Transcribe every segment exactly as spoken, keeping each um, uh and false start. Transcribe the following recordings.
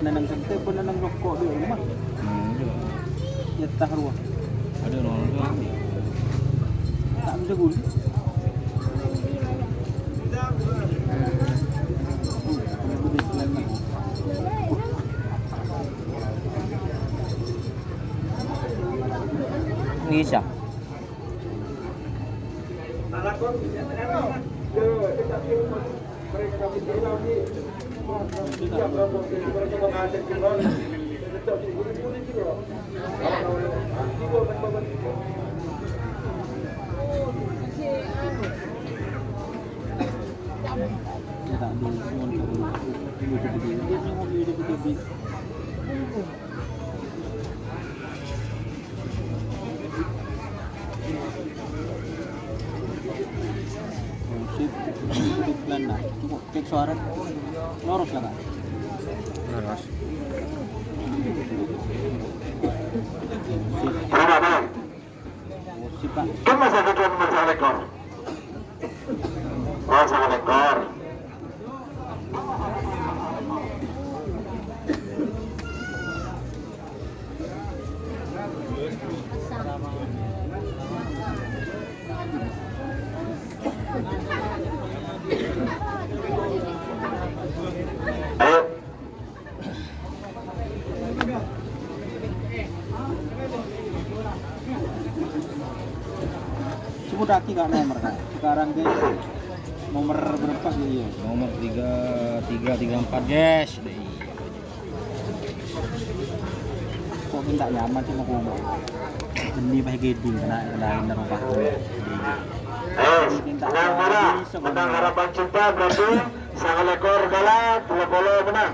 Nanang sènte' pon nanang roko' dhi' omma. Hmm, iya. Yâ, tah rowa. Adâ' rowa. Ta' bisa ghuli. Bisa. Sip, sip, lan, nah. Cèk suara. Lurus lah, Kak. Lurus. Sip. Berapa, Bang? Sip, Pak. Kan masih ada nomor sanga lèkor. Oh, sanga lèkor. Ayo. Sebuttaghi, Kak, nomer, Kak. Sekarang ke nomer berapa, Kak? Iya. Nomor tiga tiga, tiga empat, guys. Kok minta nyaman sih, mau ngomong? Ini pas gede, kena, kena, kena rubah. Eh, menang ora? Menang harapan cinta berarti sanga lèkor kalah, tello polo menang.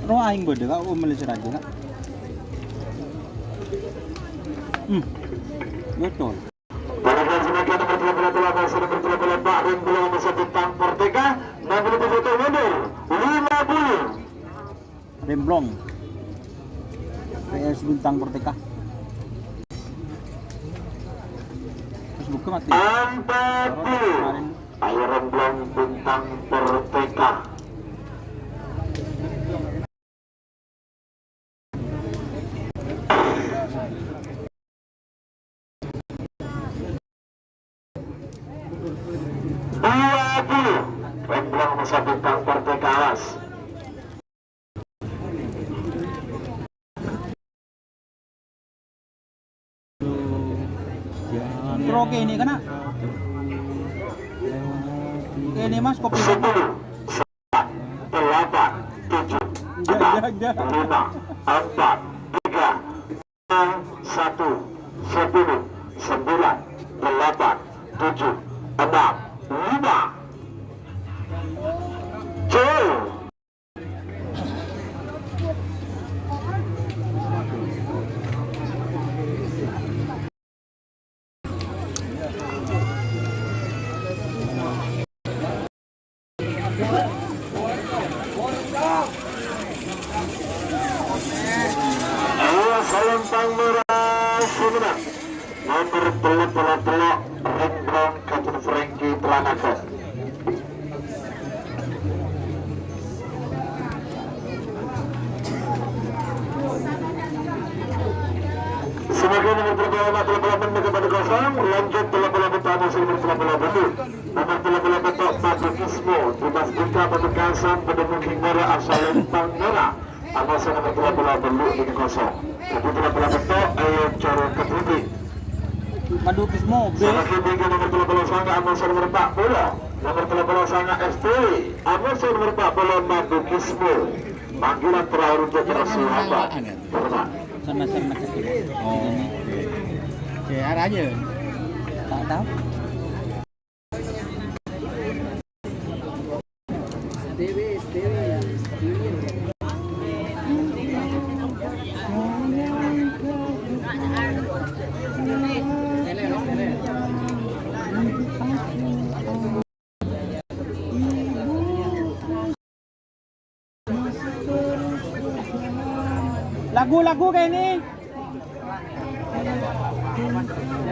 Roh aing bâdâ, Kak, oh, mele sè rajin, Kak. Hmm. Betul. Balikan semakin nomor tiga puluh delapan, nomor tiga puluh empat, ring belakang masa bintang Perteka, enam puluh tujuh mundur, lima puluh. Remblong. P S Bintang Perteka. Facebooknya mati. Empat puluh. Ayo, Remblong Bintang Perteka. Dua puluh. Remblong masa bintang Perteka, awas. Pro kene kena. Kene, Mas, kopi. Sepuluh, sembilan, delapan, tujuh, enggak, enam, enggak, enggak, lima, empat, tiga, satu, sepuluh, sembilan, delapan, tujuh, enam, lima. Cul. Ayo, Salempang Merah, Sumedang. Nomor tello polo tello, Remblong Kajun Franky Telanaga. Semakin nomor tello polo lèma, tello polo ennem, kosong, lanjut tello polo empat, nomor tello polo tello. Nomor tello polo pètto', Padukismo, Dimas Dika Pamekasan, Padunung King Mora, Salempang Merah. Amoso nomor tello polo tello, tiga kosong. Tapi tello polo pètto', ayo coro ke putih. Padukismo, B. Sama kiri nomor tello polo sanga, Amoso nomor empat puluh. Nomor tello polo sanga, S T W. Amoso nomor empat puluh, Padukismo. Panggilan terakhir untuk Rasul Hamba. Hormat. Sama-sama. Oh. Ini. Cek arahnya. Tak tahu. Lagu-lagu kayak ini.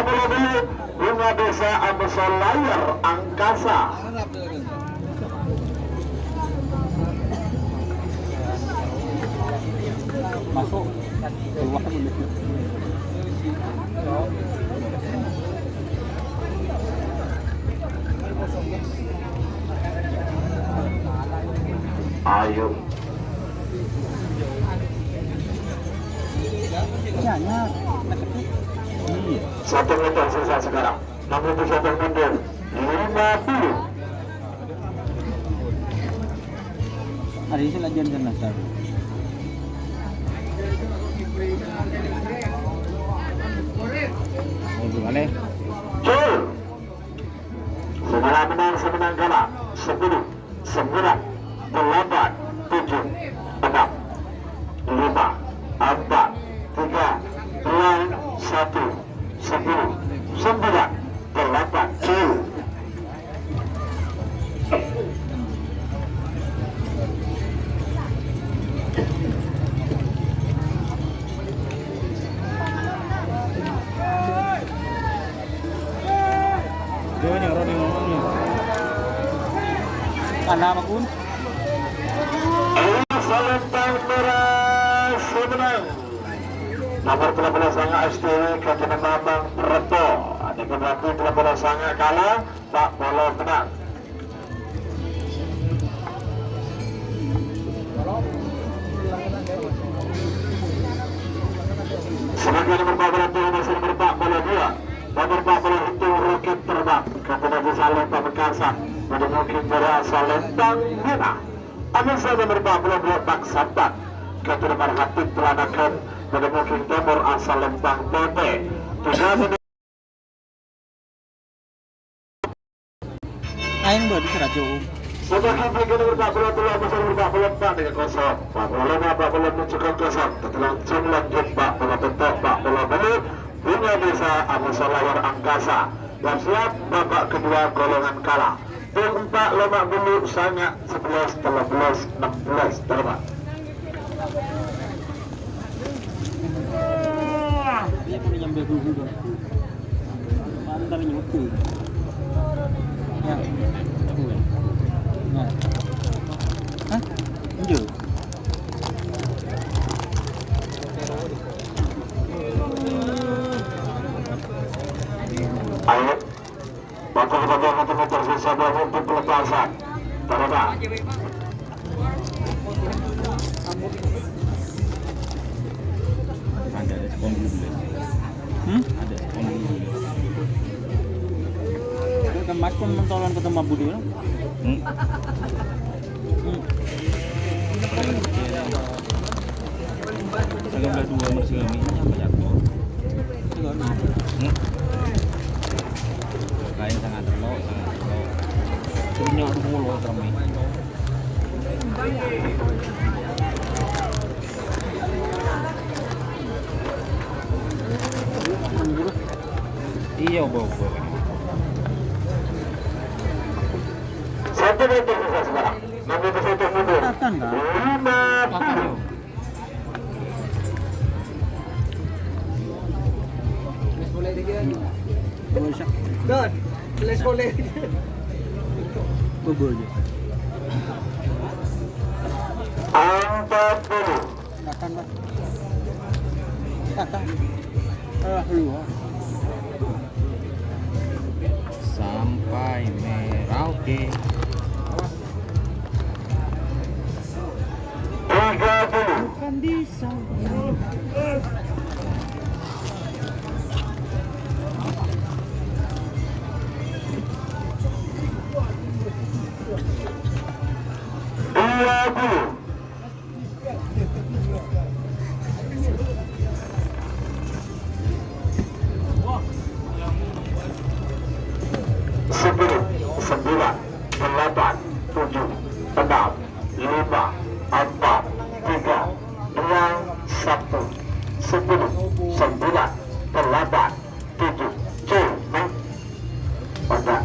Bârâmpa polo bâllu', Bunga Desa Amsol Layar Angkasa. Masuk. Ayo. Satu meter sisa sekarang. Enam puluh satu mundur. Lima puluh. Hari ini latihan kan, Nasar? Oh, gimana? Gol. Sè mènang, sè mènang kalah. Sepuluh, sembilan, delapan, tujuh, enam, lima, empat, tiga, dua, satu, sepuluh, sembilan, delapan, gol. Ana, Makun. Ayo, Salentang Merah, sè mènang. Nomor tello puluh sanga S T W, Katina Mamang Repo. Adhika berarti tello puluh sanga kalah, empat puluh mènang. Sebagai nomor empat puluh satu, nomor empat puluh dua, nomor empat puluh satu, Roket Terbang, Katina Salentang Pamekasan, pada mungkin Jaya Salentang Merah. Amin saya nomor empat puluh dua, Bak Sampan, Katina Marhatin Pelanakan, pada mungkin Timur Asal Lempang Pote. Tiga Aèng bâdâ sè rajâ. Sabâgiân bhâghiyân nomor empat puluh tello, nomor empat puluh empat dengan kosong. Empat puluh lima, empat puluh enam juga kosong. Tetapi langsung lanjut empat puluh empat, empat puluh lima. Bunga Desa Abu Salayar Angkasa. Siap-siap, babak kedua golongan kalah. Tim empat lima bulu, sanga sebelas, tello belas, enam belas. Terima. Dia pun nyampe dulu dong. Mantap nyuti. Ya. Nah. Hah? Enjo. Ayo. Bakal pada meter-meter sisa dua menit pelepasan. Terima. Ada, ada spon dulu. Hmm? Ada spon dulu. Kan Mas pun mentolan ketemu Budi, no? Hmm. Hmm. Sanga bâlâ dua, nomor sanga mi, apa ya, kok? Hmm. Kain sanga tello', sanga tello'. Punya dua puluh, termi. Iya, bobo. Satu meter sisa sekarang. Enam meter satu mundur. Akan, kan? Lima puluh. Don, tulis boleh. Bubur aja. Empat puluh. Kata, Pak. Kata. Eh, lu. Sampai Merauke. Tiga puluh. Bukan di sana. Dua puluh. Sepuluh, sembilan, delapan, tujuh, enam, lima, empat, tiga, dua, satu. Sepuluh, sembilan, delapan, tujuh, C, pada.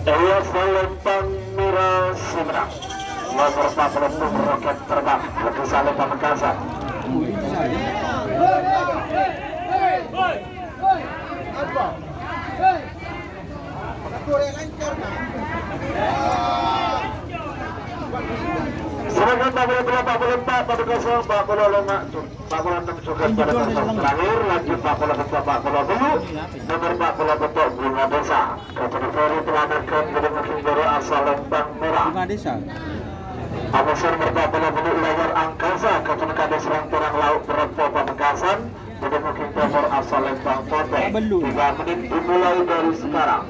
Iya, Salempang Mira Simenang. Nomor empat puluh enam, roket terbang, Agus Salim Pamekasan. Sedangkan empat puluh dua, empat puluh empat, empat puluh kosong, empat puluh lima, empat puluh enam juga pada kosong terakhir, lanjut empat puluh empat, empat puluh tujuh, nomor empat puluh empat, Bunga Desa. Kategori telah terkait dengan Goro Asal Lempang Merah. Bunga Desa. Amasar merpati bola bulu layar angkasa, kapan kade serang perang laut berempo Pamekasan, pada mungkin Goro Asal Lempang Pote. Belum. Tiga menit dimulai dari sekarang.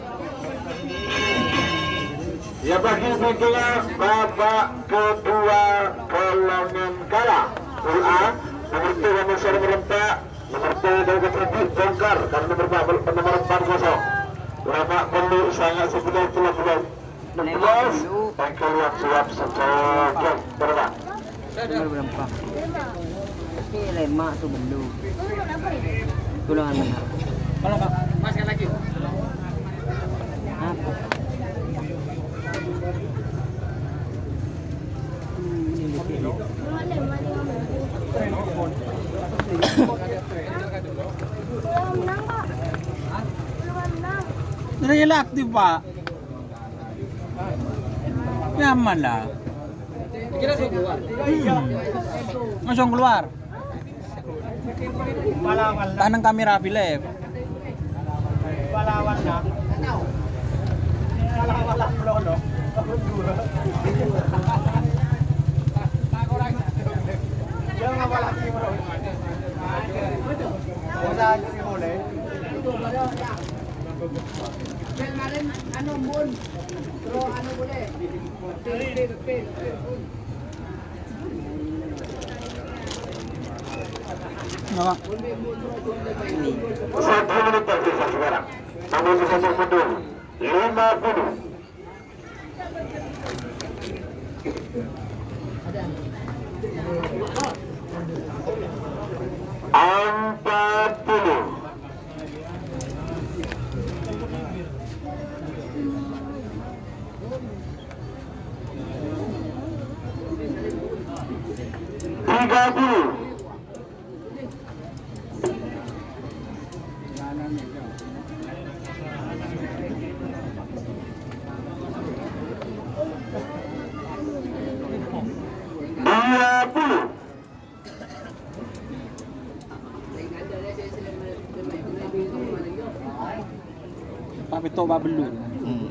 Ya, bagi bengkela babak kedua golongan kalah. Grup A, nomor tiga Amasar merempak, nomor tiga dari Keterbit bongkar, karena nomor empat, nomor empat kosong. Berapa perlu sangat sebelas, sebelas. Enam belas, bengkel yang siap sebagai penerbangan. Nomor berapa? Ini lima tuh belum. Golongan benar. Kalau Pak, masukkan lagi. Apa? Hmm, ini lebih. Relatif, Pak. Nyaman lah. Hmm. Langsung keluar. Tanang kamera film. Napa? Satu menit tersisa sekarang. Namun bisa mundur. Lima puluh. Empat puluh. Tiga puluh. Dua puluh. Pak Pito, Pak Belu. Hmm.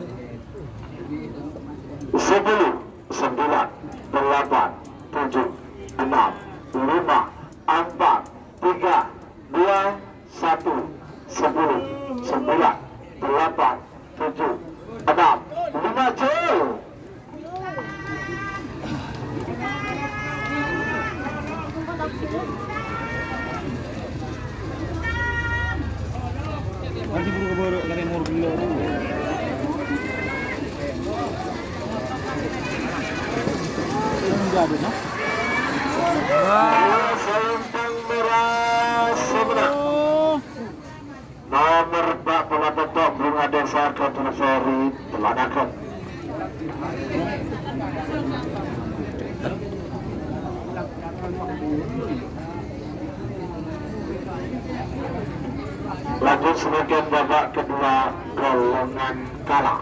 Sepuluh, sembilan, delapan, tujuh, enam, lima, empat, tiga, dua, satu, sepuluh, sembilan, delapan, tujuh, enam, lima, jauh. Nanti buru keburu, nanti mau dulu. Enggak ada, no? Wah. Selempang merah sebelah. Oh. Nomer empat puluh empat, Bunga Desa Gatun Sari, Telanakan. Lanjut, sebagian babak kedua, golongan kalah.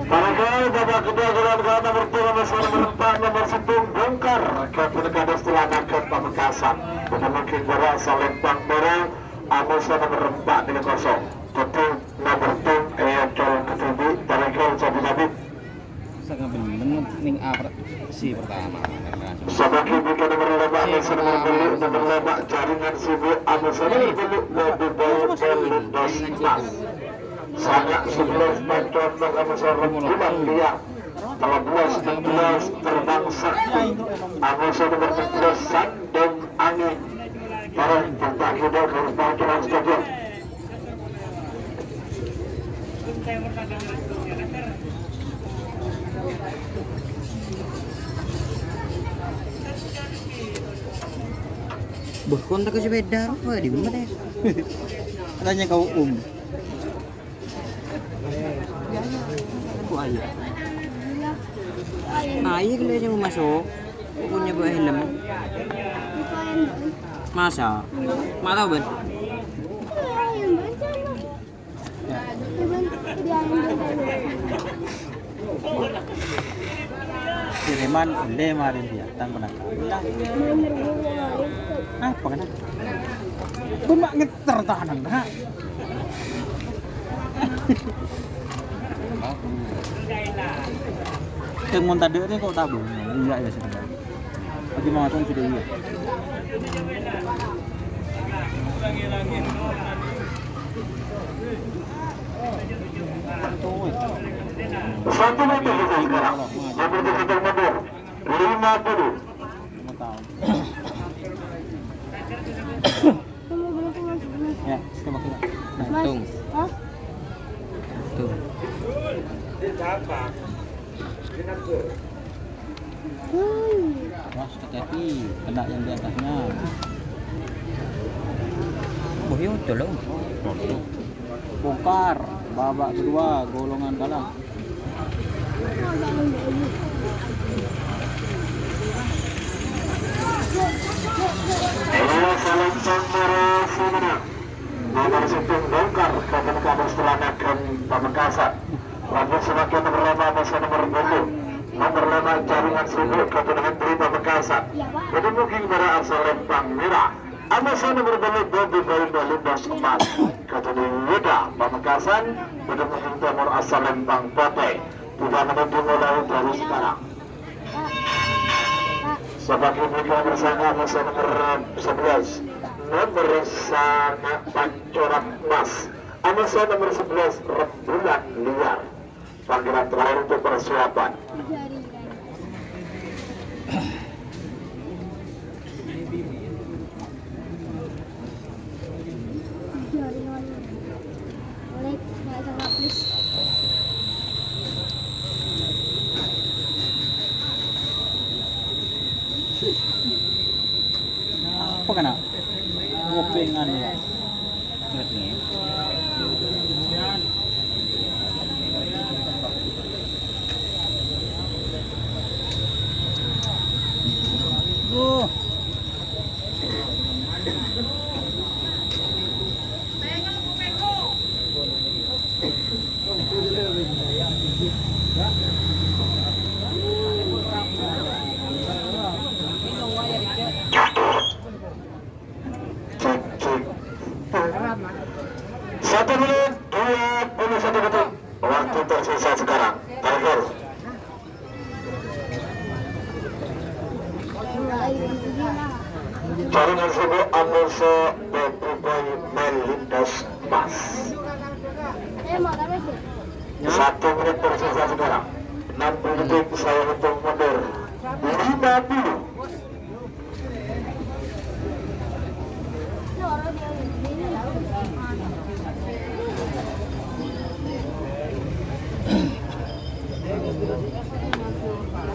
Para pemain babak kedua, golongan kalah, nomor tiga, nomor empat, nomor sepuluh, Bongkar, Kabupaten Kadas, Telanakan, Pamekasan. Pada mangkin juara Salempang Merah, Amusa nomor empat tiga kosong. Tetap nomor tim, Eya Col Ketubi, Tarikal Sabi-Sabi. Sangat bener ning A per-, si pertama. Sabagi bukan nomor lima, Amusa nomor belu, nomor lima, Jaringan Sibuk, Amusa nomor belu, Bobi Boy, Boy, Lindos, Mas. Sanak sebelas, Pancon, Amusa Rembulan Liar. Telebbelas, enam belas, Terbang Sakti. Amusa nomor enam belas, Sandong Angin. Para pembagi dari Pancon Stadion. Beh, kontak ke sepeda apa di mana deh? Tanya kau, Om. Kok ayo? Ayo, kalau aja mau masuk. Kok punya bawa helm? Masa? Mak tahu, Ben? Kiriman, udah marin dia, tang pernah. Apa kena? Pun mak ngeter tahanan, ha? Yang mau tadi ini kok tabung? Iya, ya, sudah. Lagi mau masuk sudah, iya. Satu meter di sekarang. Yang berarti kita mundur. Lima puluh. Lima tahun. Ya, coba kita. Nah, Mas. Hitung. Hah? Hitung. Hmm. Mas, hati-hati, kena yang di atasnya. Oh, iya, betul, loh. Bongkar, babak kedua, golongan kalah. Nomor sepuluh, Bongkar, Kabupaten Kapuas, Telanakan, Pamekasan. Lanjut, semakin nomor lima, masa nomor tujuh. Nomor lima, Jaringan Sibuk, Kabupaten Menteri, Pamekasan. Ketemu King Bara Salempang Merah. Amosa nomor belu, Bobi Bayu Balindas Emas. Katuli Yuda Pamekasan, pada musim timur asal Lempang Pote. Tidak menentu mulai dari sekarang. Sebagai berikut bersama amosa nomor sebelas, nomor sana Pancoran Emas. Nomor saya, nomor sebelas, Rembulan Liar. Panggilan terakhir untuk persiapan. Apa kena? Kopengan ya. Cek, cek. Satu menit dua puluh satu detik. Waktu tersisa sekarang. Terakhir. Jaringan sibuk Amoso Bebubay Melindas Mas. Satu menit tersisa sekarang. Enam puluh detik saya hitung mundur. Lima puluh.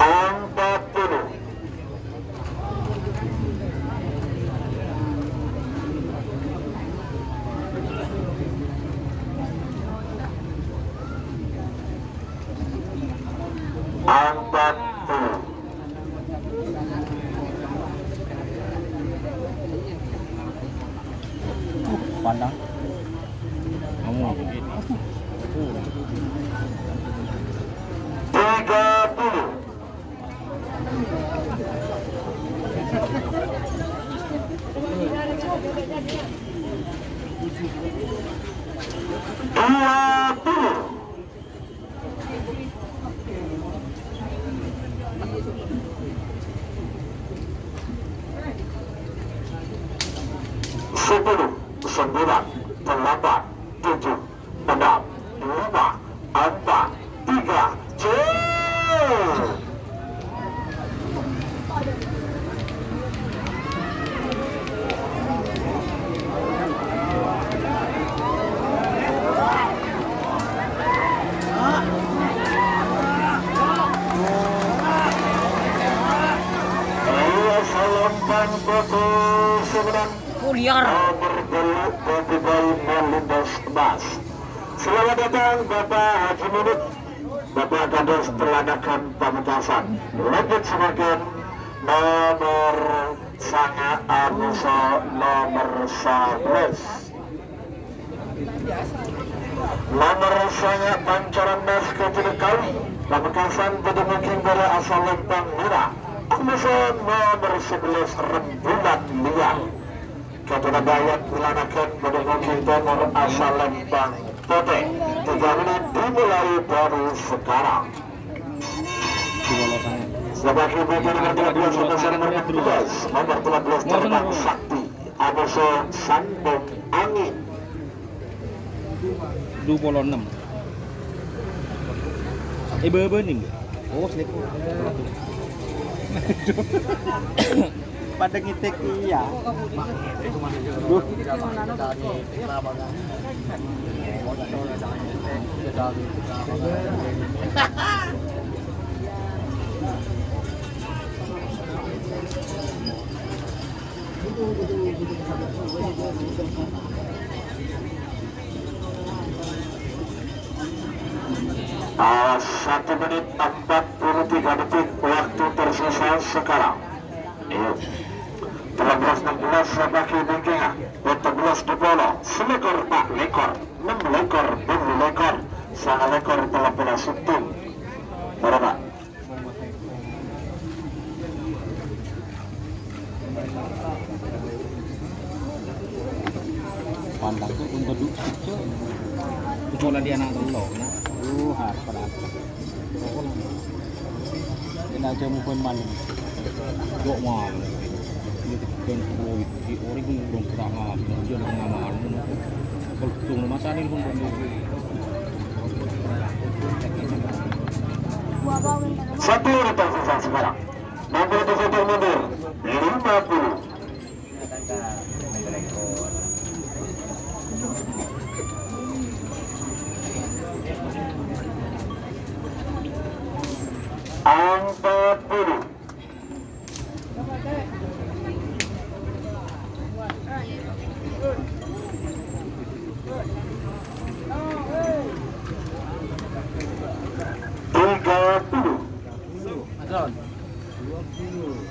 Empat puluh. Empat puluh. Pandang. Ngomong. Tiga puluh. Dua puluh. Sepuluh, sembilan, delapan, tujuh, enam, lima, empat, tiga, cek. Iya, salempang putih sebenang. Kuliar. Nomor tello, Bebubay Melindas Mas. Selamat datang, Bapak Haji Munib. Bapak kados telanakan Pamekasan. Lanjut semakin nomor sanga Amoso nomor sebelas. Nomor sanga Pancoran Mas Kecil Kawi. Pamekasan pada mungkin bola asal Lempang Merah. Amoso nomor sebelas Rembulan Liar. Katona bayat ngelanakan pada mungkin nomor asal Lempang Putih. Tiga menit dimulai dari sekarang. Sebagai pemain nomor tiga belas, nomor tiga belas terbang sakti, Amoso Sandong Angin. Dua puluh enam. Eh, baba nih. Oh, selingkuh. Pada ngitik iya. Duh. Ah, satu menit empat puluh tiga detik waktu tersisa sekarang. Iya. Tello belas enam belas, sapaké nèngkènga. Pètto belas dua puluh. Sèlèkor ta' lèkor. Ennem lèkor, tello lèkor. Sanga lèkor, tello belas sèttong. Berapa? Pandang tuh untuk duduk. Cuma dia anak tello, nah. Uh, harus pada. Ina aja mukon malem. Jok malem. Ini kan boy di ori pun belum pernah ngalap. Dia udah ngamal. Satu orang tersisa sekarang. Nomor tujuh mundur. Lima puluh. Empat puluh. Tiga puluh.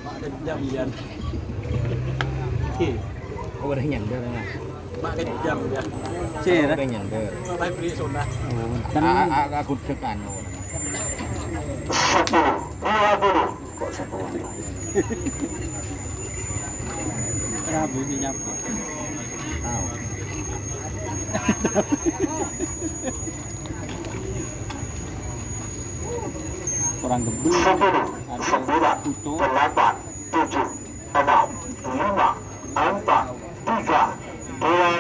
Mak kejam, Jan. Oh, udah nyender, Mas. Mak kejam, Jan. Sih, udah nyender. Bapak beri soda. Oh, tenang. A-, a-, aku cek anu. Sepuluh, dua puluh. Kok sepuluh? Rabu ini nyapa? Tahu. Kurang gebel. Sepuluh, ada sembilan, foto. Delapan, tujuh, enam, lima, empat, tiga, dua,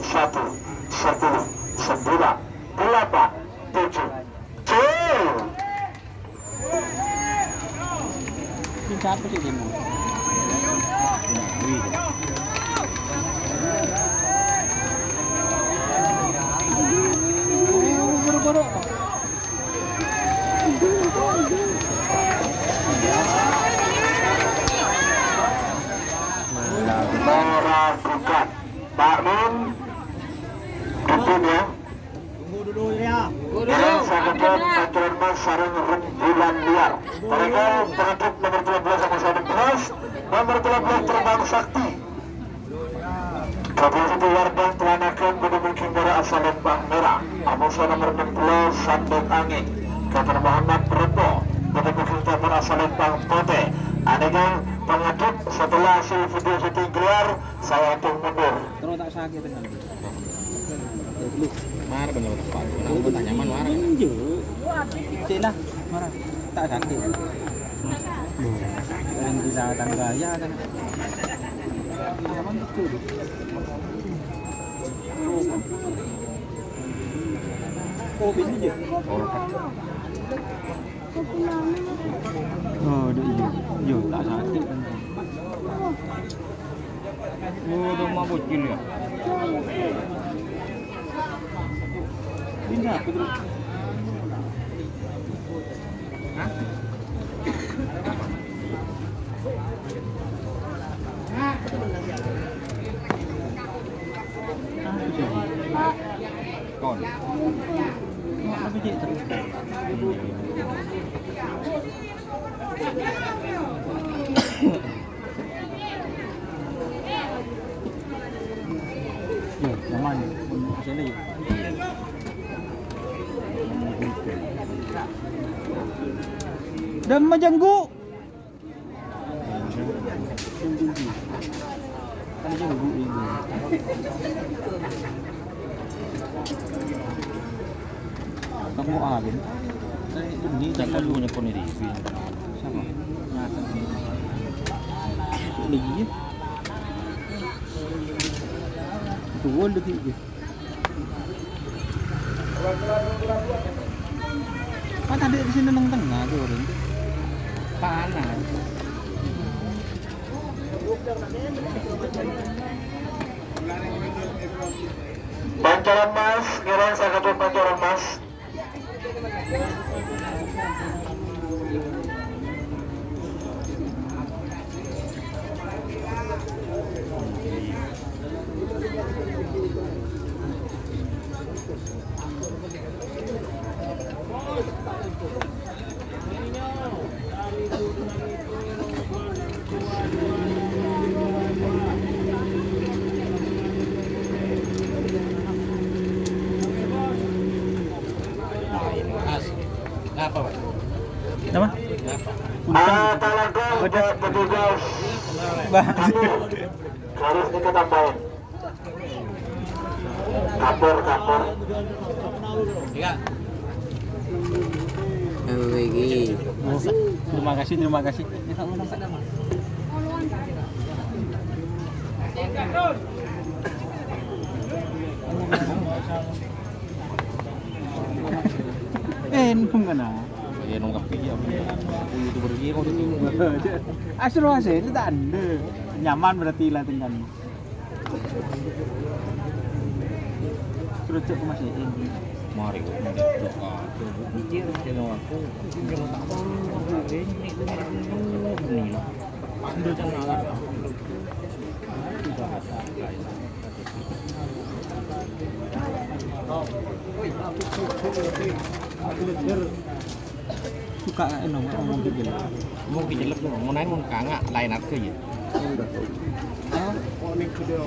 satu, sepuluh, sembilan, delapan, tujuh. Cek. Ini siapa sih, Bimo? Oh, buru-buru. Meragukan. Pak Min. Dukung ya. Tunggu dulu ya. Yang sakejjhâ' Pancoran Mas sareng Rembulan Liar. Mereka perebutan nomor dua belas sama enam belas. Nomor dua belas Terbang Sakti. Kabin satu Wardang Telanakan pada booking merah asal lempang merah. Amoso nomor enam belas Sandek Angin. Kapan Muhammad Repo pada booking campur asal lempang putih. Aneka pengedut setelah hasil video syuting keluar, saya hitung mundur. Terus tak sakit dengan. Mar bener tepat. Kenapa tak nyaman mar? Enjuk. Cek lah, mar. Tak sakit. Yang bisa tangga ya kan. Nyaman betul. Oh, ini ya. Oh, ada iya. Iya, tak sakit kan. Oh, ada emak bocil ya. Ini apa terus? Hah? Kon. Apa sih terus? Yo, nyaman. Sini. Dan majanggu. Kan janggu ini. Kamu alim. Ini tak perlu punya kondisi. Sama. Lagi ya. Dua lagi ya. Pas tadi di sini neng tengah tuh orang. Panas. Pancoran Mas, ngèrèng sakadhung Pancoran Mas. Apa, Pak? Apa? Ah, talangkong buat petugas. Bah. Harus kita tambahin. Kapur, kapur. Iya. Lagi. Terima kasih, terima kasih. Eh, nung kana. Iya, nung kapi ya. Aku YouTuber dia kok itu. Asli sih, itu tak ada. Nyaman berarti lah tinggal. Suruh cek ke Mas Iin. Mari, kok. Mikir, ya, aku. Ini, ini, ini. Ambil channel. Suka, eh, nomor ngomong gitu. Ngomong gitu, mon naik, mon kanga, lain harga ya.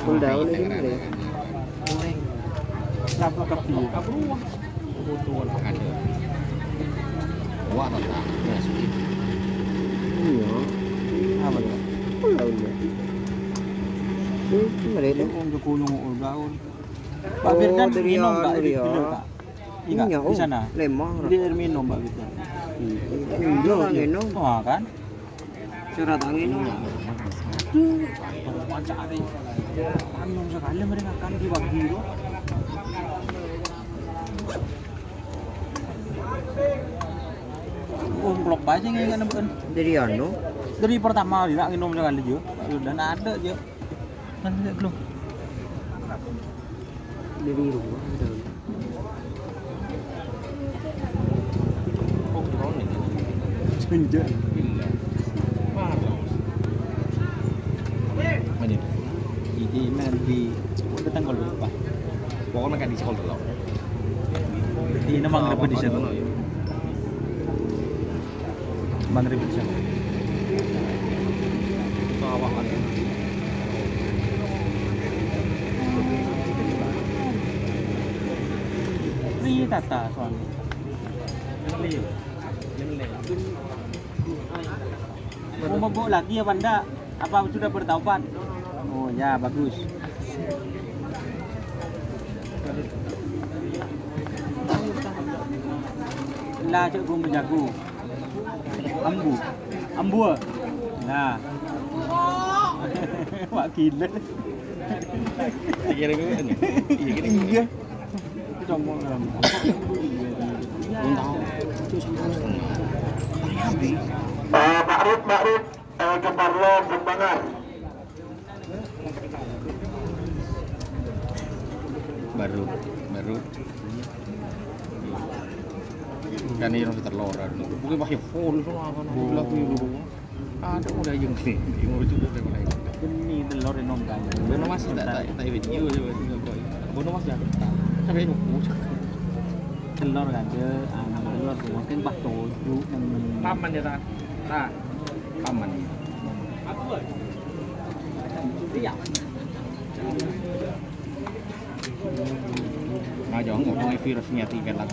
Full down ini. Kenapa kebeli? Kebutuhan ada. Wah, tetap. Iya. Apa ya? Full down ya. Ini, ini mereka. Wong Joko nyongok full down. Pak Firdan minum, Pak, di, di, Pak. Iya, di sana. Lemah. Di air minum, Pak Firdan. Iya, minum. Wah, kan? Surat angin. Aduh, pancak hari. Panjang sekali mereka kan di pagi itu. Oh, klok aja nggak nemu kan. Dari anu? Dari pertama kali nak minum sekali juga. Dan ada aja. Kan tidak belum. Dari rumah ada. Jenjang. Ini nanti kita tanggal berapa? Pokoknya kan di sekolah dulu. Ini memang lebih di sana. Maghrib, Isya. Ini tata, soalnya. Mau mabuk lagi apa enggak? Apa sudah bertaubat? Oh ya, bagus. Lah, cek gua menjago. Ambu. Ambu. Nah. Wah, gila. Kira gue kan ya? Iya, gini. Iya. Congol kan. Belum tahu. Itu sama setengah. Tapi habis. Eh, Ma'ruf, Ma'ruf, eh, Geparlo, Kembangan. Baru, baru. Kan ini masih terlora. Bukan masih full, full apa, full. Ada udah yang ini, yang lucu udah mulai. Ini telur ini nongkrong. Bono Mas, tak, tak, tak video aja, Mas, nongkrong. Bono Mas dah. Sampai nunggu. Telur kan, dia, anak telur, mungkin pas tujuh, yang paman ya, tak? Tak. Paman. Iya. Aja ngomong virus niat ikan lah.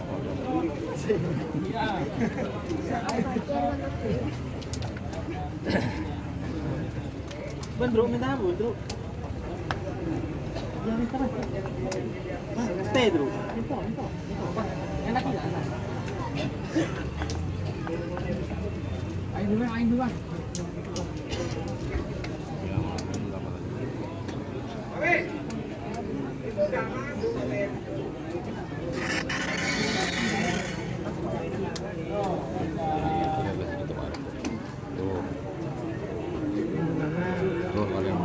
Bendro minta apa, Bendro? Ya, minta apa? Teh, Bro. Minta, minta, minta. Enak ya? Ayo duluan, ayo duluan. Tuh. Tuh, kalian.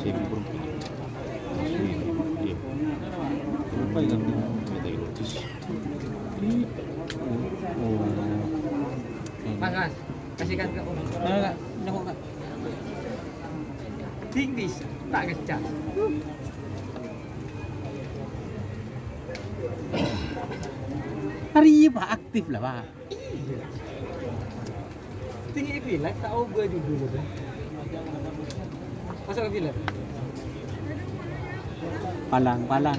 Sini, Bro. Asli. Iya. Lupa ya, Bro. Kita itu. Oh. Mas, Mas, kasihkan ke Om. Ayo, Kak. Nyokok, Kak. Tinggi, tak ngecas. Hari ini, Pak, aktif lah, Pak. Iya. Tinggi V-Live, tak ubah judul itu. Masuk ke V-Live. Palang, palang.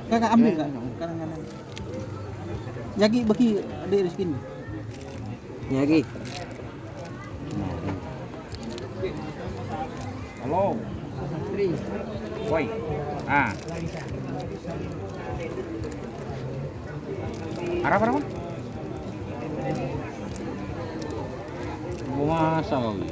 Kakak ambil, Kak. Kanan, kanan. Yagi bagi adik Rizky ini. Yagi. Halo. Woi. Ah. Arah apa, arah apa? Gua masa kau ini.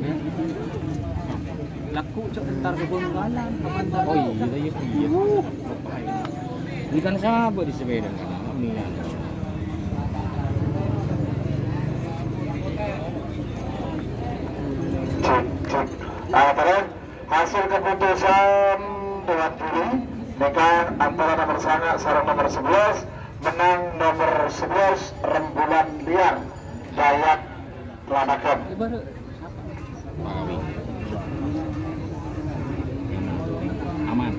Laku, Cok, entar ke Bangkalan, kapan entar? Oh, iya, iya, iya. Uh. Ini kan sahabat di sepeda. Ini kan. Cek, cek. Ah, terus hasil keputusan Dewan Juri nèka antara nomor sanga sareng nomor sebelas, menang nomor sebelas, Rembulan Liar, Dayak Lanagan. Aman.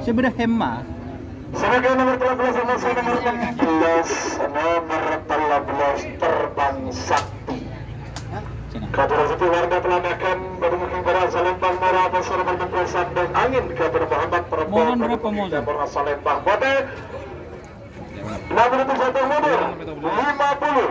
Sè bâdâ hemma. Sebagai nomor tello belas, nomor enam belas, nomor tello belas, Terbang Sakti. Katurun siti warga Pelanakan, bagi mungkin para salempang mora, nomor enam belas, Sandang Angin, Katur Muhammad, perempuan, mohon bagi berapa, mungkin mohon? Para salempang bote. Nomor satu mundur, lima puluh.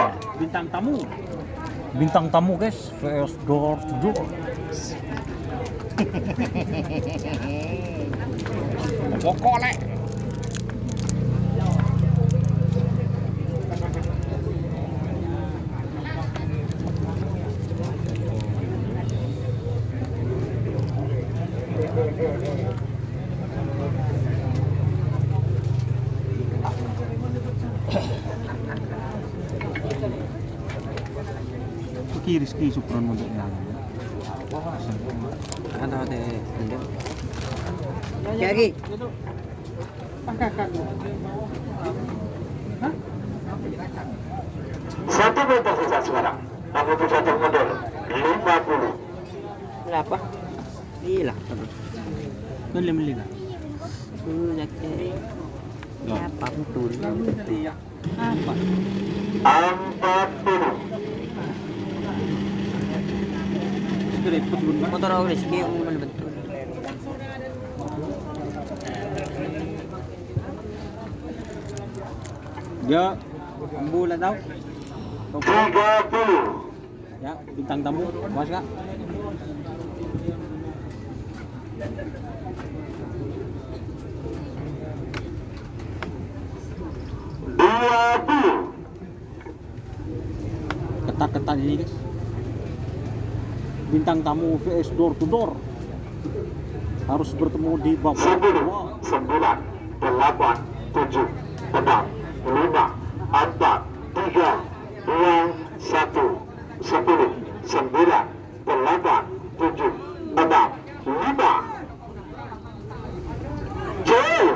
Bintang tamu. Bintang tamu, guys, V S door to door. Pokok, Lè'. Iki Rizky Supran untuk nyanyi. Ada, ada. Lagi. Satu meter sisa sekarang. Kamu tuh satu mundur. Lima puluh. Berapa? Gila. Kan lima lima. Tuh, jaket. Loh. Apa betul? Apa? Empat puluh. Motor aku Rizky, umum betul. Ya, ambu lah tau. Tiga puluh. Ya, bintang tamu, awas, Kak. Dua puluh. Ketat-ketat ini, guys. Bintang tamu V S door to door harus bertemu di babak sepuluh, kedua. Sembilan, delapan, tujuh, enam, lima, empat, tiga, dua, satu, sepuluh, sembilan, delapan, tujuh, enam, lima. Jauh.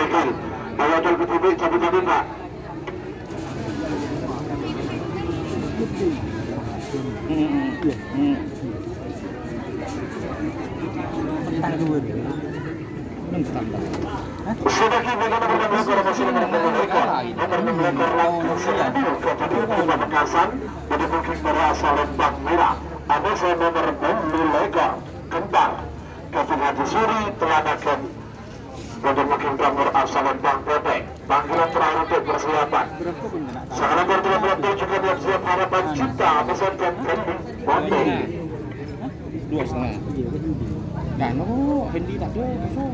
Regal. Ayo, Dul, betul-betul, cabut-cabut, Pak. Sèdâghi bâgiyân nomor ennem lèkor, masih nomor ennem lèkor. Nomor ennem lèkor, langkong sèdâghi, Gajah Dèwi Pamekasan, bâdâ bungkeng bârâ' asal Lembang Mèra. Abâs nomor bâllu lèkor, Kempar. Gajah Haji Suri, Telanagan. Bâdâ bungkeng bârâ' asal Lembang Potè. Panggilan terakhir untuk persiapan. Sakalangkor telah berlaku juga siap-siap Harapan Cinta, pesan dan Randy Bonte. Dua setengah. Kan, oh, Hendy tak ada, kosong.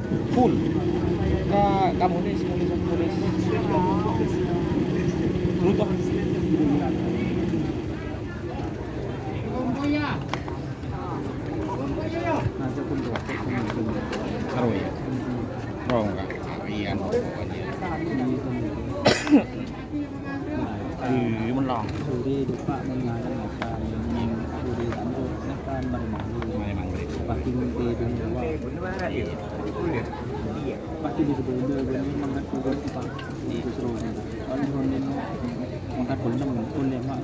Full. Ka, kamu ni, semua ni, semua ni. Berubah. Karo ya? Rong, Kak. Iya, pokoknya. Ih, menang. Sore, Pak, mengalang makan. Sore, tanduk, makan, mari-mari. Mari-mari. Pagi mimpi, dua. Pagi di sebelah, dua, dua, mangan, dua, dua, empat. Itu seru. Paling honin, mangkat belum, pun ya, Mak.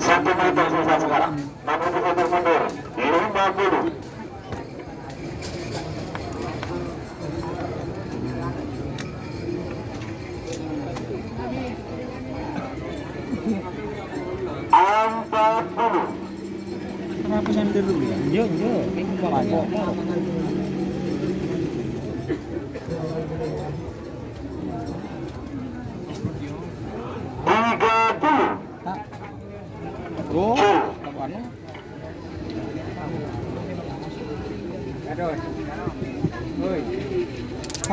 Satu menit tersisa sekarang. Namun kita mundur. Lima puluh. Empat puluh. Kenapa nyender dulu ya? Iya, iya. Banyak. Tiga puluh. Bro, anu.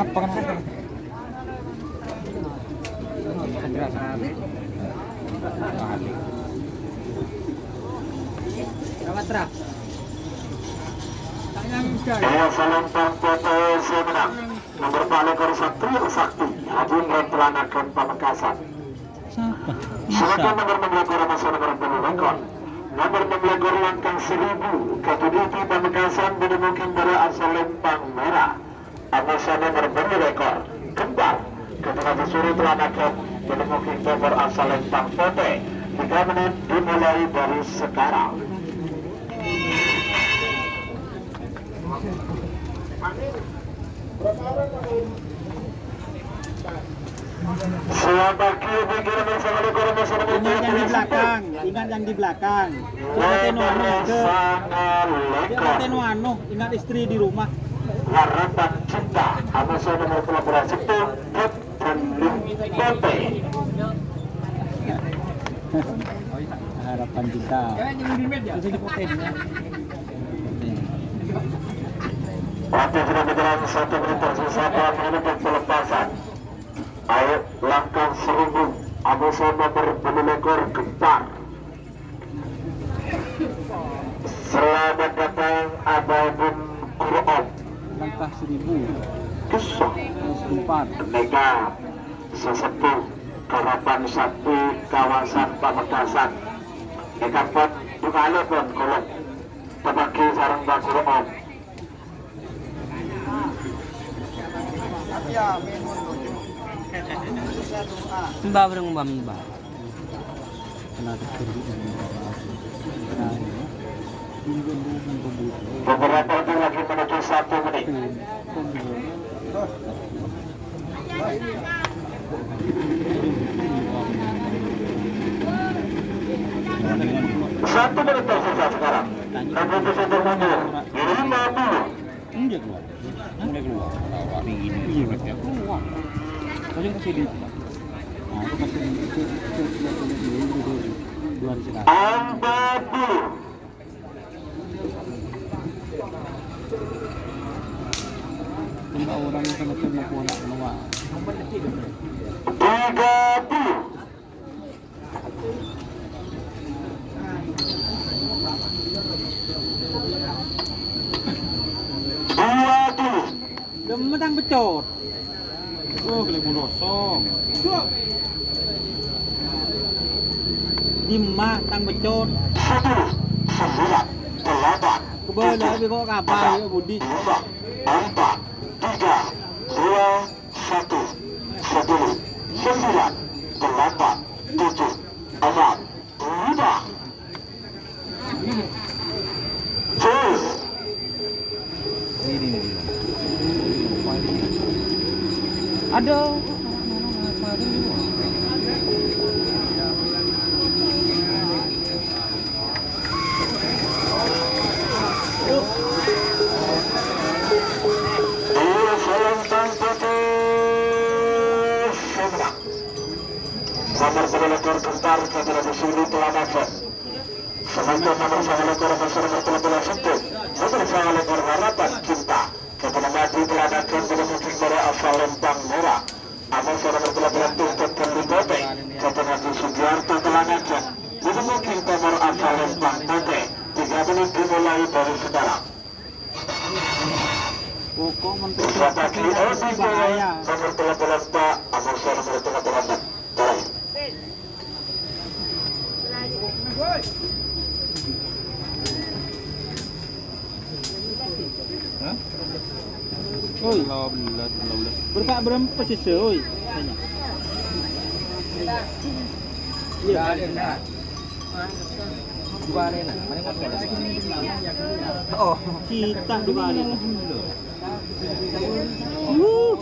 Apa kenapa? Iya, salam pang foto saya menang. Nomor empat lèkor Satria Sakti, Agung Rentelanakan Pamekasan. Sapa? Silakan nomor enam lèkor, nomor enam lèkor. Nomor enam lèkor langkong seribu, Gajah Dèwi Pamekasan, bâdâ bungkeng bârâ' asal Lembang Mèra. Abâs nomor bâllu lèkor, Kempar. Gajah Haji Suri Telanagan, bâdâ bungkeng bârâ' asal Lembang Potè. Tiga menit dimulai dari sekarang. Selamat pagi, pikiran yang sangat kurang masalah. Ingat yang di belakang, ingat yang di belakang. Jangan teno anu, Cek. Jangan teno anu, ingat istri di rumah. Harapan Cinta, sama saya nomor kolaborasi, Putri dan Lim Pote. Harapan Cinta. Terus ini Pote. Waktu sudah berjalan satu menit tersisa, dua menit untuk pelepasan. Ayo, langkah seribu, Abu Sono berbulu lekor gempar. Selamat datang, Abah Bun Kur'om. Langkah seribu. Kisah. Langkah seribu. Nega sesepuh Karapan Sakti kawasan Pamekasan. Nega pon, buka pon kolom. Tepaki sareng Bah Kur'om. Mbah, bareng Mbah, Mbah. Beberapa detik lagi menuju satu menit. Satu menit tersisa sekarang. Keputusan termundur. Lima puluh. Enggak keluar. Mulai keluar. Wah, ini suratnya keluar. Kau yang kasih di itu, itu, itu, itu, itu, dua hari sekali. Empat puluh. Enggak, orang yang kena kena keluar, keluar. Tiga puluh. Dua puluh. Gemetang becot. Oh, kalèbun kosong. Dimma tang pècot? Sepuluh, sembilan, delapan, tujuh, kok kabar ya, Budi? Lima, empat, tiga, dua, satu, sepuluh, sembilan, delapan, tujuh, enam, lima. Full. Ada. Iya, salam tangkap. Nomor sepuluh Gempar, Kabupaten Sulu, Pelamasan. Selanjutnya nomor sepuluh Gempar, nomor sepuluh Gempar, nomor sepuluh Gempar, Harapan Cinta. Kabupaten Madiun, Pelamasan, Gubernur Singkoro, asal Lempang Merah. Nomor sepuluh Gempar, Tungkot Kandipotè. Kabupaten Sugiarto, Pelamasan. Gubernur Singkoro, asal Lempang Potè. Tiga menit dimulai dari sekarang. Pokok menteri Siapa di L B K bahaya. Nomor telepon Pak, nomor saya nomor telepon Pak. Terus. Hah? Oi. Berapa berapa sih, oi? Tanya. Iya. Oh, kita di balik. Wuh.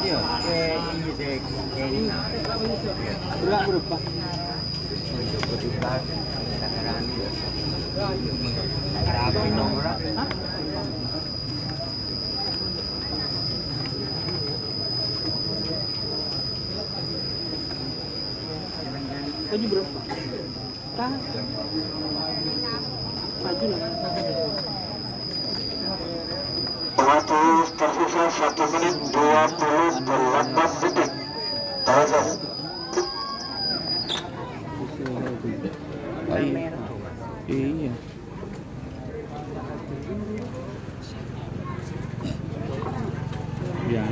Iya. Berapa, berapa? Hah? Baju berapa? Tah. Baju lah. Waktu tersisa satu menit dua puluh delapan detik. Tahan. Iya. Iya.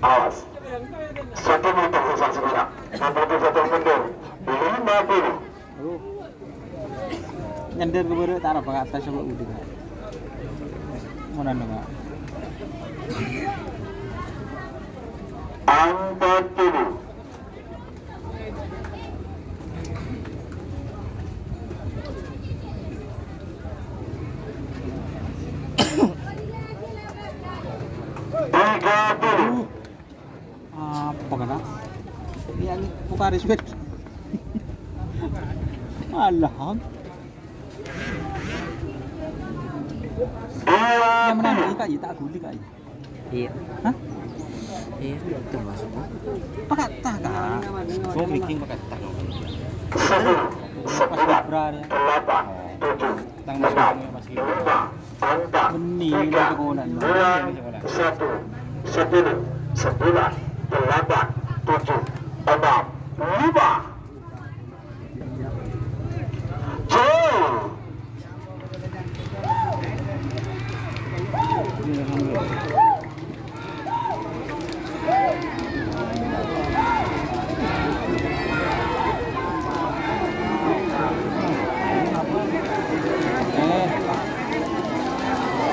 Awas. Satu meter sisa sekarang. Satu meter mundur. Lima puluh. Aduh. Nyender ka bârâ', ta' arapa ka attas, coba udah, Kak. Mau nanya, Kak. Empat puluh. Tiga puluh. Apa kena? Ini buka respect. Alah. Yang menang ini, Kak, ya, tak guli, Kak, ya. Iya. Hah? Iya, itu masuk. Pakai tak, Kak? Mau meeting pakai tak. Sepuluh, sembilan, delapan, tujuh, enam, lima, empat, tiga, dua, satu, sepuluh, sembilan, delapan, tujuh, enam, lima. Jol.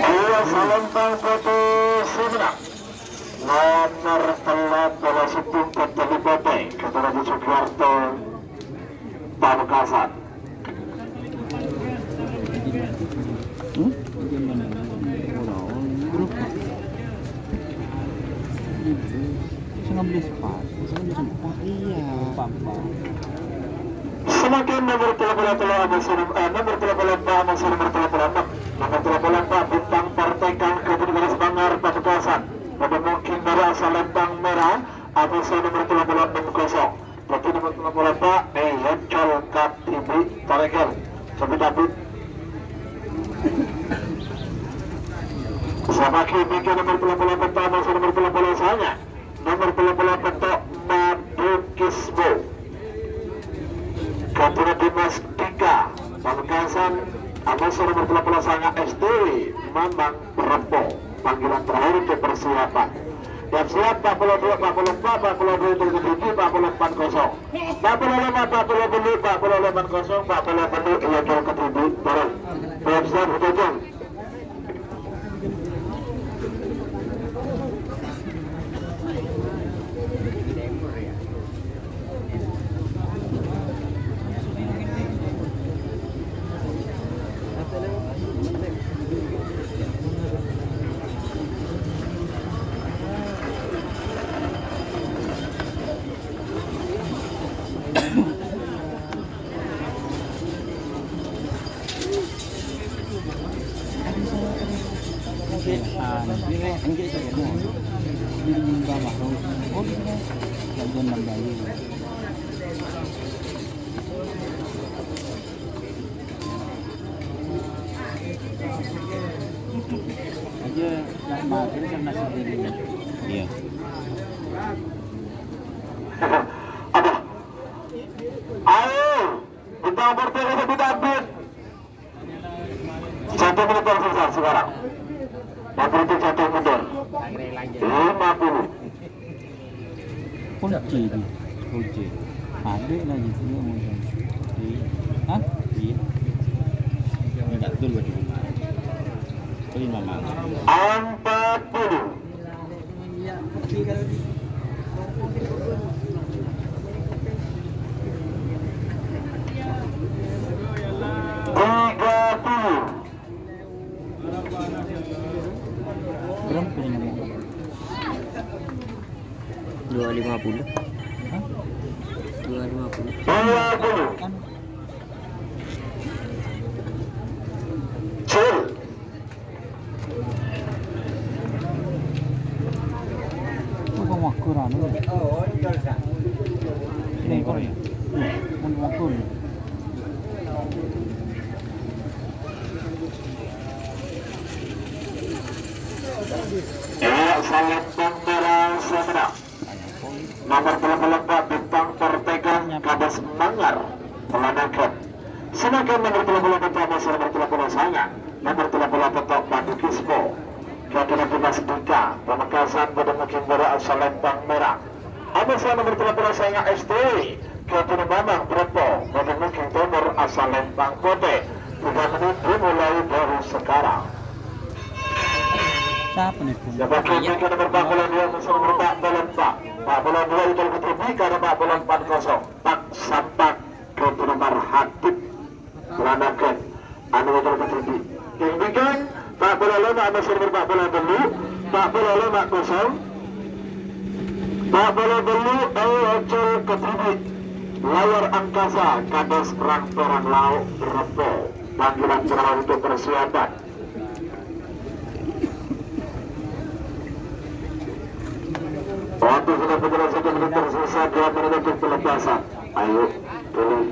Iya, salam Pak Putu Sumenep. Nomor tello puluh sèttong, Kota Lipote, Kota Raja Sugiarto, Pamekasan. Hmm? Berapa? Setengah belas pas. Setengah belas empat. Iya. Empat, empat. Semakin nomor tello puluh tello, Abang Sanem, eh, nomor tello puluh empat, Abang Sanem, nomor tello puluh enam. Nomor tello puluh empat, Bintang Partai Kang Kabun Garis Bangar, Pamekasan. Pada mungkin dari asal Lempang Merah, Abang Sanem, nomor tello puluh enam kosong. Dâddhi nomor tello puluh empat, Encol Katibi Tarekel. Sabit abit. Samangkèn mèngkè nomor tello puluh empat, nomor tello puluh sanga. Nomor tello puluh empat, Mat Sbo. Kadhuna Dimas Dika, Pamekasan, Amasya nomer tello puluh sanga S T W, Mamang Repo. Panggilan terakhir untuk persiapan. Siap-siap, empat puluh dua, empat puluh empat, empat puluh dua, empat puluh tujuh, empat puluh empat kosong. Empat puluh lima, empat puluh dua, empat puluh delapan kosong, empat puluh dua, iya, Kediri, bareng. Siap-siap, Hutujung. Iya. Apa? Ayo, bintang partai kita abit. Satu menit tersisa sekarang. Yang berikut satu mundur. Lima puluh. Kunci itu. Kunci. Ada lagi. Iya, mungkin. Iya. Hah? Iya. Enggak, betul, betul. Kelima, Mang. Empat puluh. Tiga puluh. Berapa ini? Dua lima puluh. Hah? Dua lima puluh. Dua puluh. Kan? Cil. Bukan waktu rame. Ini kok ya? Iya, kan waktu. Iya, salam pangkalan segenap. Nomer tello puluh empat, Bintang Pertega, Kades Manggar, Pelanakan. Sedangkan nomer tello puluh empat, Mas, nomer tello puluh sanga, nomer tello puluh empat, Pandu Kispo. Kadhuna Dimas Dika, Pamekasan, padha mangkin bârâ' asal Lempang Merah. Amasya nomer tello puluh sanga S T W, kadhuna Mamang Prepo, padha mangkin Timur asal Lempang Putih. Tiga menit dimulai dari sekarang. Siapa nih, Bung? Siapa nih, Bung? Nomor empat puluh dua, nomor empat puluh empat. Empat puluh dua itu lebih tinggi karena empat puluh empat kosong. Pak Sampak, nomor Hatip. Pelanakan. Anu itu lebih tinggi. Yang bikin, empat puluh lima, nomor empat puluh dua. Empat puluh lima kosong. Empat puluh dua, Ecel Kediri. Layar angkasa, Kades Perang Perang Laut, Repo. Panggilan terakhir untuk persiapan. Waktu sudah berjalan satu menit tersisa, dua menit untuk pelepasan. Ayo, pilih.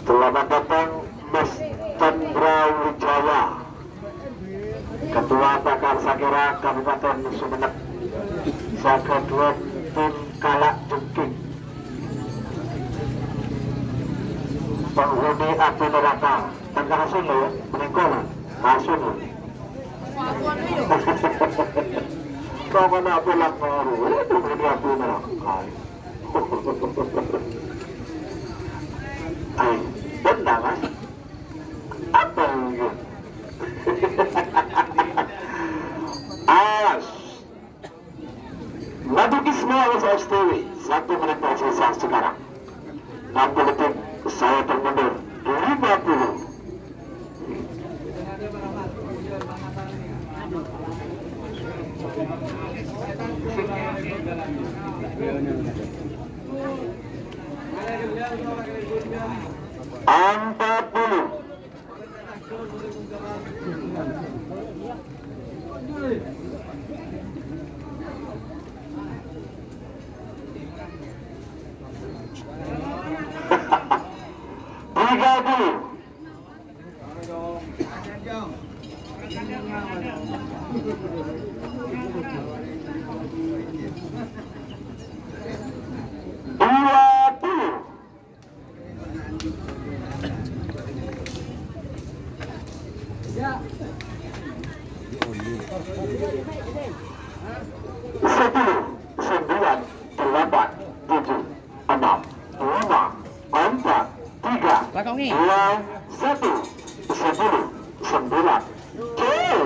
Selamat datang, Mas Chandra Wijaya. Ketua Pakar Sakera Kabupaten Sumenep, sakeduwâ tim Kalak Jengking, penghuni api neraka, tengka asun lho, menengko lho, asun lho. Pokoknya api lak ngoru, penghuni api neraka. Ay, benar, Mas. Apa ini? Awas. Madu Kisma awas S T W. Satu menit tersisa sekarang. Enam puluh detik. Saya termundur. Lima puluh. Empat puluh. Tiga puluh. Dua puluh. Sepuluh, sembilan, delapan, tujuh, enam, lima, empat, tiga, dua, satu, sepuluh, sembilan. Gol.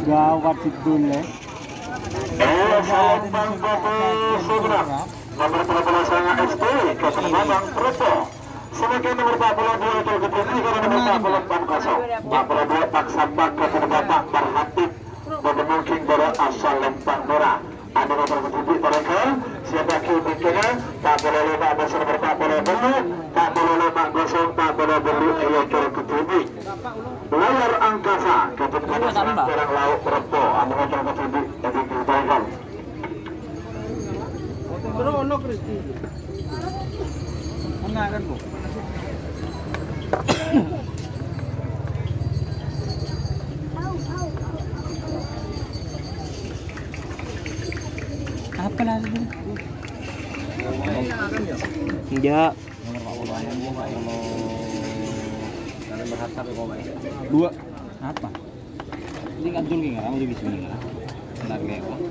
Gawat itu, Le. Eh, Salembang Batu Seberang. Nomor tello puluh sanga S T, Kabupaten Mamang, Propo. Sedangkan nomor empat puluh dua, Tol Ketubi, karena nomor empat puluh empat kosong. Empat puluh dua, Paksa Pak, Kabupaten Batam, Barhatip. Boten mungkin, Boro, asal Lempang Bora. Anu nomor Ketubi, Torengkol. Siapa ke bikinnya? Empat puluh lima, nomor empat puluh dua, empat puluh lima kosong, empat puluh dua, ayo, Tol Ketubi. Layar angkasa, Gatot Kaca Serang, Perang Laut, Repo, Amongan, Tol Ketubi, Epic Revival. Apa lagi? Enggak. Dua. Apa? Ini kan dulu, nggak? Kamu juga bisa, nggak? Benar, nggak, Bang?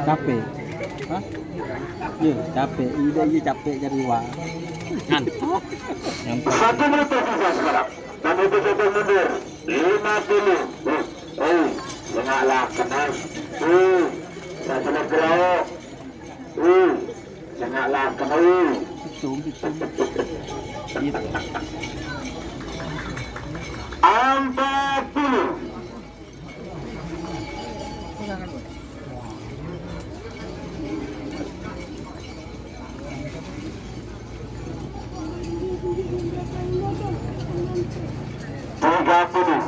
Capek. Hah? Iya, capek. Iya, iya, capek cari uang. Ngantuk. Ngantuk. Satu menit tersisa sekarang. Kami tutup mundur. Lima puluh. Oh, oh, sengak lah, kenal. Oh, saya sudah gerak. Oh, sengak lah, kenal. Hitung, hitung. Gitu. Empat puluh. Tiga puluh.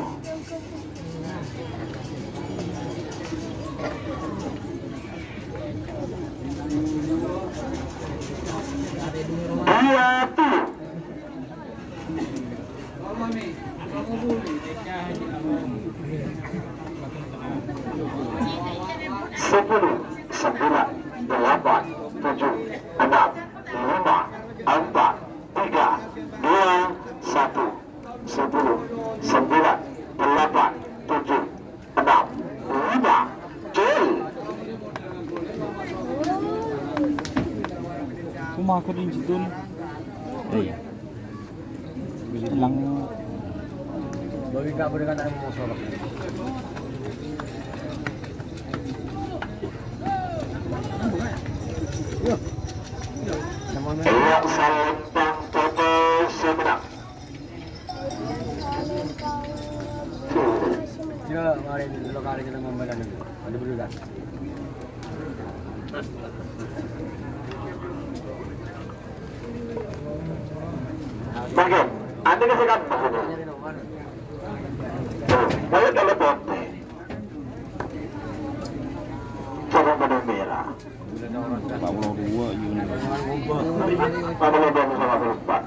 Dua puluh. Sepuluh, sembilan, delapan, tujuh, enam, lima, empat, tiga, dua, satu. Sepuluh, sembilan, delapan, tujuh, enam, lima, gol. Kumaha kok di situ nih? Iya. Lang. Bagi kabur kan ada musuh. Iya, Salembang Batu Seberang. Sila, mari, dulu kali kita membelah dulu. Ada dulu, kan? Mangga, anda kasih kan, Mas, ini. Tuh, saya telepon. Coba pada merah. Empat puluh dua, Yuni. Empat puluh dua, empat puluh empat.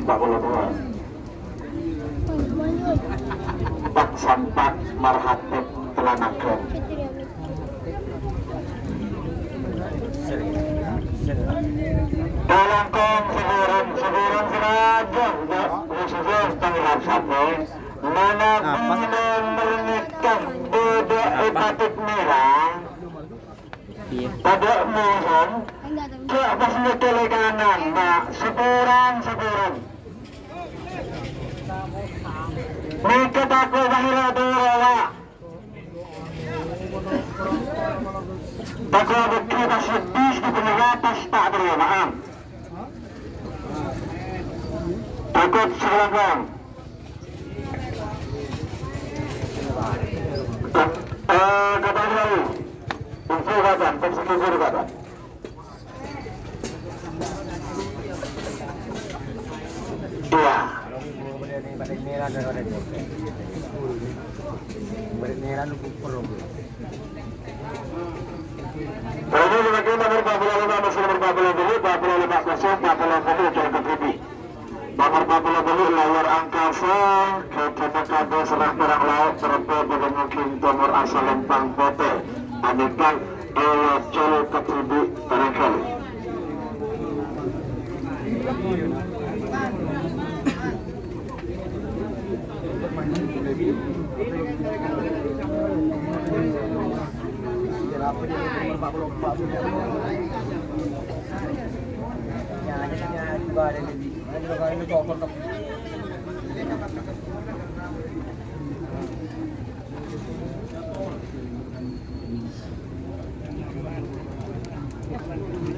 Empat puluh dua. Pak Sampak Marhatep Telanaga. Kalangkong Seburan, Seburan Seraja, Seburan Tengah Sate, Mana Apa? Bina Tik merah. Padâ mohon, jhâ' pas nyèdhâlè kanan, Pak. Saporana, saporana. Mèghâ tako' bahira dulu, Pak. Tako' bhâkti pas lebbis di penerapas tak berjamaah. Tako' sakalangkong. Eh, kapan lalu? Info kapan? Persegi info kapan? Iya. Kalau ini lagi nomor empat puluh lima, masih nomor empat puluh lima, empat puluh lima kosong, empat puluh lima, Jalan Kediri. Nomor empat puluh lima, Layar Angkasa, Kacamata Serang Perang Laut, Terpel Pada Mukim Timur Asal Lempang Pote, Anekan, Ewa Col Kediri, Terangkal.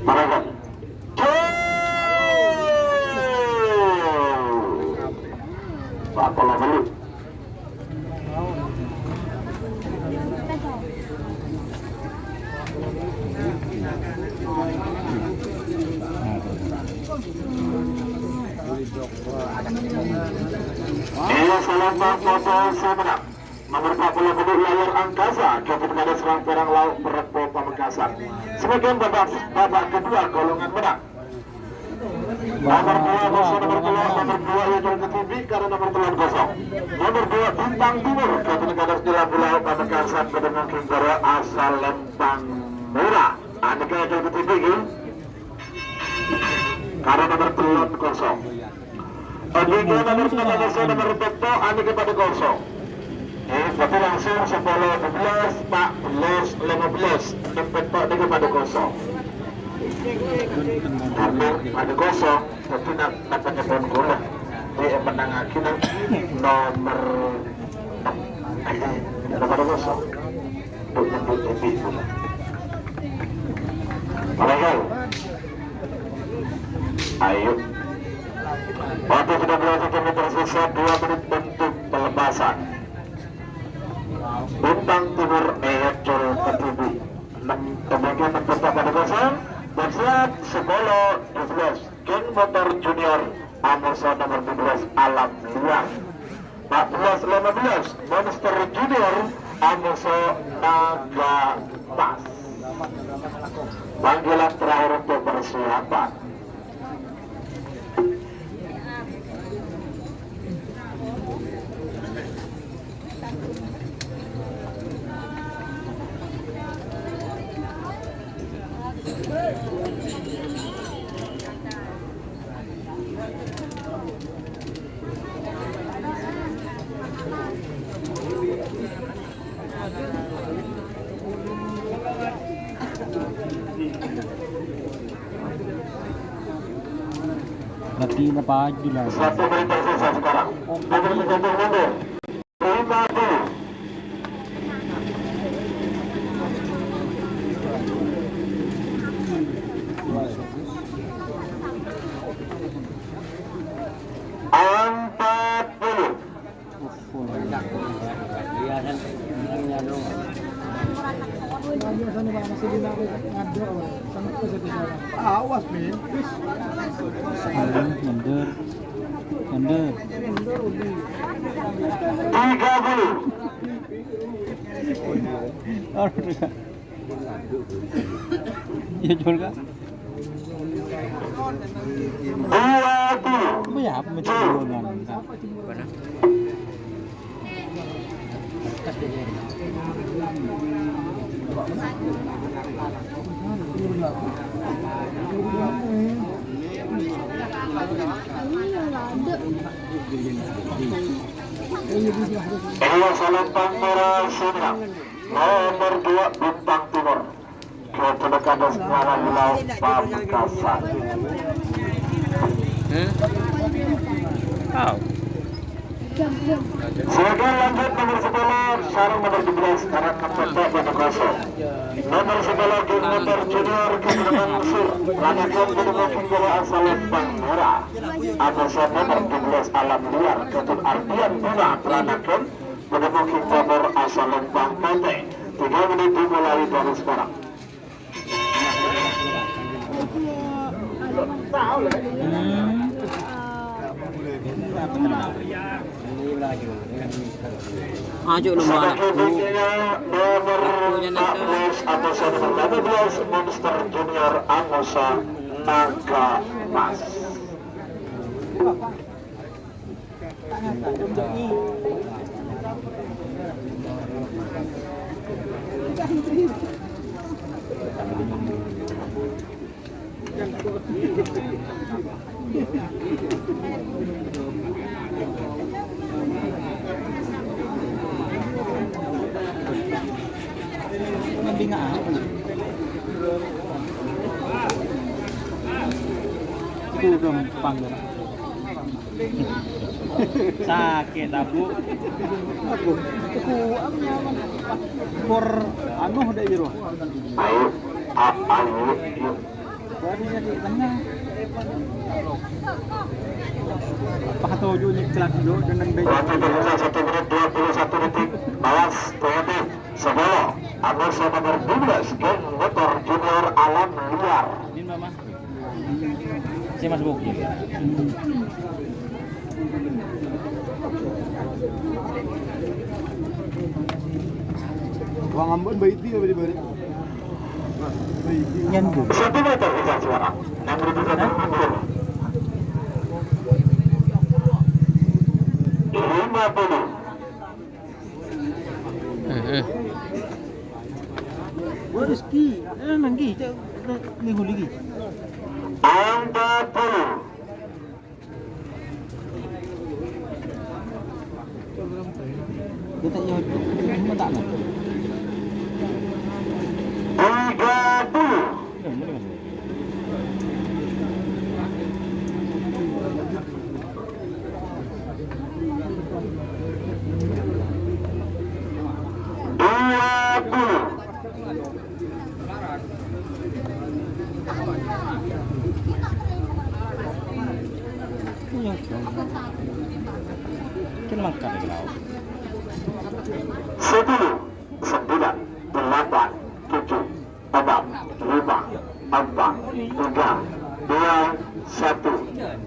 Paragon. Bapak Lalu. Iya, salam Pak Bapak, saya menang. Nomor empat puluh lima, Layar Angkasa, Kabupaten Serang Perang Laut, Merepo Pamekasan. Sebagian babak, babak kedua, golongan menang. Nomor dua, musuh nomor dua, nomor dua, ya, Jol Kediri, karena nomor telon kosong. Nomor dua, Bintang Timur, Kabupaten Jalan Pulau, Pamekasan, Bedungan Kinggoro, Asal Lempang Murah. Andika Jol Kediri, gitu. Karena nomor telon kosong. Andika nomor telon kosong, nomor Toto, andika pada kosong. Eh, berarti langsung sepuluh dua belas, empat belas, lima belas. Yang Toto andika pada kosong. Karena pada kosong, berarti nak, nak penyebut gula. Di menangaki nak nomor enam. Ada pada kosong. Untuk nyambut lebih gula. Mulai, ayo. Waktu sudah berlangsung, kami tersisa dua menit untuk pelepasan. Bintang Timur, Ewa Col Kediri. Enam, kemudian enam puluh pada kosong. Bersiap, sepuluh dua belas. Geng Motor Junior, Amoso nomor dua belas, Alam Luar. Empat belas lima belas, Monster Junior, Amoso Naga Emas. Panggilan terakhir untuk persiapan. Lagi lepas dulu. Satu menit tersisa sekarang. Mundur, mundur, mundur. Lima puluh. Empat puluh. Awas, men. Mundur. Mundur. Tiga puluh. Aduh. Ya, Jol, Kak. Dua puluh. Apa ya, apa macam dua kan? Mana? Iya, salam Palmera Sumedang. Nomer dua, Bintang Timur. Kètèbâ ka Dasnyawa Wilayah Pamekasan. Hmm? Oh. Sèngghâ lanjut nomer sepuluh, sareng nomer dua belas, karena kepepet yang kosong. Nomer sepuluh, Geng Motor Junior, Kètèbâ Mansur, Ranakan, Gunung Bukit Jaya, asal Lembang Merah. Ada nomer dua belas, Alam Liar, Ketut Ardian Bima, Ranakan, Bâdâ Bukit Bobor asal Lembang Putih. Tiga menit dimulai dari sekarang. Ajo lomba anak. Sebagai penggantinya, nomor empat belas atau nomor lima belas, Monster Junior Angosa Naga Mas. Itu gampang. Sakè', Bu. Aku, aku, por anu dâ' jârèya. Ayo, a-, ayo, yuk. Baru nyakè' tengah. Pas tuju nyeklak dulu dengan baju. Waktu terbuka satu menit dua puluh satu detik. Awas, hati-hati. Sepuluh, Angosa nomor dua belas, Geng Motor Junior Alam Liar. Ini, Mama. Saya masuk. Wong ambon baiti ya, bari-bari. Baiti. Nyen, Bu. Satu meter, Bintang Suara. Enam ribu satu meter. Lima puluh. Heeh. Wah, Rizky, eh, nanggi, cak, nanggi lagi. Empat puluh. Kita iya, cuma tak nak. Tiga puluh. Dua puluh. Sepuluh, sembilan, delapan, tujuh, enam, lima, empat, tiga, dua, satu,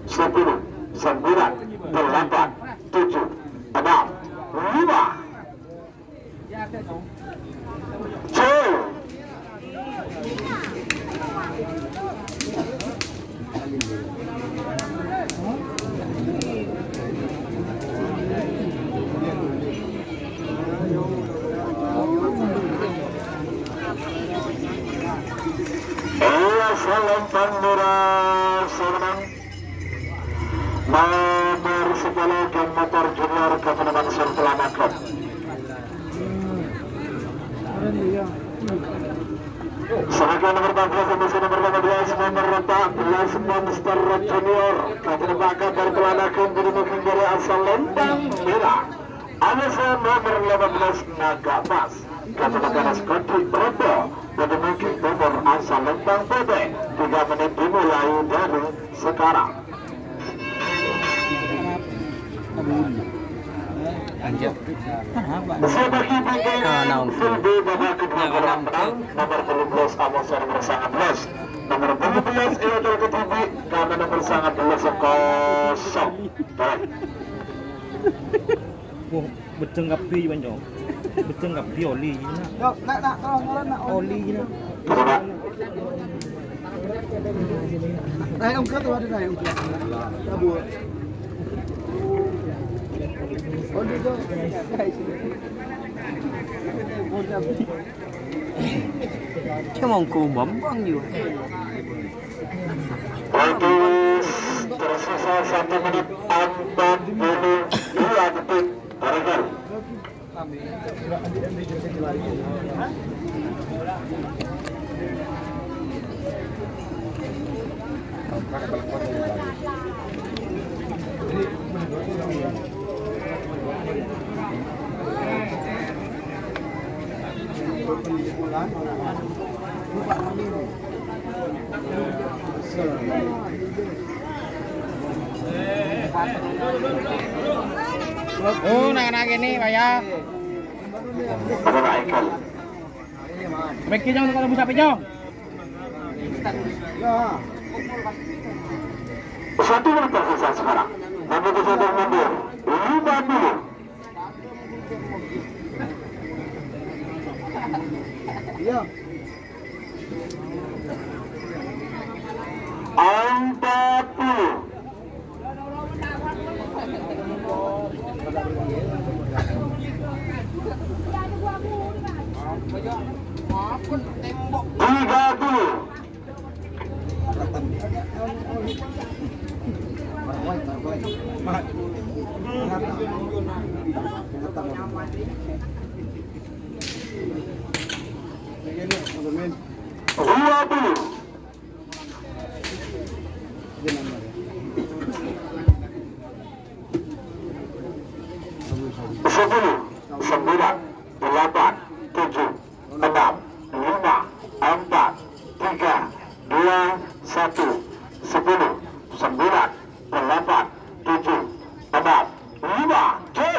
sepuluh, sembilan, delapan, tujuh, enam, lima. Iya, salam pangmurah, salam. Nomor sepuluh, Geng Motor Junior, Kabupaten Mansur, Telanakan. Sebagai nomor empat belas, nomor lima belas, nomor empat belas, Monster Junior, Kabupaten Bakar, Telanakan, Gunung Bukit Jaya, asal Lembang Merah. Ada nomor lima belas, Naga Mas, Kabupaten Kodik Proto, Gunung Bukit Bobor, asal Lembang Putih. Tiga menit dimulai dari sekarang. Lanjut. Saya bagi bintang. Ah, naon? Full B babak kedua, nah, kolam naon? Menang, nomor tujuh belas, Amos, nomor sembilan belas. Nomor tujuh belas, Ewa Terketibi, karena nomor sembilan belas kosong. Baik. Wah, beddheng kabbhi, Wan, Cong. Beddheng kabbhi oli, Nak. Yo, Nak, Nak, tolong, tolong, Nak. Oli, Nak. Coba, Nak. Naik ongkot tuh, ada naik ongkot. Aduh. Oli, Cong. Oli, Cong. Cemong kumbang, Bang, yuk. Waktu tersisa satu menit empat puluh dua detik. Terakhir. Oh, na'-kana' kènè', Pak, yâ. Mèkkè, Jong, kalau bisa, Jong. Satu menit tersisa sekarang. Namun kita sudah mundur. Lima puluh. Iya. Empat puluh. Tiga puluh. Dua puluh. Sepuluh, sembilan, delapan, tujuh, enam, lima, empat, tiga, dua, satu, sepuluh, sembilan, delapan, tujuh, enam, lima, go!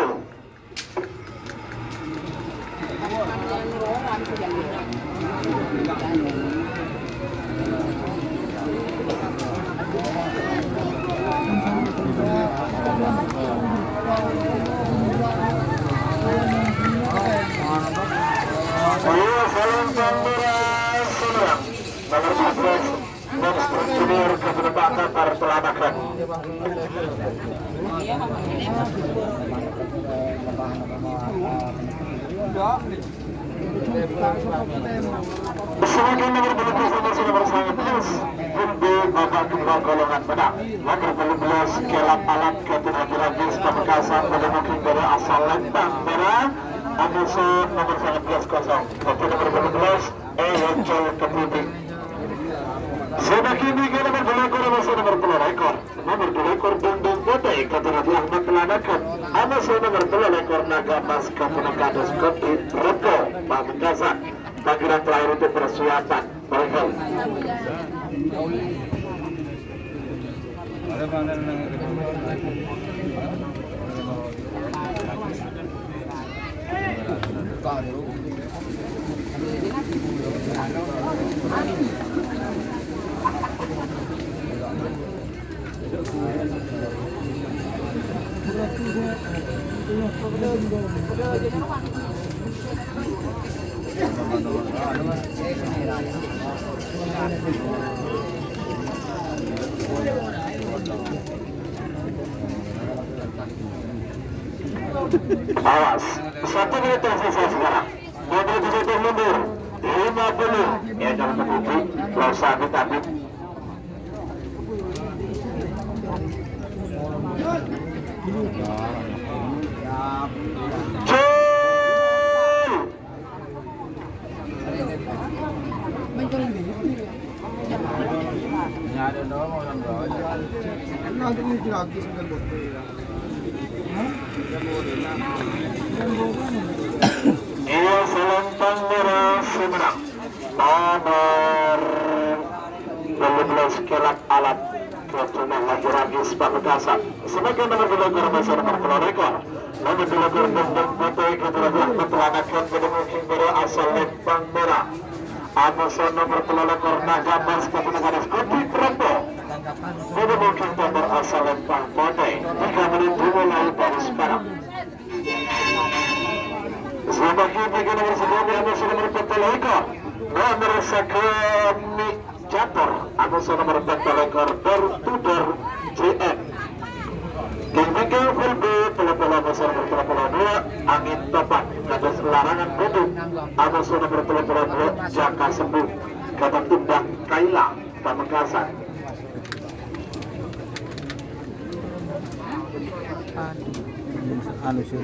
Ayo, salam tambura, saudara. Nomor empat belas. Monster Junior ka penempatan bertelaga. Sebagai nomor dua belas, nomor sembilan belas, Gumbi Bapak Kedua Golongan Menang. Nomor dua belas, Kelap Alat Katin Akira Bis Pamekasan pada mungkin dari asal Lembang Merah. Amuso nomor sembilan belas kosong. Tapi nomor dua belas, Eyacol Kepiting. Sè dhâggi' nèka nomor dua lekor, amoso nomor tello lekor. Nomor dua lekor, Dongdong Potè, Katerapon Ahmad Telanakan. Amoso nomor tello lekor, Naga Mas, Kaponakan Dos Kopi, Rebo, Pamekasan. Panggilan terakhir untuk persiapan. Baik. Awas, satu menit tersisa sekarang. Nomor tujuh belas mundur, lima puluh. Ya, jangan terpuji. Nggak usah amit-amit. Gol! Iya, Selentang Merah Semarang. Nomor lima belas, Kelap Alat. Kèya coma lagi-lagi Pamekasan. Sebagai nomor dua lekor, amoso nomor tello lekor. Nomor dua lekor, Dongdong Potè, Katerapon Ahmad Telanakan, pada mungkin pada asal Lembang Merah. Amoso nomor tello lekor, Naga Mas, Kaponakan Dos Kopi, Rebo. Pada mungkin nomor asal Lembang Potè. Tiga menit dimulai dari sekarang. Selamat pagi, nomor sekian, amoso nomor tello lekor. Nomor sekian, Catur, amoso nomor tello lekor, door to door C M. King Bingkel Full B, tello puluh, amoso nomor tello puluh dua, Angin Topan, kados larangan buduk, amoso nomor tello puluh dua, Jaka Sembuh, Kata Tundang, Kaila, Pamekasan. Anu, sing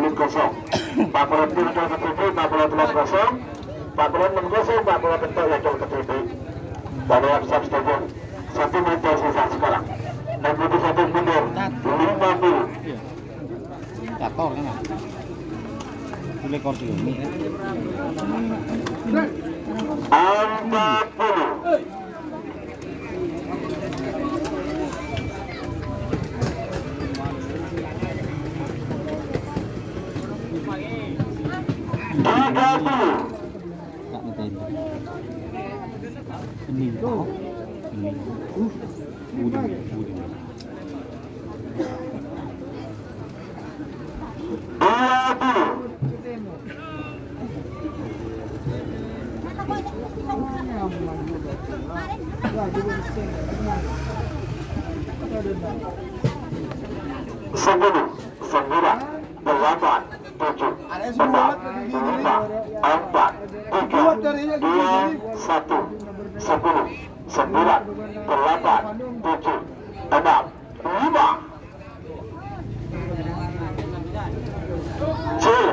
bellu' kosong. Empat puluh tiga kosong, empat puluh delapan kosong, empat puluh enam kosong, empat puluh delapan kosong. Tadi siap-siap setuju. Satu menit tersisa sekarang. Enam puluh satu mundur. Lima puluh. Cator kan? Boleh kursi ini. Empat puluh. Tiga puluh. Tak ngerti. Ini. Ini. Uh. Udah, udah. Dua puluh. Sepuluh, sembilan, delapan, tujuh, enam, lima, empat, tiga, dua, satu, sepuluh, sembilan, delapan, tujuh, enam, lima. Cil.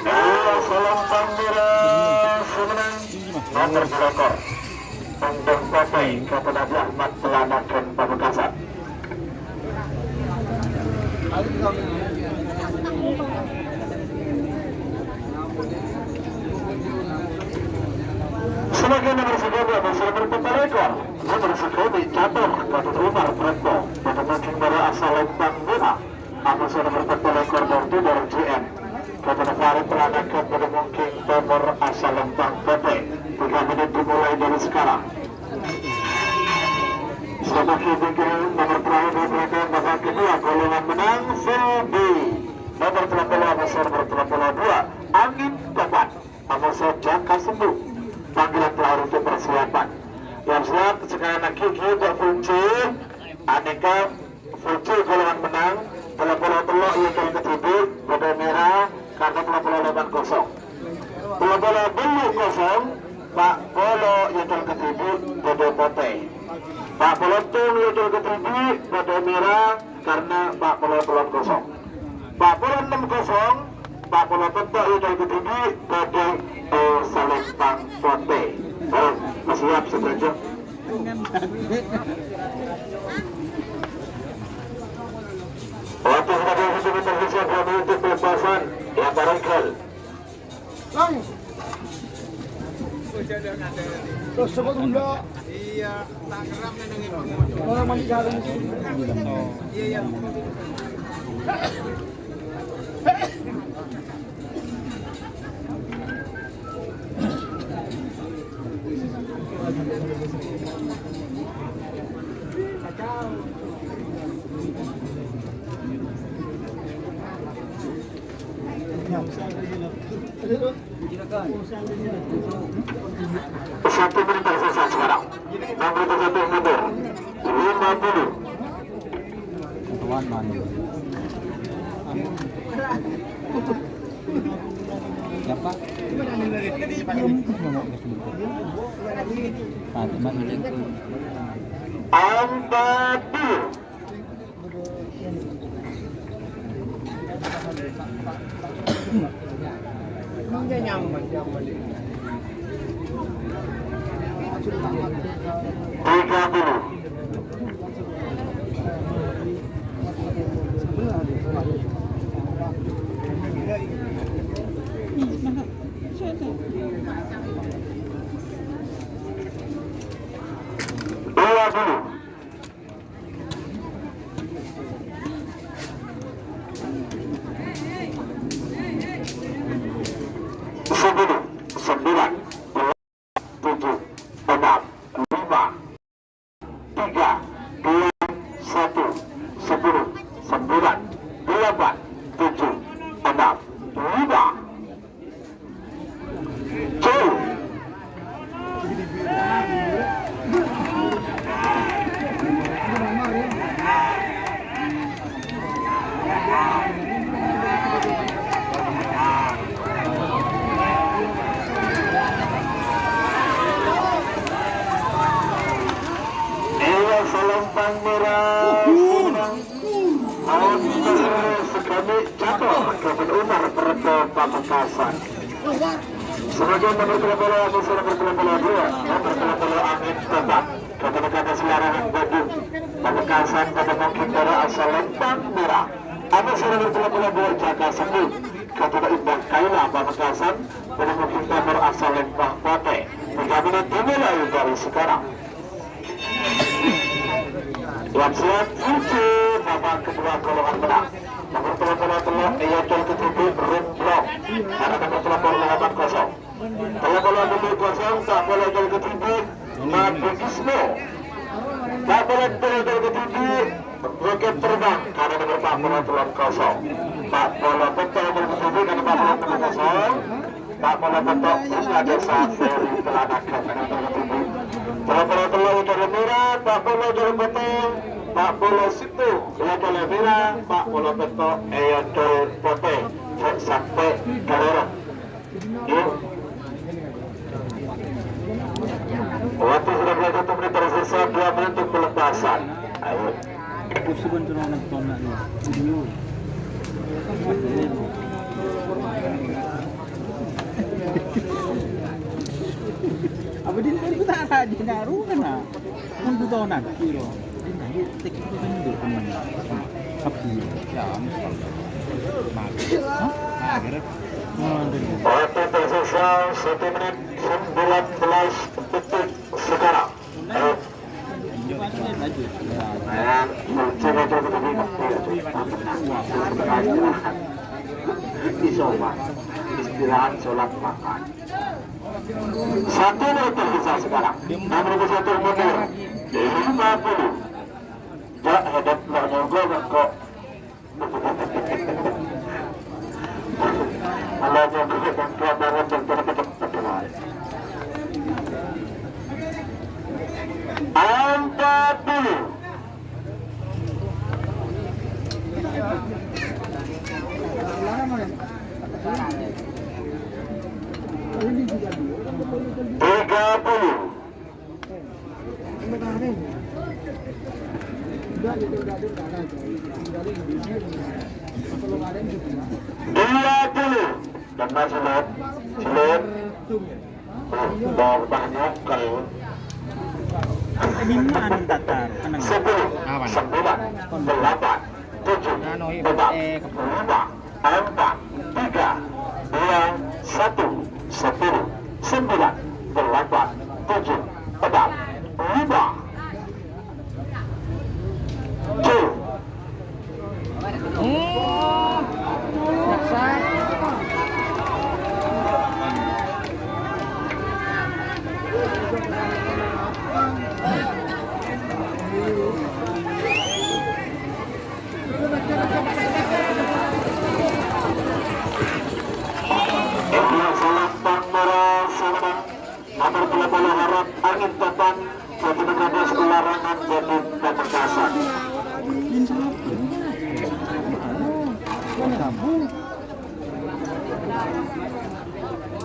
Iya, salam pambela semenang. Nomor dua ekor. Untuk Bapak Kepala Ahmad Pelanakan Pamekasan. Sebagai nomor sekian, nomor seratus empat puluh ekor. Nomor sekian, catur, Gatot Umar Brembo. Pada mungkin para asal Lembang Bima. Amoso nomor empat puluh ekor dari J M. Kepala Farid Pelanakan pada mungkin nomor asal Lembang Kote. Tiga menit dimulai dari sekarang. Selamat berpikir nomor terakhir dari belakang babak kedua, golongan menang full B. Nomor tiga puluh, amoso nomor tiga puluh dua, Angin Topan. Amoso Jaka Sembuh. Panggilan terakhir untuk persiapan. Yang siap, sekali lagi, kita kunci. Aneka Full C golongan menang, tello polo tello' yodel kedhibi', bâdâ mèra, karna tello polo lapan kosong. Tello polo tello' kosong, pa' polo yodel kedhibi', bâdâ potè. Pa' polo tello' yodel kedhibi', bâdâ mèra, karna pa' polo tello' kosong. Pa' polo ennem kosong, pa' polo tello' yodel kedhibi', bâdâ, eh, salempang potè. Oh, siap, sadhâjâ. Waktu sudah berhenti, tergeser dua menit untuk pelepasan. Ya, barangkal. Lang. Terus sebut dulu. Iya, tak keram nenengin Bang Mojo. Orang mandi jalan. Iya, iya. Satu menit tersisa sekarang. Enam puluh satu mundur. Lima puluh. Satuan mana? Siapa? Nah, cuma ini. Empat puluh. Tiga puluh. Dua puluh. Sepuluh, sembilan, tujuh, enam, lima, tiga, dua, satu, sepuluh, sembilan, delapan, tujuh, enam, lima. Iya, Selempang Merah. Ampir sekali jatuh ke benar perempuan Pamekasan. Sebagai nomor tiga puluh, Amis nomor tiga puluh dua, nomor tiga puluh, Amin Tebak. Kata-kata selarangan Bandung. Pamekasan pada mungkin darah asal Lempang Merah. Amis nomor tiga puluh dua, Jaka Sembung. Kata Indah Kaila Pamekasan pada mungkin nomor asal Lempang Pate. Tiga menit dimulai dari sekarang. Siap-siap, cuci babak kedua golongan menang. Nomor tello puluh tello, Eya Col Kedidi, Rum Blok. Karena nomor tello puluh delapan kosong. Tello puluh tello kosong, Pak Bola Col Kedidi, Madu Kismo. Pak Bola Col Kedidi, Roket Terbang. Karena nomor empat puluh tello kosong. Pak Bola Col Kedidi, karena empat puluh tello kosong. Pak Bola Petok, Bunga Desa, Seri Telaga, Kabupaten Bengkulu. Bola Petok, Bola Petok, Bola Petok, Pak Bola Situ, Bola Bola Merah, Pak Bola Petok, Eya Dol Pote, cek sampai keluar. Yuk. Waktu sudah mulai satu menit tersisa, dua menit untuk pelepasan. Ayo. Kursi bantuan anak-anak nih. Video. Apa din tadi kita ada di naruh kan, ah? Kan butuh anak, kilo. Din tadi tek itu kan itu teman. Tapi, ya, ampun. Nah, hah? Nah, gara-gara. Oh, ada. Waktu tersisa satu menit sembilan belas detik sekarang. Isoman, istirahat, sholat, makan. Satu meter bisa sekarang. Enam ribu satu mundur. Lima puluh. Jak, hebat, nggak nyogok, kok. Empat puluh. Tiga puluh. Dua puluh. Benar, Silet. Silet. Oh, udah banyak kalau. Sepuluh, sembilan, delapan, tujuh, enam, lima, empat, tiga, dua, satu, sepuluh, sembilan, delapan, tujuh, enam, lima. Tuh. Hmm. Maksa. Nomor tello puluh harap angin topan, jadi mekadas larangan jadi pamekasan.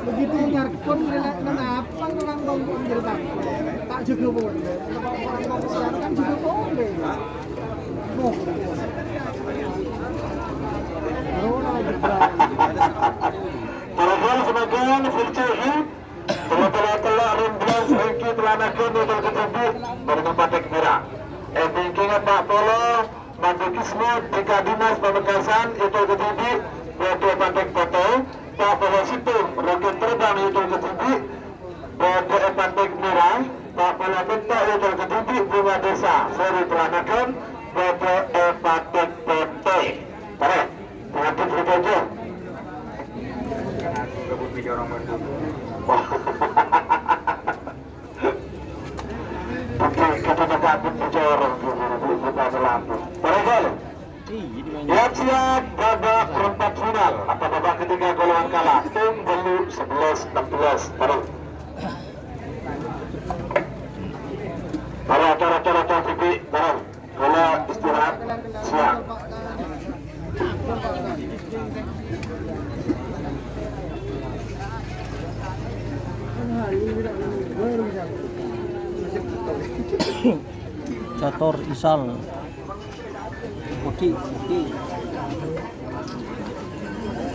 Begitu nyarkon, kenapa orang bangkong jadi takut? Tak jaga boleh. Kan jaga boleh. Oh. Corona lagi. Ètol kadhibi' bâdâ Pathèk Mèra. È bingkingnga Pa' Polo, Madu Kismo, Dika Dinas Pamekasan, ètol kadhibi' bâdâ Pathèk Potè, Pa' Polo Sèttong, Roket Terbang, ètol kadhibi' bâdâ è Pathèk Mèra, Pa' Polo Pènta', ètol kadhibi' Bunga Desa, Seri Pelanakan, bâdâ è Pathèk Potè. Tarè, pengadhep ghâpanèka. Oke, kita dapat bicara, kita dapat lampu. Barangkali. Siap-siap, babak perempat final atau babak ketiga golongan kalah. Tim bulu sebelas enam belas, bareng. Para, para, para, para, T V, bareng. Bola istirahat, siap. Catur Isal. Putih, putih.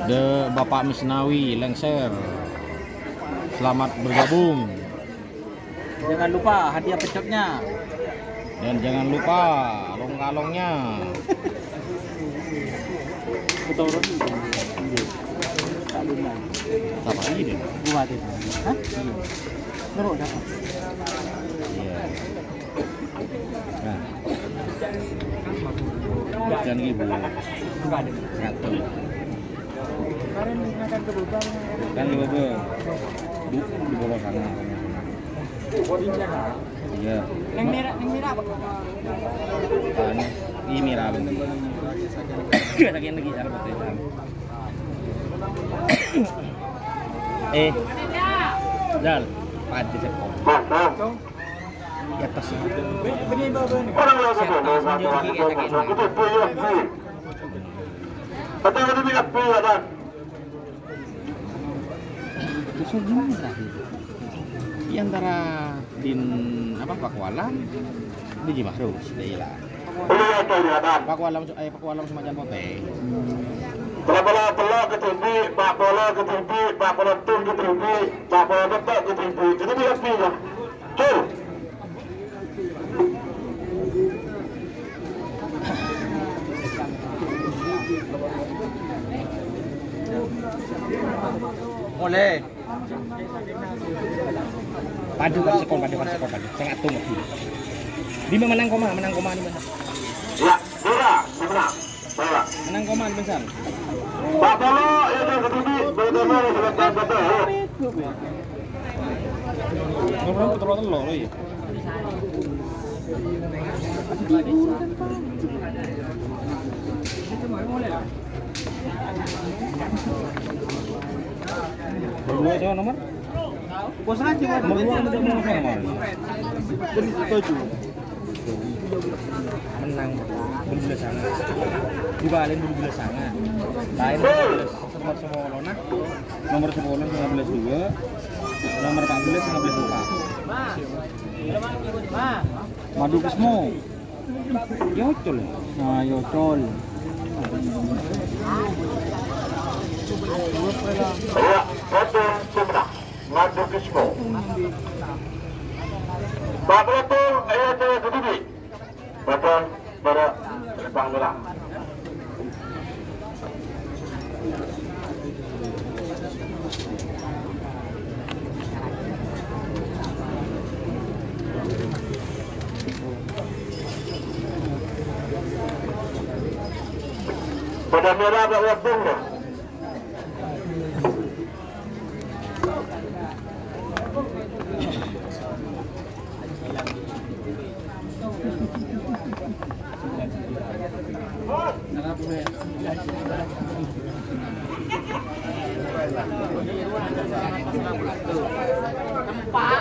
De Bapak Misnawi lengser. Selamat bergabung. Jangan lupa hadiah pecotnya. Dan jangan lupa long-kalongnya. Betul. Apa ini? Gua ada. Hah? Iya. Terus dapat. Iya. Nah. Jangan gitu. Enggak ada. Enggak tahu. Kan di bawah. Di, di bawah sana. Iya. Neng merah, neng merah apa? Ini merah. Lagi, lagi, salah satu. Eh, Dal, padi sekolah. Di atas. Orang lain apa? Saya tak senjata kayak sakit. Ada yang lebih apa ya, Dan? Itu semua terakhir. Di antara din apa, Pakualam, di Jimahrus, di Ila. Iya, itu ya, Dan. Pakualam, eh, Pakualam Semancan Potè. Bola-bola, bola ke tinggi, Pak, bola ke tinggi, Pak, bola tun ke tinggi, Pak, bola betok ke tinggi. Itu dia, ya. Cul. Boleh. Padu, padu sekol, padu, padu sekol, padu. Sangat tunggu. Di mana menang koma, menang koma di mana? Ya, bola, menang. Menang koman pisan. Pak Polo, ya, yang kedua, bola bola, bola bola. Nomor telu, ya. Nomor dua siapa nomor? Nomor dua, nomor dua, nomor dua. Setuju. Menang, bulu bulu sanga. Dibalen bulu bulu sanga. Lain nomor sepuluh, nah. Nomor sepuluh, lima belas dua. Nomor empat belas, lima belas empat. Madu Kesmo. Yocol. Nah, Yocol. Iya, betul, Cimna. Madu Kesmo. Pak Beratung, ayo, ayo, berdiri. Betul, pada Jepang bola. Pada merah, Pak Beratung, ya. Pak,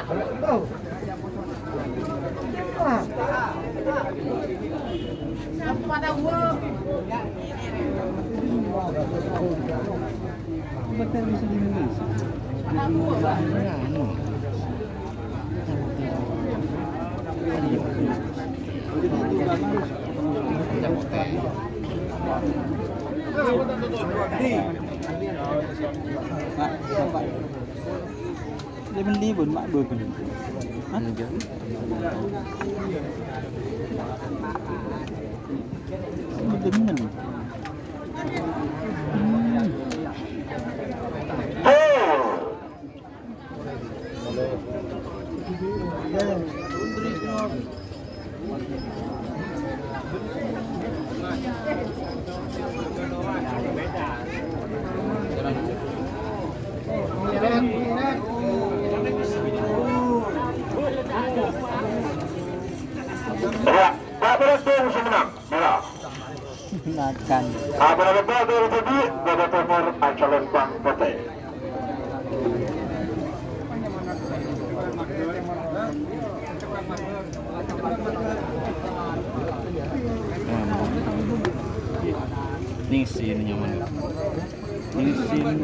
Bapak. Mending pun, Mak, bâgân. Hah? Enggak. Bâgân. Hmm. Ya, Pak Beres, musim menang. Merah. Makan. Apa nama itu tadi? Baba Tamar, Acalan Pang Putih. Ningsin nyaman. Ningsin.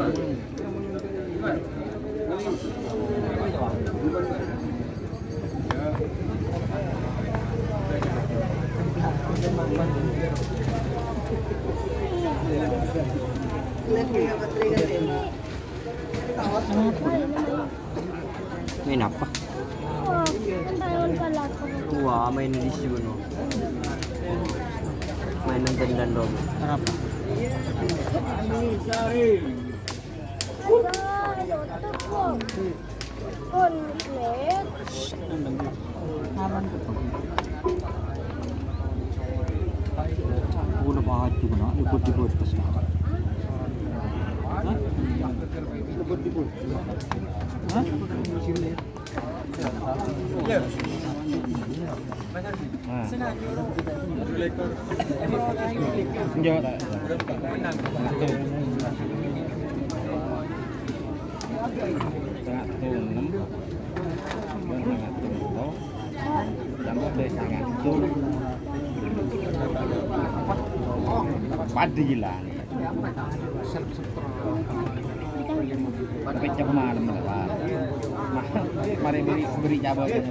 Main apa? Wah, main di sini. Main nonton dan dong. Kenapa? Komplit. Aman. Aku udah baju kena, ikut di atas. Hah? Ikut di atas. Hah? Nah. Enggak. Setengah tujuh enam. Setengah tujuh. Tambah deh setengah tujuh. Padilan. Pecah malem, Pak. Mari beri, beri cabai.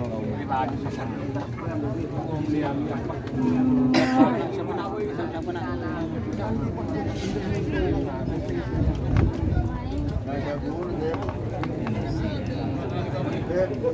Thank you.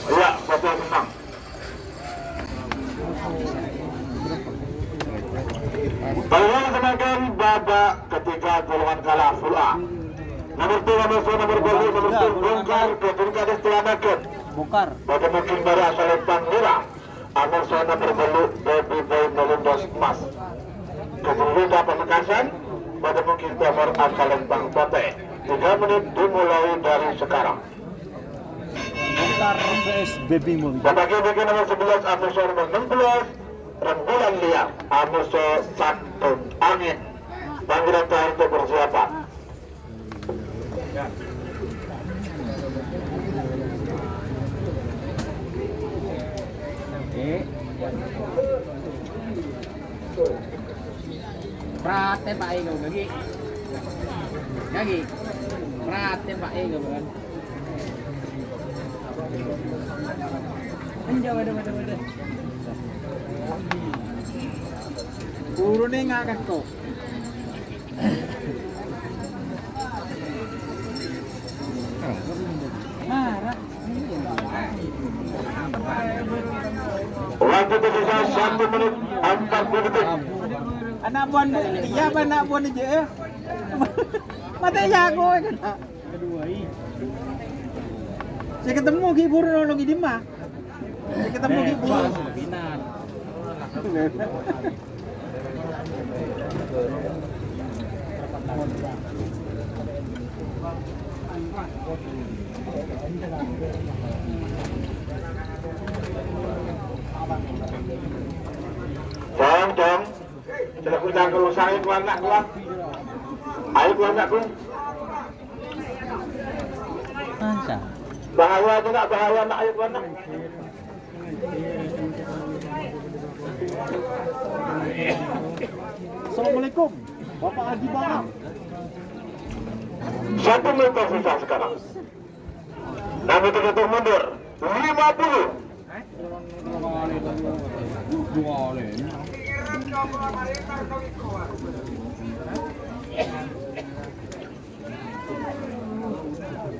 Iya, betul, Bang. Bâlâ samakan bâbâ ketiga golongan kala full A. Nomor tiga masuk, nomor bâllu, nomor tiga bongkar, Dodon Kades Telanakan. Bongkar. Pada mungkin bara salempang murah. Nomor saya nomor bâllu, Baby Boy Melindos Emas. Kedua Pamekasan, pada mungkin nomor salempang pote. Tiga menit dimulai dari sekarang. Bongkar V S Baby Mobile. Bapak Ibu, nomor sebelas, Amuso nomor enam belas, Rembulan Liar, Amuso Santun Angin. Panggilan terakhir untuk persiapan. Eh. Prate Pak Ego lagi. Lagi. Prate Pak Ego kan. Enja, waduh, waduh, waduh. Guru nih ngakak kok. Marah. Waktu tersisa satu menit empat puluh detik. Anak buah, iya, apa anak buah aja, ya? Mati jago, ya, kan? Saya ketemu Ki Buru, lo, lo, gini, mah. Saya ketemu Ki Buru. Tong, tong. Selaku cangkul usahanya keluar, nak, keluar. Ayo keluar, nak, keluar. Masa? Bahaya itu, nak, bahaya, nak, ayo keluar, nak. Assalamualaikum, Bapak Haji Baram. Satu menit tersisa sekarang. Nama terjatuh mundur. Lima puluh.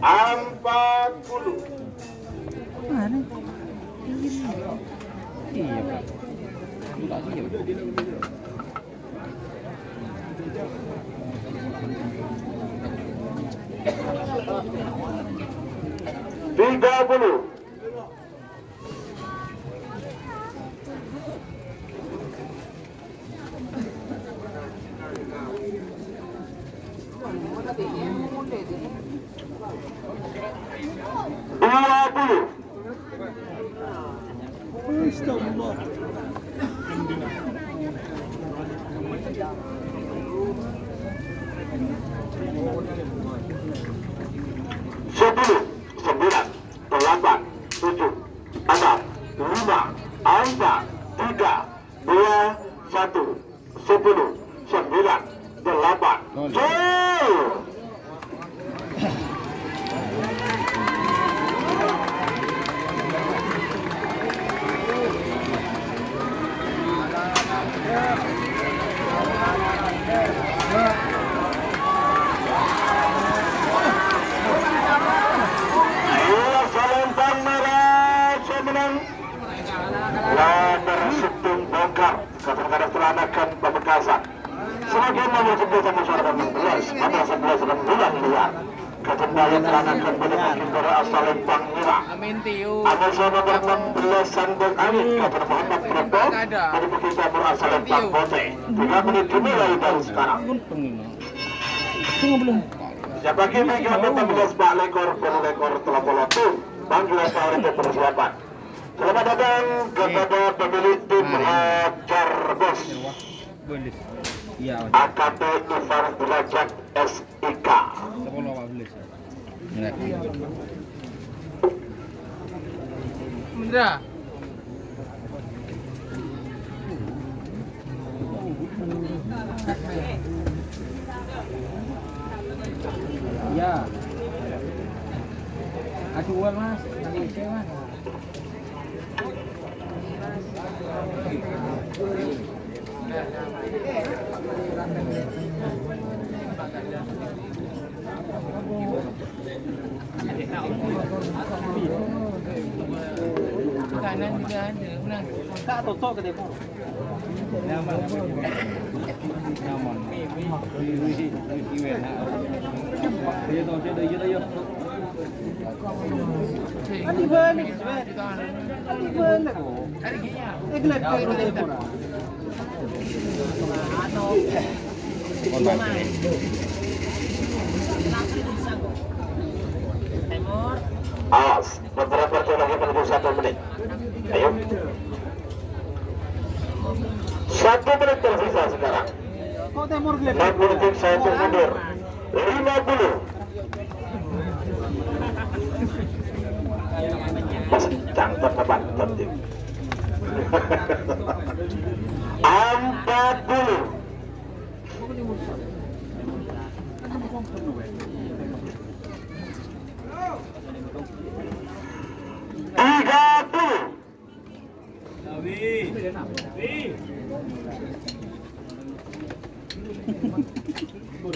Empat puluh. Mana? Iya, Pak. Enggak, iya, Pak. Tiga puluh. Dua puluh. Sepuluh, sembilan, delapan, tujuh, enam, lima, empat, tiga, dua, satu, sepuluh, sembilan, delapan. Gol. Jol! Iya, Salempang Merah, sè mennang. Latar Sugeng Bongkar, kapan kada setelah anakan Pamekasan. Sebagian nomor sebelas sama suara enam belas, mata sebelas enam belas liar. Kapan bayar teranakan pada mungkin pada asal Salempang Merah. Amin, Tio. Ada saya nomor enam belas Sandal Angin, kapan Muhammad Proto, pada mungkin kapan asal Salempang Putih. Tiga menit dimulai dari sekarang. Siapa kini kami enam belas, empat lekor, dua lekor, telah pola tu. Panggilan tawaran dan persiapan. Selamat datang kepada pemilik tim Hajar Bos. Iya. A K P Ivan Derajat S I K. Sepuluh empat belas. Bener. Iya. Aduh, Mas. Nanti isi, Mas. Kanan juga ada, benar. Kak, totok ke demo. Nyaman. Nyaman. Iya, toh, iya, toh, iya, toh, iya. Adi balik, Swen. Adi balik. Eh, gelap, gelap, gelap. Awas, beberapa waktu lagi menuju satu menit. Ayo. Satu menit tersisa sekarang. Kok Timur gelap? Enam puluh detik saya mundur. Lima puluh. Pas cangkep ke pantat, Tim. Empat puluh. Tiga puluh.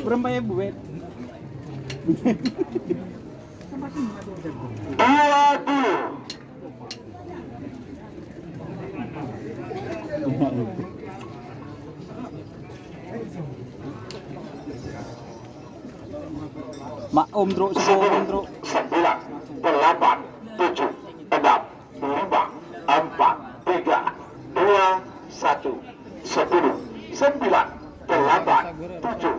Berempat ya, Bu, wet. Dua puluh. Maklum, Truk, sepuluh, Truk. Sembilan, delapan, tujuh, enam, lima, empat, tiga, dua, satu, sepuluh, sembilan, delapan, tujuh,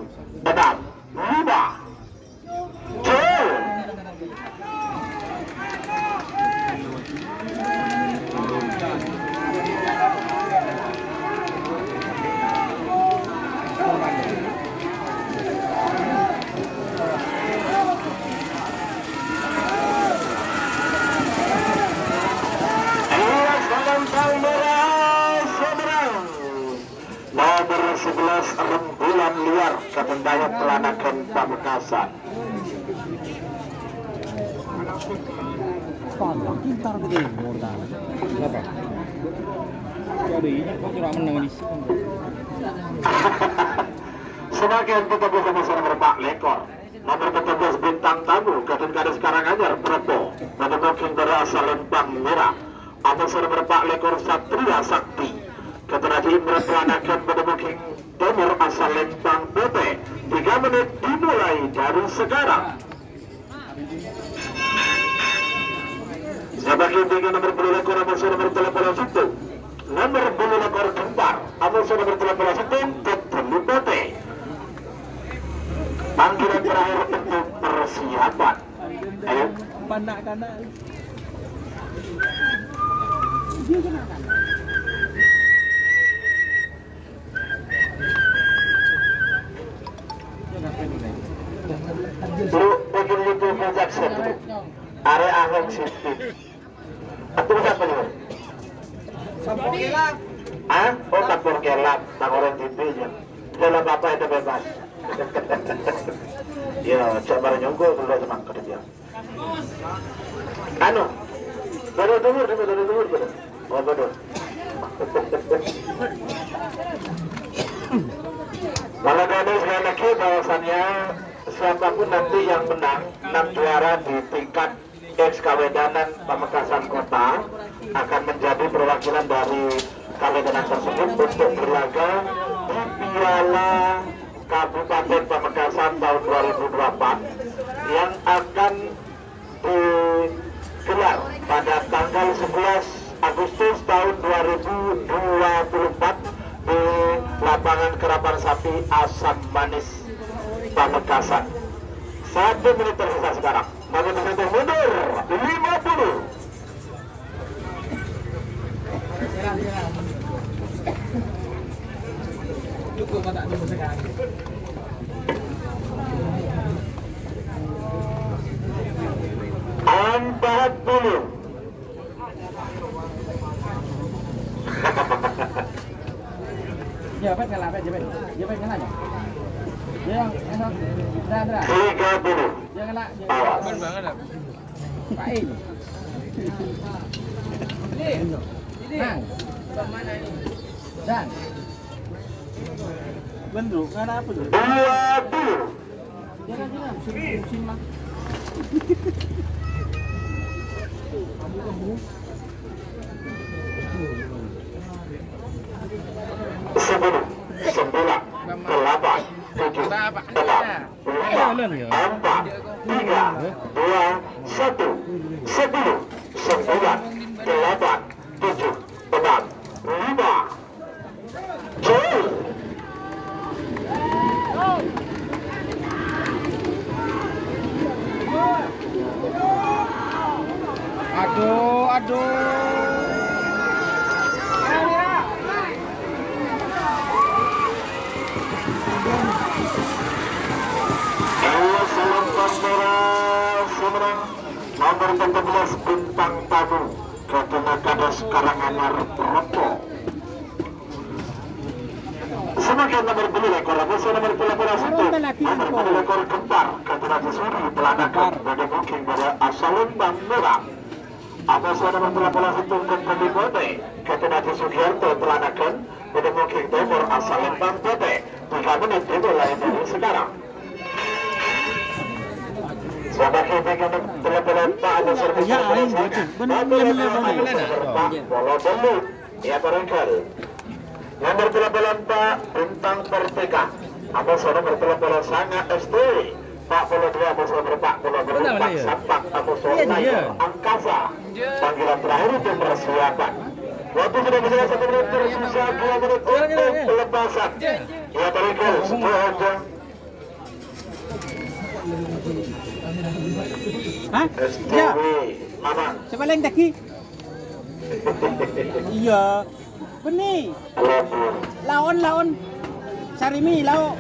enam, lima. Gol! Tentara pelanakan Pamekasan. Pintar gitu ya, Morgan. Kenapa? Waduh, ini kok curang menang di sini. Semakin tetap bersama sama Pak Lekor. Nomor empat belas Bintang Tamu, Katon Kades Karanganyar, Prapo, Madam King Dara Salempang Merah, Atas nomor empat lekor Satria Sakti, Katon Haji Imran Pelanakan, Madam King Timur asal Lempang Putih. Tiga menit dimulai dari sekarang. Sabagi tiga nomor bulu lekor, atas nomor telepon satu. Nomor bulu lekor Kempar, atas nomor telepon satu, Tetelu Putih. Panggilan terakhir untuk persiapan. Ayo. Panak-kanak. Bro, bikin lucu Michael Jackson, bro. Are ahong sipit. Aku bisa apa, Bro? Sampok kelak. Hah? Oh, sampok kelak. Tang orang tipi ya. Dalam apa itu bebas? Ya, coba nyungkul dulu, teman kerja. Anu, bodoh dulu, dulu, dulu, dulu, dulu. Oh, bodoh. Malam ini sekali lagi bahwasannya siapapun nanti yang menang, enam juara di tingkat X Kawedanan Pamekasan Kota akan menjadi perwakilan dari Kawedanan tersebut untuk berlaga di Piala Kabupaten Pamekasan tahun dua ribu dua puluh empat yang akan digelar pada tanggal sebelas Agustus tahun dua ribu dua puluh empat di Lapangan Kerapan Sapi Asam Manis, Pamekasan. Satu menit tersisa sekarang. Nomor satu mundur, lima puluh. Empat puluh. Ya, Pak, ngalah, Pak, ya, Pak. Ya, Pak, ngalah, ya. Ya, yang, yang, Indra, Indra. Tiga puluh. Ya, ngalah, ya. Awas. Pak, ini. Ini. Ini. Nang. Mana ini? Dan. Bentuk, ngalah apa tuh? Dua puluh. Sepuluh, sembilan, delapan, tujuh, enam, lima, empat, tiga, dua, satu, sepuluh, sembilan, delapan, tujuh, enam, lima, Aduh, aduh. Ayo, salam Palmera, Semarang. Nomor empat belas Bintang Tamu, Katon Kades Karanganyar Prapo. Semakin nomor bulu lekor, nomor bulu lekor satu, nomor bulu lekor Kempar, Katon Haji Suri, Pelanakan, Bada Booking, Bada Asal Lembang Merah. Atas nomor telepon satu, Kempar di Bote, Katon Haji Sugiarto, Pelanakan, Bada Booking, Timur, Asal Lembang Bote. Tiga menit dimulai dari sekarang. Selamat datang ke telepon Pak Agus Servis. Ya, aing bocah. Bener, bener, bener. Pak, bola beli. Ya, barangkal. Nomor telepon Pak Bintang Pertika. Atas nomor telepon Sanga S T W. Pak puluh dua, atas nomor Pak puluh dua, Pak Sampak, atas nomor Angkasa. Panggilan terakhir itu persiapan. Waktu sudah berjalan satu menit, tersisa dua menit untuk pelepasan. Ya, barangkal. Seterusnya. Hah? Ya. S T W, Mama. Siapa yang tadi? Iya. Beni. Labur. Laon, laon. Sarimi, lao.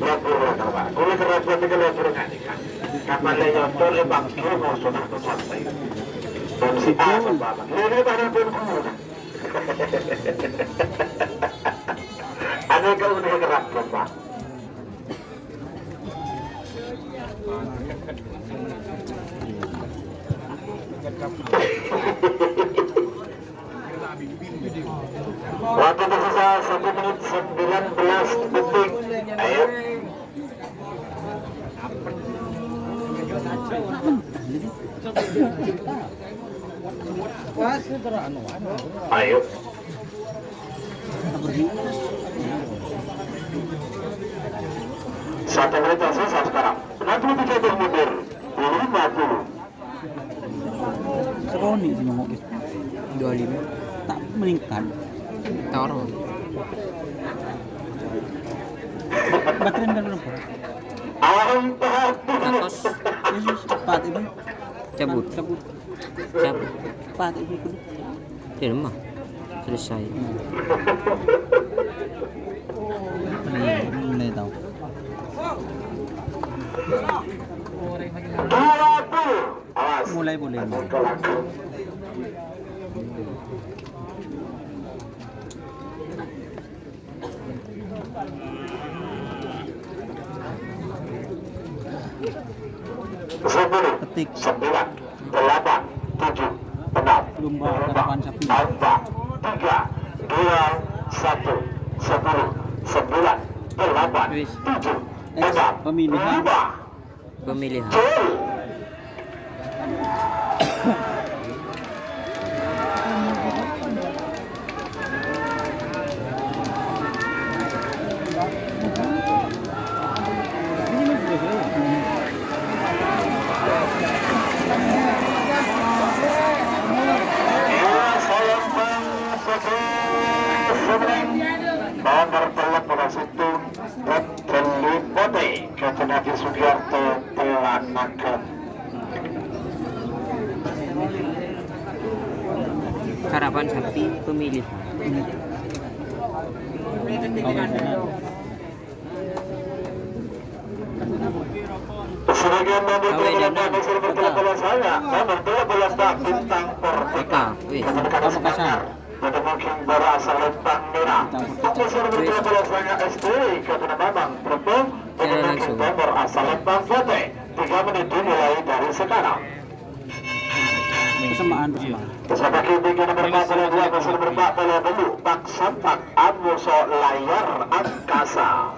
Labur, Pak. Kulo kerja di labur nggak nih, Kak? Kapan dia nyotor, ya, Bang, dia mau sudah sampai. Dan si A sama Abang. Ini, ini barang pun kulo, Kak. Ada kau udah kerap, Pak. Waktu tersisa satu menit sembilan belas detik. Ayo. Ayo. Satu menit tersisa sekarang. Enam puluh tiga mundur. Lima puluh. Seronok sih ngomong. Dua lima. Tak meningkat. Toro. Baterai kan berapa? Ampun. Atas. Ini cepat ini. Cabut. Cabut. Cabut. Cepat ini. Ini mah. Selesai. Ini, ini mulai tahu. Dua puluh. Awas. Mulai, mulai, mulai. Sepuluh, ketik. Sembilan, delapan, tujuh, enam, lima, lima, harapan sapi. Empat, tiga, dua, satu, sepuluh, sembilan, delapan, wis, tujuh, enam, pemilihan. Lima. Pemilihan. Nomor tello puluh satu. Ghâllu potè, Ghâjâ Nabbhi Sugiarto Telanaga. Harapan sapi pemilihan. Sebagian nomor Kawedanan. Nomor tello puluh sanga, nomor tello puluh empat, Bintang Perdeka. Kota. Wih. Kota Makassar. Pada mungkin bara asal Lembang Merah. Tunggu suruh berkira pada saya S D, kata Mamang Perempuan. Pada mungkin nomor asal Lembang Putih. Tiga menit dimulai dari sekarang. Bersamaan, bersamaan. Pesawat kaki tiga nomor empat puluh dua, nomor empat puluh dua, Pak Sampak, Amuso Layar Angkasa.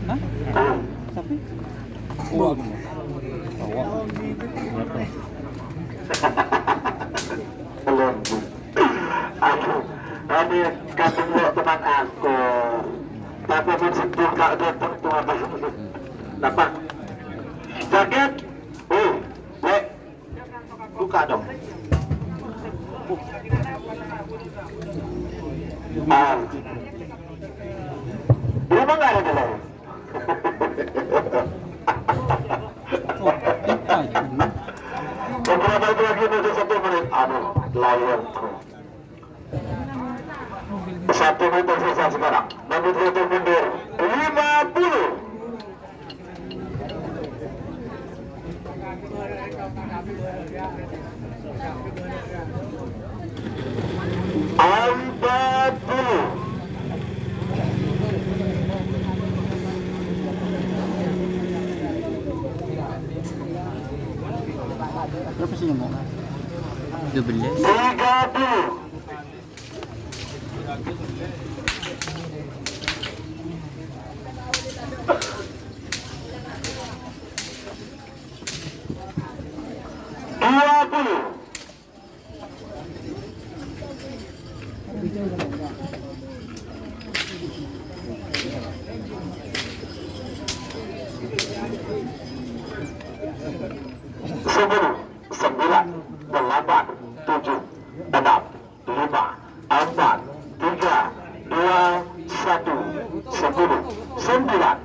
Hah? Sapi? Wah. Aduh, aduh, kadang lo teman aku. Tapi kan sedih tak datang tuh apa? Napa? Jaket? Eh, Lek. Buka dong. Ah. Belum nggak ada dulu. Oh, kita itu. Beberapa itu lagi masih satu menit. Aduh, layarku. Satu menit tersisa sekarang. Nomor satu mundur. Lima puluh. Empat puluh. Berapa sih, Nyong? Dua belas. Tiga puluh. Dua puluh. Sepuluh, sembilan, delapan, tujuh, enam, lima, empat, tiga, dua, satu, sepuluh, sembilan,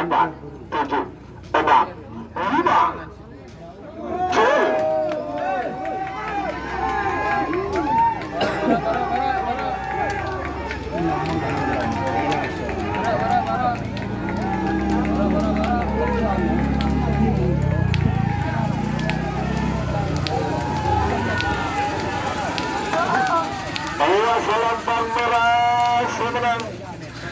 Empat, tujuh, enam, lima. Jul. Ayo, Salempang Mera, sè mennang.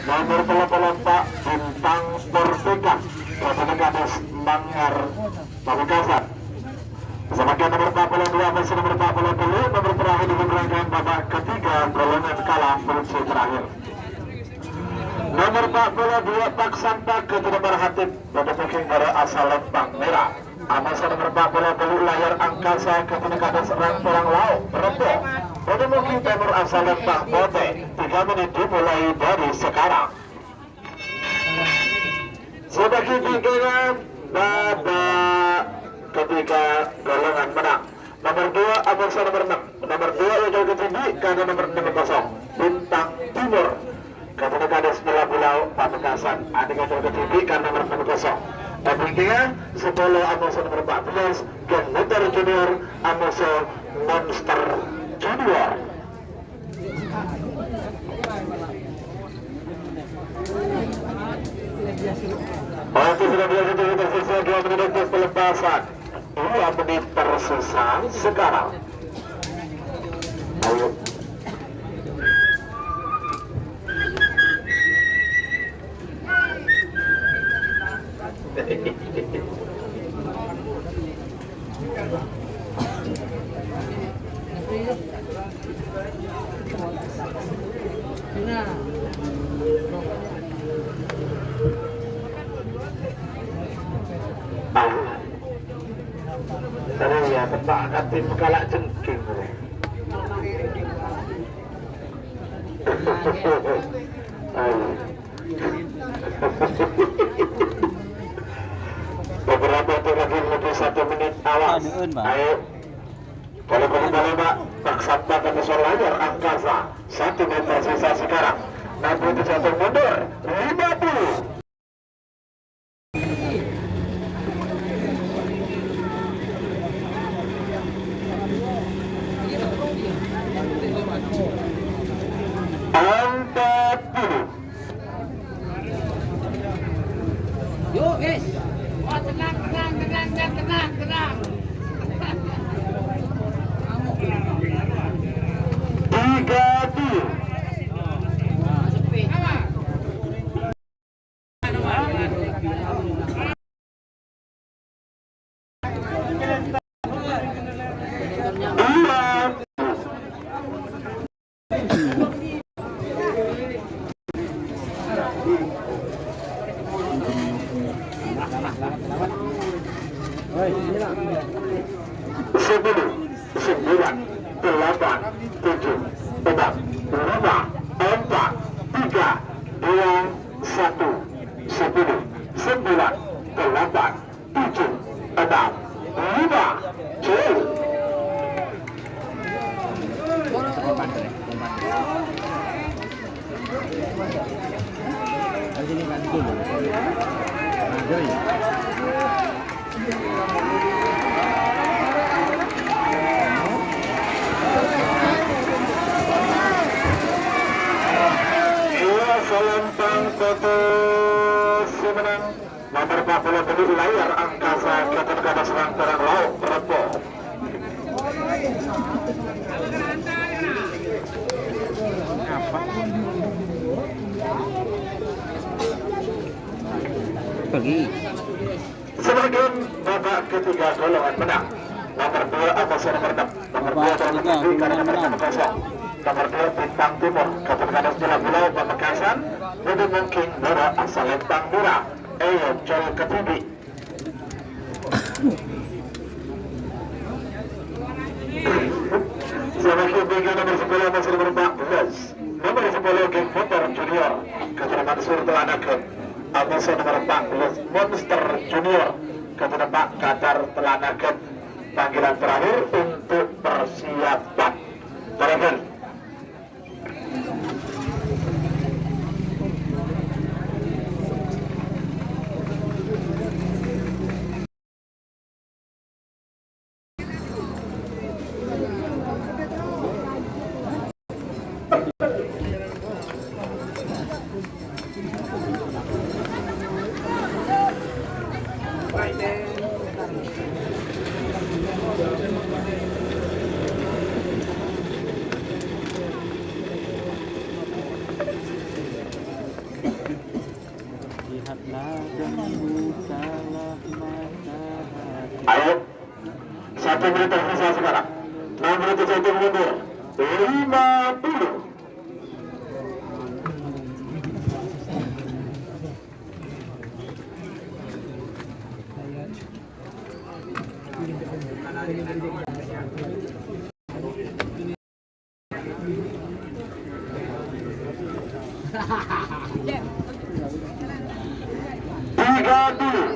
Nomer tello polo empa', Bintang Sportika, Kabupaten Manggar, Pamekasan. Sabagian nomer empat puluh dua, masih nomer empat puluh dua, nomer terakhir di rangkaian babak ketiga, golongan kalah fase terakhir. Nomer empat puluh dua, Pak Sampak, Kabupaten Hatip, pada booking pada asal Lempang Merah. Amoso nomer empat puluh telu, Layar Angkasa, Kabupaten Rang-Terang Laok, Rebo. Pada booking timur asal Lempang Pote, tiga menit dimulai dari sekarang. Sebagai bingkèngan babak ketiga golongan menang. Nomer dua, amoso nomer ennem. Nomer dua, èator ka dhibi' karana nomer ennem kosong. Bintang Timur. Kabupaten Melabulau, Pamekasan. Andi' èator ka dhibi' karana nomer ennem kosong. Bingkèngan, sepuluh, amoso nomer empat belas, Geng Motor Junior, amoso Monster Junior. Waktu sudah dua menit tersisa, dua menit untuk pelepasan. Dua menit tersisa sekarang. Ayo. Terus ya, tempat angkat tim kalah jengking. Ayo. Beberapa detik lagi menuju satu menit. Awas. Anuan, Pak. Ayo. Kalau boleh, boleh, Pak. Paksa, Pak, ke soal layar angkasa. Satu meter sisa sekarang. Enam puluh tujuh mundur. Lima puluh. Empat puluh. Yuk, guys. Wah, tenang, tenang, tenang, tenang, tenang, tenang. Tiga puluh. Sepuluh, sembilan, delapan, tujuh, enam, lima, empat, tiga, dua, satu, sepuluh, sembilan, delapan, tujuh, enam, lima, jul. Iya, Salempang Pote sè mennang. Nomer empat puluh telu, Layar Angkasa, Gatot Kaca Serang Terang Laut, Rebo. Pagi. Sebagian babak ketiga golongan menang. Nomor dua atas nomor enam. Nomor dua dari Kediri karena nomor enam kosong. Nomor dua Bintang Timur, Gatot Kaca Serang Laut, Pamekasan. Budi Mungkin Dora asal Lempang Dura. Ayo, col ke tinggi. Selamat bertanding nomor sepuluh, nomor empat belas. Nomor sepuluh, Geng Motor Junior. Keterangan sur telah nakut. Atas nomor empat belas, Monster Junior. Keterangan Pak Qatar telah nakut. Panggilan terakhir untuk persiapan. Terakhir. Ayo, satu menit tersisa sekarang. Nomor tujuh itu mundur. Lima puluh. Tiga puluh.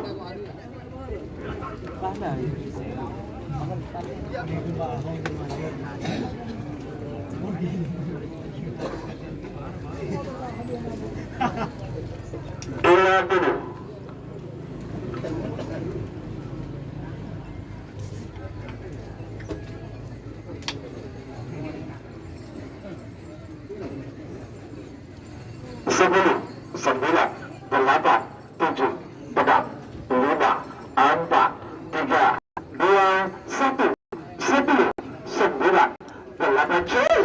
Dua puluh. Sepuluh, sembilan, delapan, tujuh, enam, lima, empat, tiga, dua, satu, sepuluh, sembilan, delapan, cil.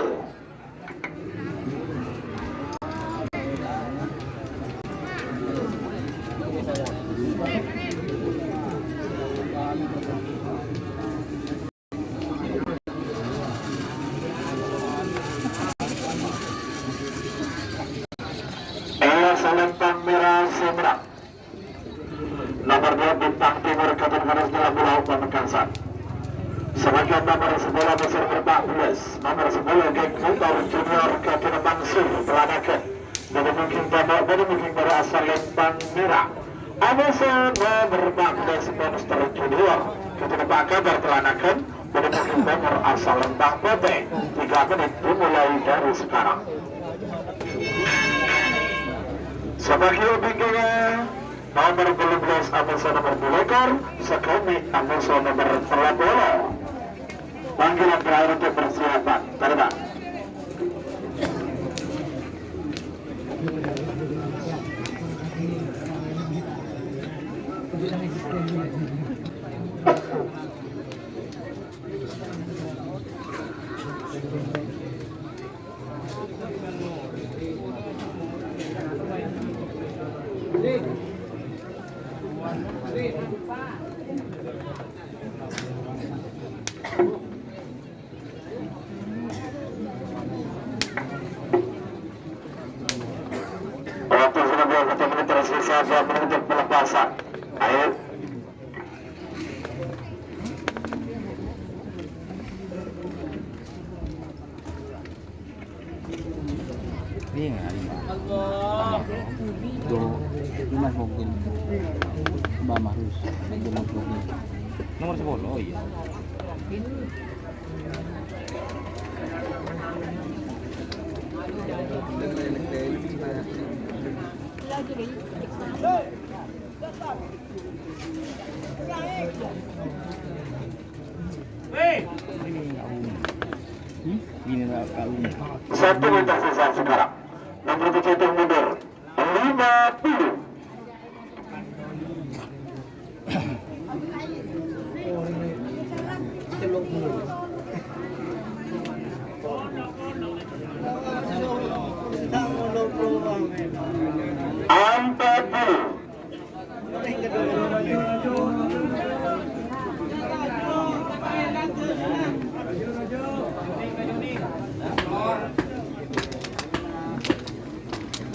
Ella Salempang Merah Seberang. Nomor dua Bintang Timur Katon Karas dalam Pulau Pamekasan. Sebagian nomor sebelah besar empat belas, nomor sepuluh Geng Putar Junior Katon Mansur Pelanakan. Bâdâ mungkin bâdâ, bâdâ mungkin bâdâ asal Lempang Mèra. Abâsa nomor empat belas Monster Junior. Katon Pak Kabar Pelanakan. Bâdâ mungkin nomor asal Lempang Potè. Tiga menit dimulai dari sekarang. Sebagian bingkingnya. Nomor tello belas Amoso nomor dua ekor, Segani Amoso nomor tello puluh. Panggilan terakhir untuk persiapan. Terima. Waktu sudah dua puluh menit tersisa, dua menit untuk pelepasan. Ayo. Iya, iya. Allah. Tuh, ini Mas Mungkin. Mbak Mahrus, Mas Mungkin. Nomor sepuluh, oh iya. Satu menit tersisa sekarang. Enam puluh tujuh itu mundur. Lima puluh. Empat puluh.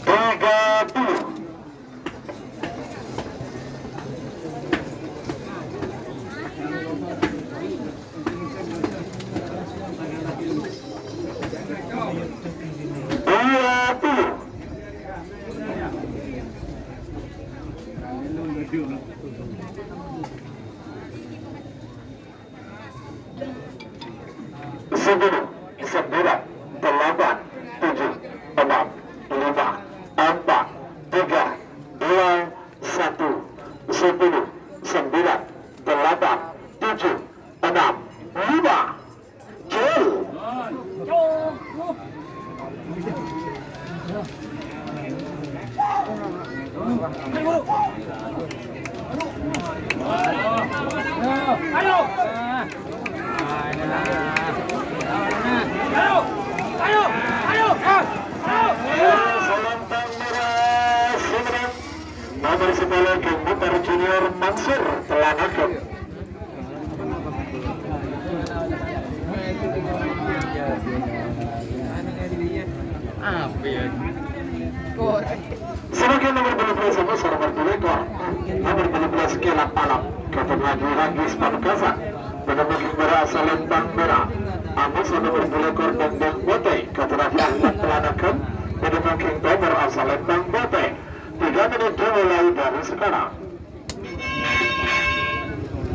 Tiga puluh. Dua puluh. Sepuluh, sembilan, delapan, tujuh, enam, lima, empat, tiga, dua, satu, sepuluh, sembilan, delapan, tujuh, enam, lima. Gol. Selempang merah Sumedang. Nomor sepuluh, Geng Mutar Junior Mansur, Telanakan. Apa ya? Samangkèn nomor tello belas, Amos, nomor tello belas, Kelap Alam. Katon laju Ragis Pamekasan. Bâdâ bâgiyân bârâ' asal Lembang Mèra. Amos nomor tello belas, Dendeng Potè. Katon laju Ahmad Telanakan. Bâdâ bâgiyân Tomor asal Lembang Potè. Tiga menit dimulai dari sekarang.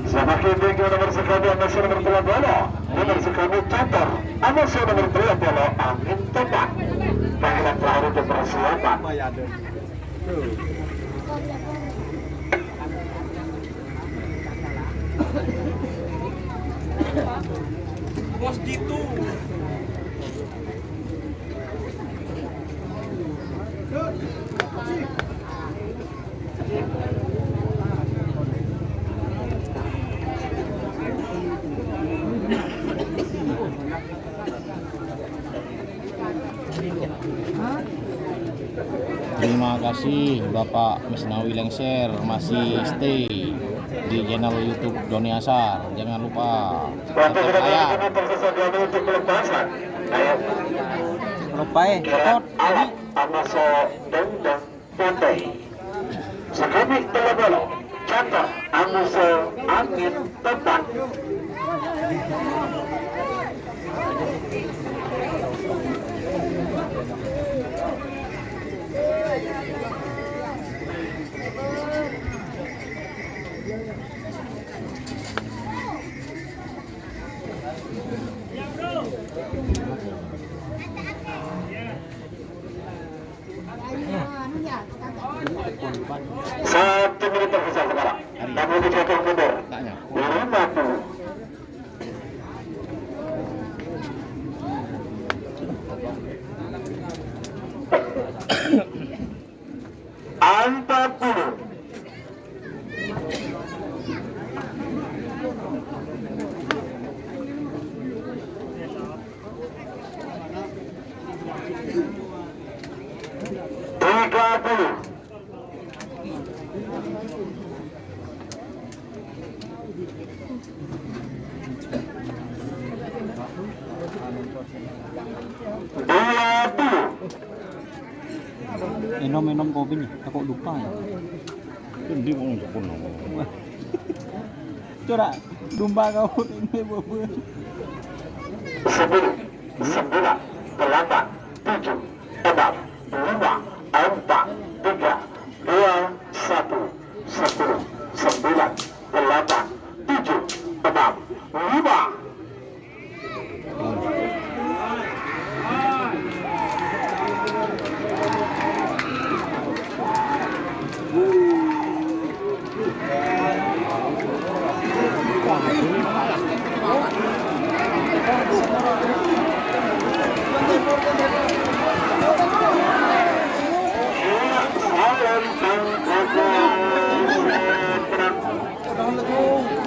Samangkèn bingko nomor sakabhi, Amos nomor tello polo. Nomor sakabhi Catur. Amos nomor tello polo, Angin Topan. Panggilan terakhir untuk persiapan. Bos gitu. Terima kasih Bapak Misnawi Lengser, masih stay di channel YouTube Doni Asar. Jangan lupa subscribe. Lupa, eh, Tot, ini. Potè. Sakabhi tello polo, Catur, Amos, Angin Topan. Satu menit tersisa sekarang. Kamu dijaga mundur. Lima puluh. Empat puluh. Tiga puluh. Dua puluh. Minum, minum kopi nih, aku lupa ya. Endi wong Jepun apa? Corak domba kau ini, Bobo. Sepuluh, sembilan, delapan, tujuh, enam, lima, empat, tiga, dua, satu, sepuluh, sembilan, delapan, tujuh, enam, lima.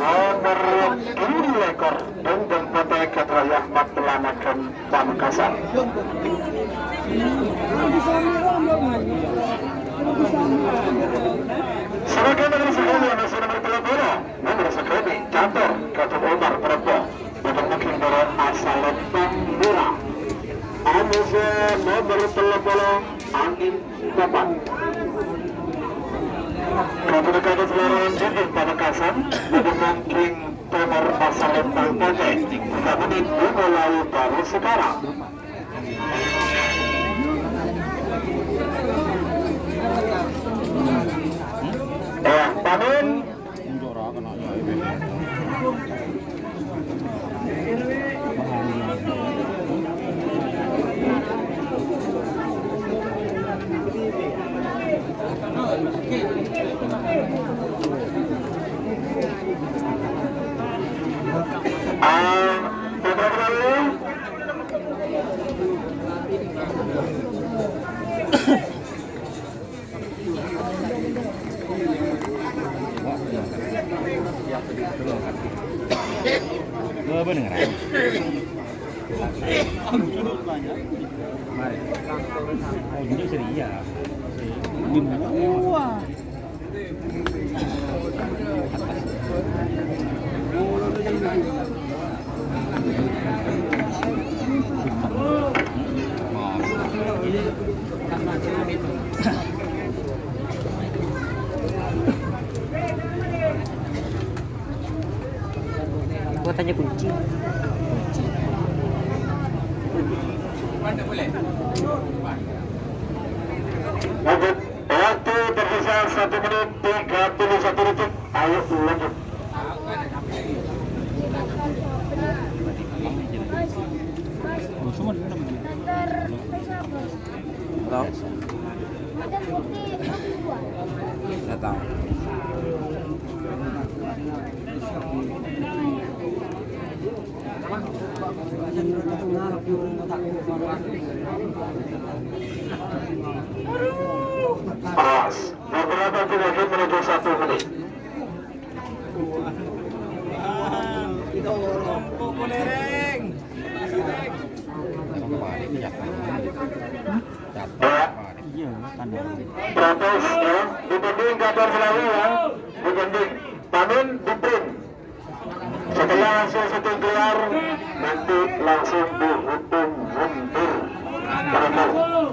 Nomor dua puluh lekor, Dendeng Potè, Katon laju Ahmad Telanakan, Pamekasan. Sebagai nomor sekali, nomor sekali, nomor sekali, Catur, Katon Omar, Prabu. Bâdâ bâgiyân bârâ' asal Lembang Mèra. Amos nomor tello polo, Angin Topan. Katon-katon selarawan dinding Pamekasan, bâdâ bâgiyân Tomor asal Lembang Potè. Tiga menit dimulai dari sekarang. Eh, Pamin. Ah, Mari. Oh, ini serius. Ini buah. Gua tanya kunci. Kunci. Lanjut. Waktu tersisa satu menit tiga puluh satu detik. Ayo lanjut. Tahu. Nggak tahu. Pas. Beberapa kira-kira menuju satu menit. Iya, kan. Protes, ya, dibanding Qatar Selawi, ya, dibanding. Tamin, dibanding. Setelah hasil syuting keluar, nanti langsung dihukum mundur. Mundur.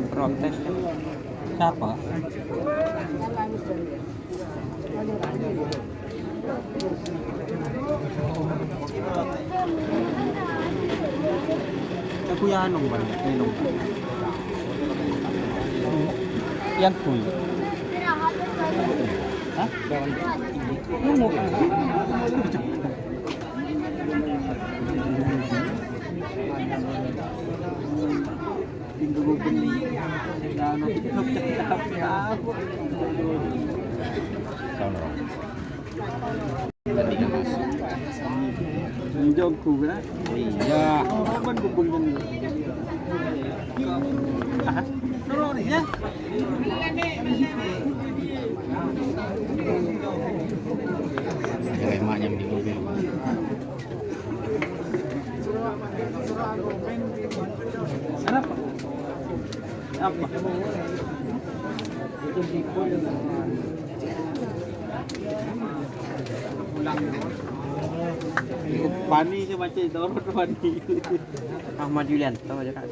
Protes. Siapa? Aku ya anu, Bang, minum. Yang full. Hah? Nunggu. Sono. Tadi masuk. Iya. Oh, kan gubeng kan. Ah, turun ya. Emaknya di mobil. Kenapa? Apa? Pani sih macam itu, Pani. Ahmad Yulianto aja, Kak.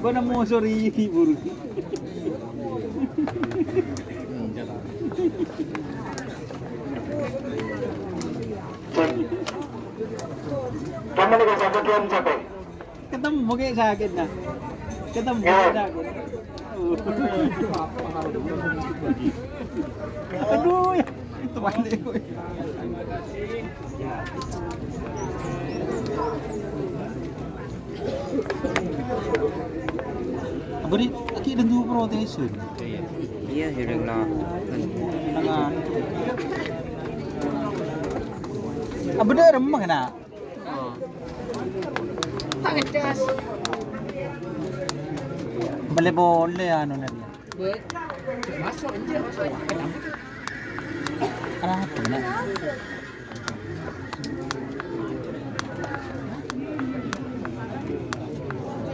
Gua nemu sorry buru. Kamu lagi sakit, Wan, capek? Ketemu kayak sakit, nah. Ketemu kayak sakit. Aduh, ya. Itu balik, gue. Apa ni? Aki dan dua protesin. Iya, sih, udah kenal. Tengah. Apa dia remah kena? Boleh-boleh anu nanti. Masuk aja, masuk. Kenapa, nak?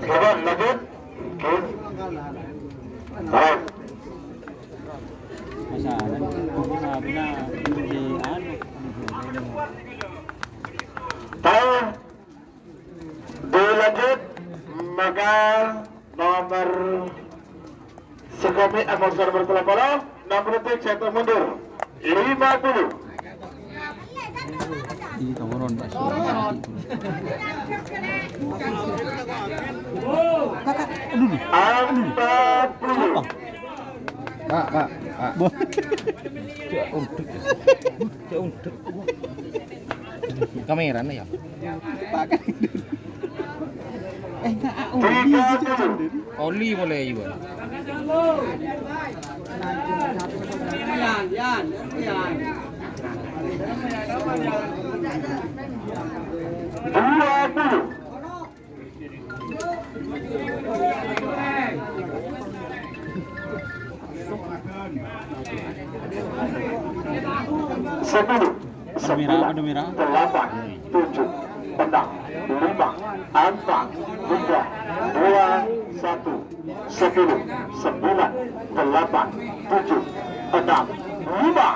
Kawan, lanjut. Oke. Baik. Masalah, benar, benar, di anu. Tahu? Dilanjut, maka nomor sekomi, eh, nomor nomor tello polo, enam puluh detik, satu mundur. Lima puluh. Iya, tau. Moron, Pak. Kakak, aduh, aduh. Apa? Pak, Pak, Pak. Bo- Cek undek. Cek undek. Kamera nih ya. Pak, kan. Eh, enggak, ah, oli gitu, Cender. Oli mulai, Iwan. Dua puluh. Sepuluh, sembilan, delapan, tujuh, enam, lima, empat, tiga, dua, satu. Sepuluh, sembilan, delapan, tujuh, enam, lima.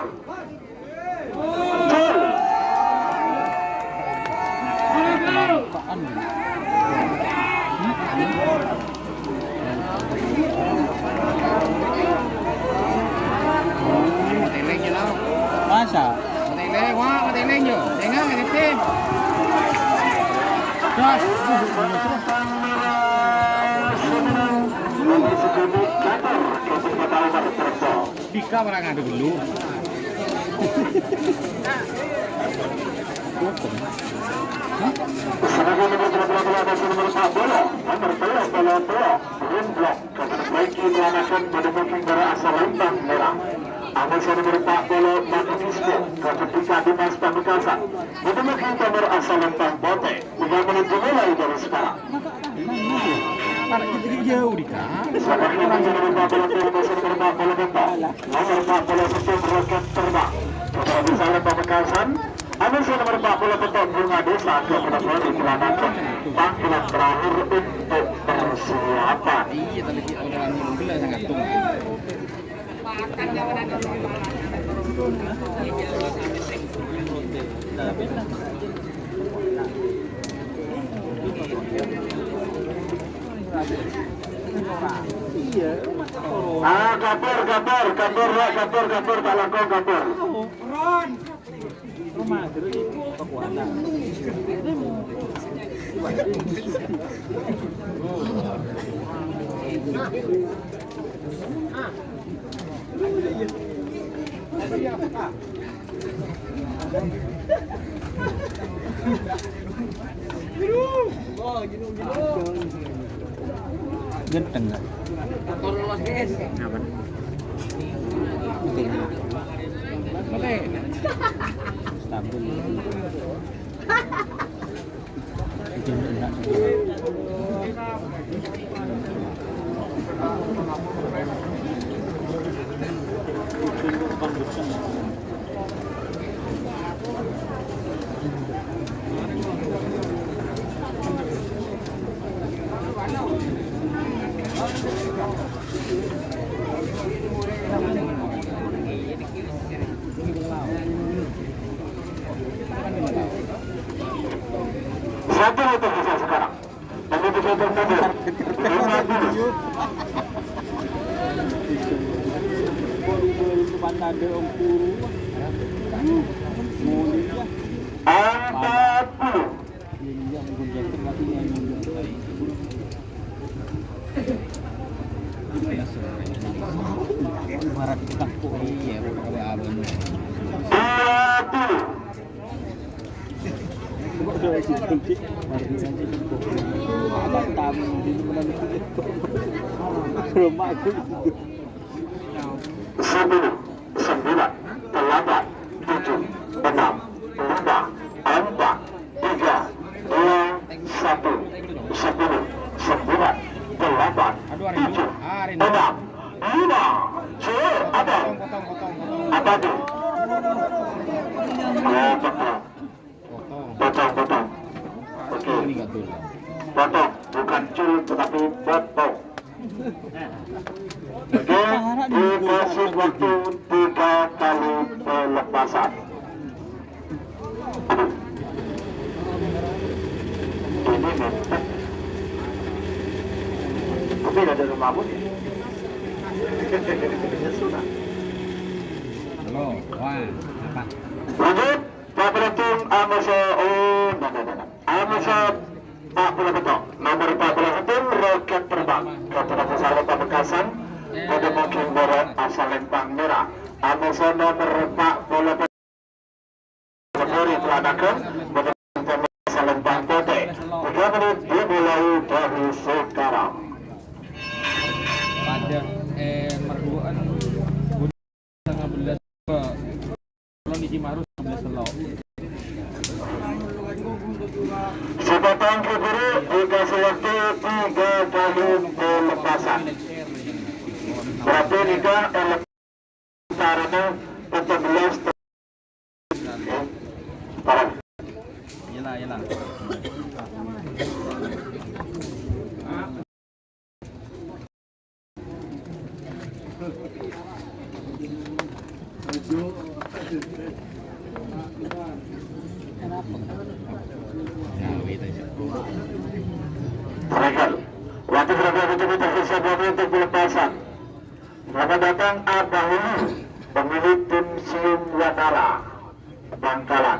Masa? Mateleng, wah, mateleng, yo. Tengah, ngerti. Das. Bika malah ngadu dulu. Sebagai nomor dua puluh dua, nomor empat belas, nomor tello puluh tello, Rim Blok, Kabupaten Baigi, Kelanakan, pada booking bara asal Lembang Merah. Amat nomor empat puluh, Madu Disco, Kabupaten Dimas Pamekasan, pada booking kamar asal Lembang Putih. Tiga menit dimulai dari sekarang. Anak kita ini jauh di kan. Nomor empat puluh satu, roket terbang. Nomor empat puluh satu, roket terbang. Nomor empat puluh satu, nomor empat puluh satu, Bunga Desa, Kabupaten Kelanakan. Panggilan terakhir untuk persiapan. Iya, tapi dia orang yang gila sangat tuh. Ah, kabur, kabur, kabur, ya, kabur, kabur, tak langkong, kabur. Ganteng nggak? Apa? Oke. Stabil. Satu meter bisa sekarang. Tapi bisa tertunda. Lima puluh. Empat puluh. Ibarat kita kok, iya, apa-apa. Dua puluh. Belum aku. Sepuluh, sembilan, delapan, tujuh, enam, lima, empat, tiga, dua, satu, sepuluh, sembilan, delapan, tujuh, enam, lima. Cek, apa? Apa tuh? Oh, betul. Potong, potong. Oke. Potong, bukan cul, tetapi potong. Oke, dikasih waktu tiga kali pelepasan. Aduh. Ini mepet. Tapi ada rumah pun ya. Halo, wah, apa? Lanjut. Pak Beruntung, Amoso, oh, nah, nah, nah, nah. Amoso empat puluh beto, nomor empat puluh satu, Roket Terbang. Kata Nabi Saleh Pamekasan, pada mungkin berat asal Lempang Merah. Amoso nomor empat puluh beto, Februari Pelanakan, pada Salempang Pote. Tiga menit dimulai dari sekarang. Pada, eh, merduaan. Sangabelas, Pak. Kalau di Cimaru sangabelas telo. Sepotong keburu dikasih waktu tiga kali pelepasan. Berarti ini karena empat belas. Parah. Iyalah, iyalah. Regal. Waktu berapa betul kita bisa buat untuk pelepasan? Selamat datang Abah Uli, pemilik tim Siung Watara. Bangkalan.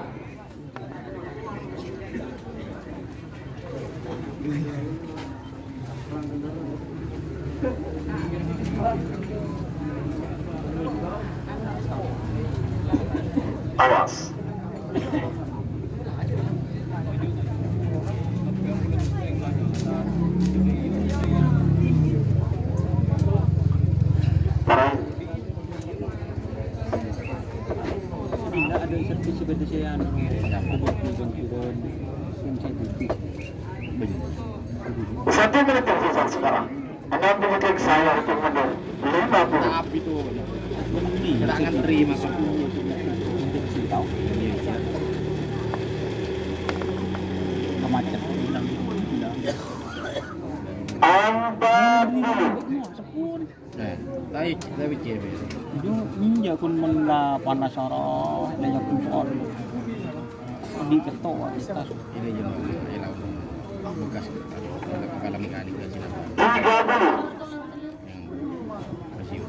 Awas. Parah. Tidak ada servis seperti saya, anu, buat nonton film, film saya putih. Satu menit tersisa sekarang. Enam puluh detik saya hitung mundur. Lima puluh. Tapi tuh, ini kita ngantri masuk. Kemacet. Empat puluh. Nah, tapi, tapi cewek. Yo, iya, kun men la panas ora, nanya kun. Di keto, kita. Ini yang, ini lawan bekas, kalau mekanik dari sini. Tiga puluh. Yang masih.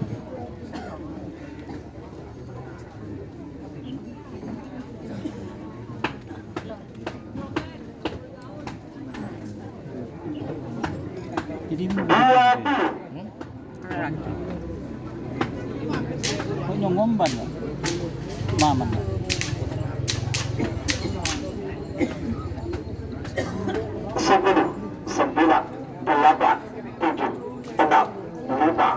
Jadi, dua puluh. Kok nyongomban ya? Maman ya? Sepuluh, sembilan, delapan, tujuh, enam, lima,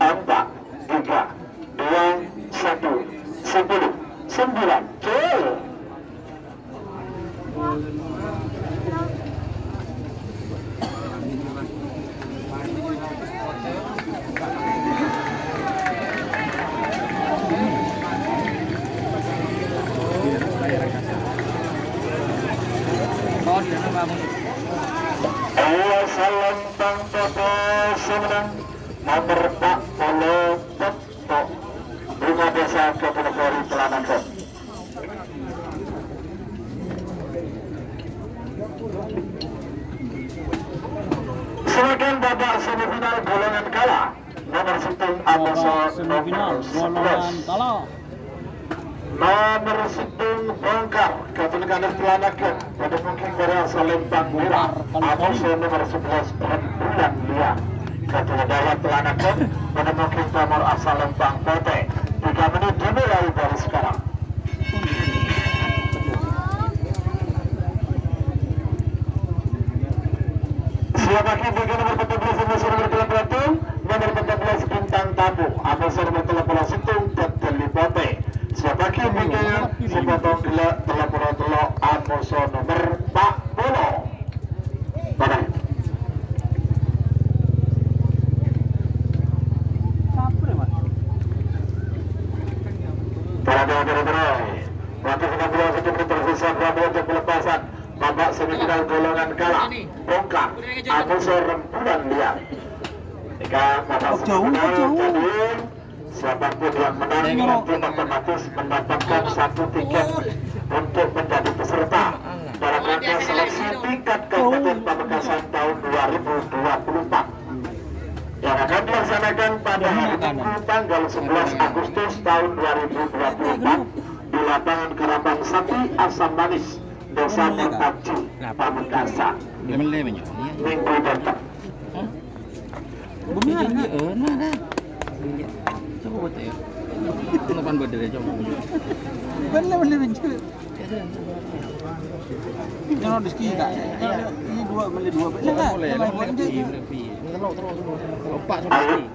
empat, tiga, dua, satu, sepuluh, sembilan, gol. Iya, salam tang toto semenang nomor empat puluh empat. Bunga Desa Ketenegari Pelanakan. Semakin babak semifinal golongan kala, nomor sepuluh Amoso nomor sebelas. Nomor sepuluh Bongkar, Kabupaten Pelanakan, pada mungkin Korea Selatan Merah, Amoso nomor sebelas, Rembulan Liar. Kabupaten Pelanakan, pada mungkin Timur Asal Lempang Putih. Tiga menit dimulai dari sekarang. Siap pakai bagi nomor empat belas, nomor sembilan belas, nomor empat belas, Bintang Tamu, Amoso nomor tello puluh sèttong, Tetteli Pote. Siap pakai bagi sepotong gellâ' tello puluh tello, Amoso nomor empat puluh. Mana? Terada, terada, terada. Waktu sembilan belas, sepuluh tersisa, berapa untuk pelepasan? Babak semifinal golongan kala, Bongkar, Amoso Rembulan Liar. Jika babak semifinal, jadi siapapun yang menang nanti otomatis mendapatkan satu tiket untuk menjadi peserta dalam rangka seleksi tingkat Kabupaten Pamekasan tahun dua ribu dua puluh empat yang akan dilaksanakan pada hari Minggu tanggal sebelas Agustus tahun dua ribu dua puluh empat di Lapangan Karapan Sapi Asam Manis, Desa Mertaji, Pamekasan. Minggu datang. Bener, iya, nah, nah. Coba buat ya. Telepon buat dia, coba. Bener, bener, bener. Yang ada rezeki, Kak. Ini dua, beli dua. Boleh, boleh, boleh. Ini telur, telur, telur. Opak sama sekali.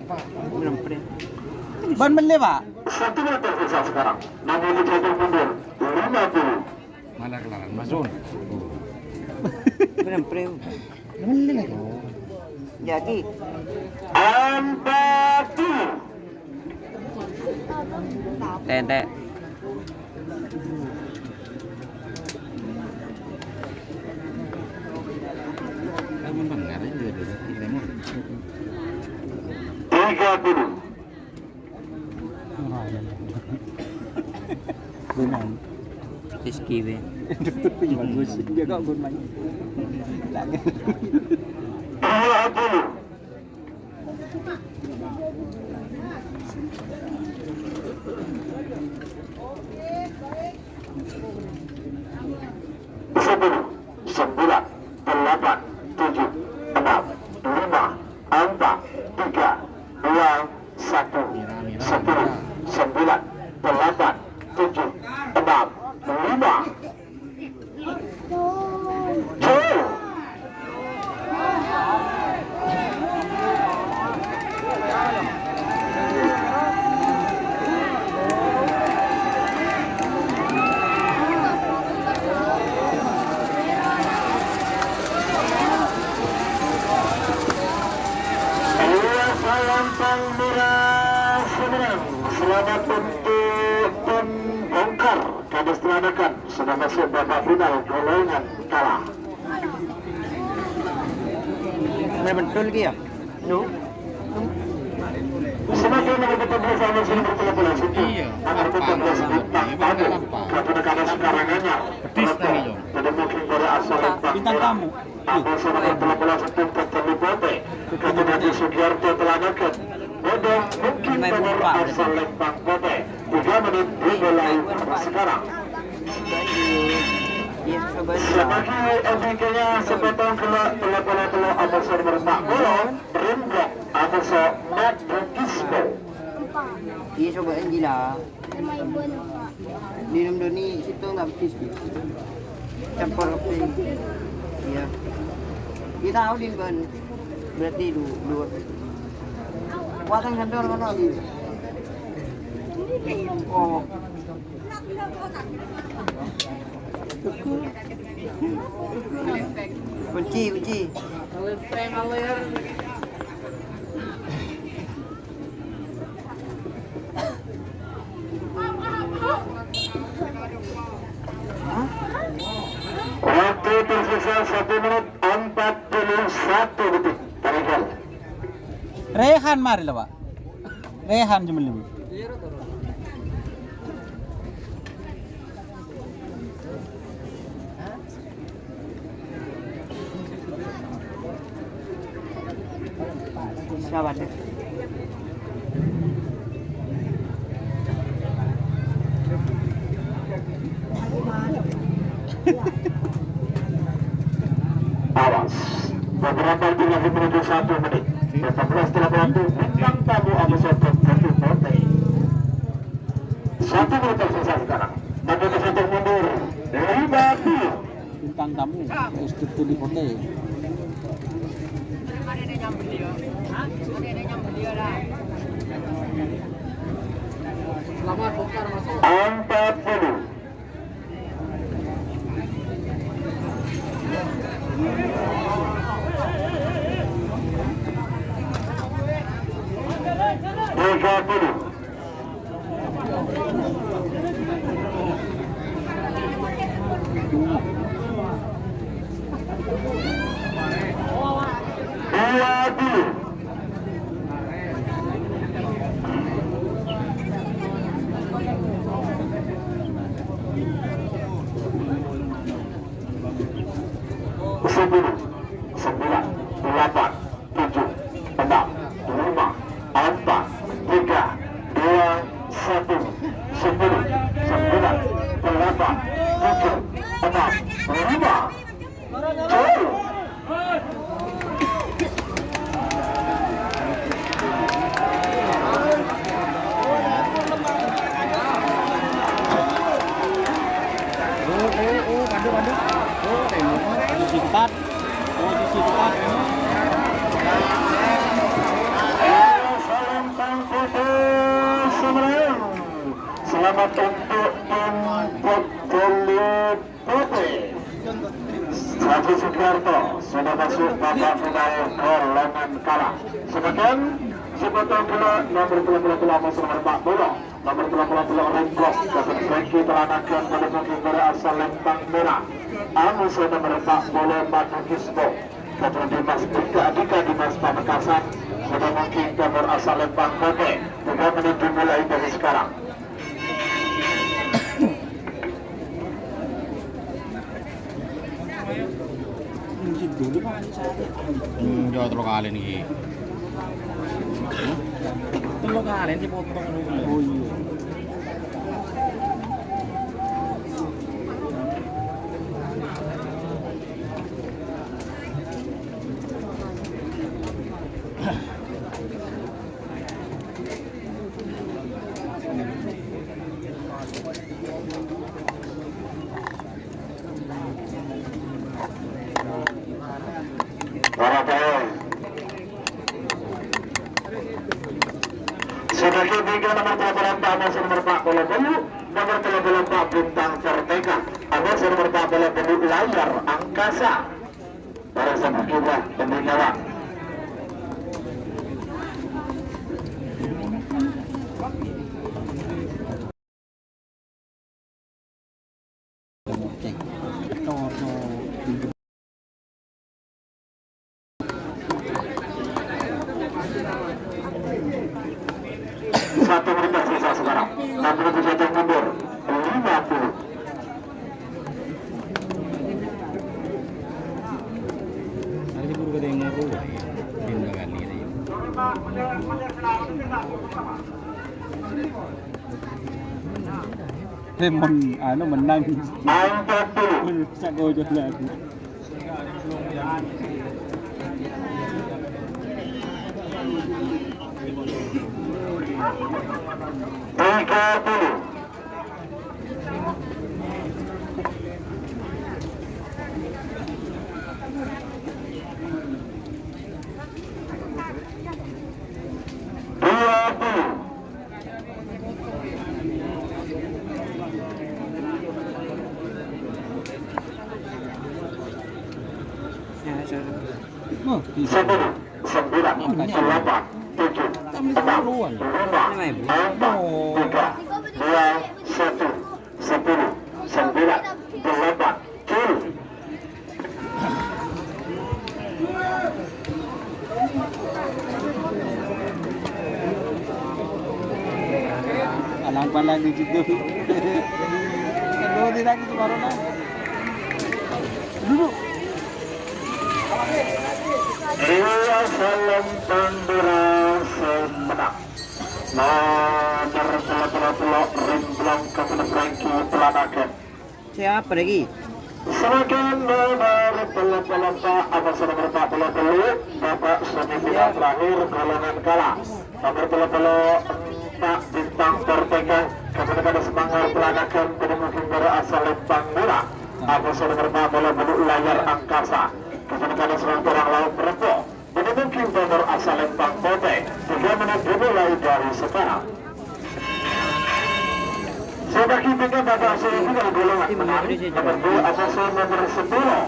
Opak. Belum pernah. Ban beli, Pak. Satu meter tersisa sekarang. Namun jatuh mundur. Lima puluh. Malah kelaran Mas Sun. Belum pernah. Belum beli lagi. Jadi. Empat puluh. Tete. Tiga puluh. Rizky, be. Bagus. Dia kok gun main. Dua puluh. Sepuluh, sembilan, delapan, tujuh, enam, lima, empat, tiga, dua, satu, sepuluh, sembilan, delapan, tujuh, enam, lima. Iya, salam pang mera semenang. Selamat untuk pembongkar. Kados terangkan, sudah masuk babak final, golongan kalah. Betul ki ya? Lu? Semakin kita bersama sini bertemu lagi. Iya, agar tetap bersama. Karena kados sekarang hanya. Pedis tadi, Jong. Pada mungkin pada asal bintang tamu. Ampun, saudara, telah melaksanakan ketemu Bote. Kata Nabi Sugiarto telah nakal. Bodoh mungkin nomor asal Lembang Bote. Tiga menit dimulai sekarang. Sebagai endingnya sepotong kelak telah telah telah Abu Sor merempak bola. Ringgok Abu Sor Madridismo. Iya, coba yang gila. Minum doni situ nggak habis, gitu. Campur kopi. Iya. Kita tahu di ban. Berarti du-, dua. Kuatan kantor mana lagi? Oh. Kunci, kunci. Waktu tersisa satu menit empat puluh satu detik. Terakhir. Rehan mari lah, Pak. Rehan cuma lima. Sahabat. Awas. Beberapa jam lagi menuju satu menit. Empat belas telah berlaku. Bintang tamu Abu Soto. Satu menit tersisa sekarang. Tanda kesatuan mundur. Lima puluh. Bintang tamu, Struktur di Kote. Empat puluh. Tiga puluh. Dua puluh. Sepuluh, sembilan, delapan, tujuh, enam, lima, empat, tiga, dua, satu, sepuluh, Posisi ketat. Posisi ketat. Salam tangkap Semarang. Selamat untuk tim Bot Jolly Putih. Saji Sugiarto sudah masuk babak final golongan kalah. Semakin sepotong bola nomor dua puluh dua, nomor empat puluh. Nomor tello puluh tello Rembang, Captain Frankie Pelanakan pada kaki pada asal Lempang Merah. Anu saya nomor empat puluh Madu Kisbo. Captain Dimas Dika, Dika Dimas Pamekasan. Sudah mungkin nomor asal Lempang Kote. Tiga menit dimulai dari sekarang. Hmm, jauh tello kalè nèka. Tello kalè sè potong. Oh, iyâ. Para pemain. Sudah ketiga nomor tello puluh empat, nomor empat puluh tello, nomor tello puluh empat Bintang Perteka, nomor empat puluh tello Layar Angkasa. Para sahabat kita, pembina. Satu menit tersisa sekarang. Enam puluh tujuh yang mundur. Lima puluh. Ada sih buru katanya ngoro. Pindah kali ini. Lemon, anu, menang. Angkat dulu. Rusak gojol lagi. Tiga puluh. Dua puluh. Ya, sorry. Sepuluh, sembilan, delapan, tujuh, enam, lima, empat, tiga, dua, satu, sepuluh, sembilan, delapan, kill. Alang-palang di situ. Aduh, tidak gitu, Corona. Duduk. Iya, salam tambura semenang. Nomor tello puluh tello Rimblong Kabupaten Franky Pelanakan. Siapa lagi? Semakin nomor tello puluh empat, atas nomor empat puluh tello, babak semifinal terakhir, golongan kalah. Nomor tello puluh empat, Bintang Perteka, Kabupaten Semangar Pelanakan, pada mungkin baru asal Lempang Merah. Atas nomor empat puluh tello, Layar Angkasa, Kabupaten Semangar Laut Repo. Pada mungkin nomor asal Lempang Kote, tiga menit dimulai dari sekarang. Saya bagi tiga babak semifinal golongan menang, nomor dua asal nomor sepuluh,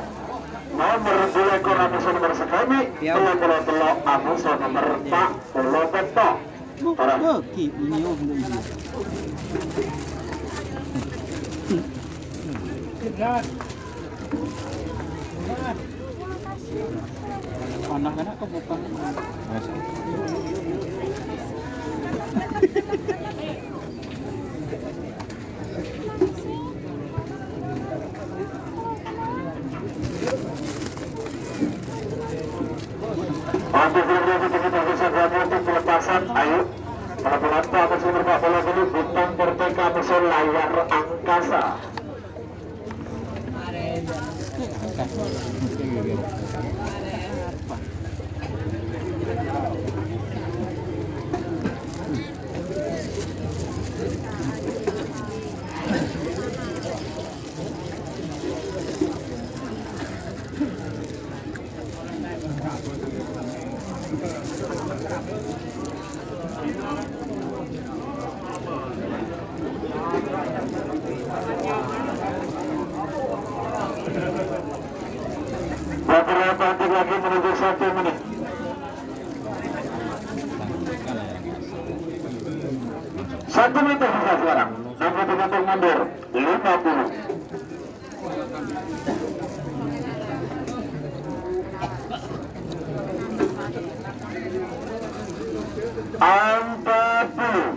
nomor dua ekor asal nomor sekami, tello puluh tello asal nomor empat puluh petto. Para. Oke, ini oh, belum dia. Anak-anak kebuka. Untuk pelepasan, ayo. Para penonton, atas nomor empat puluh dulu, Bintang Perteka, atas Layar Angkasa. Sekarang, nomor satu mundur, lima puluh. Empat puluh.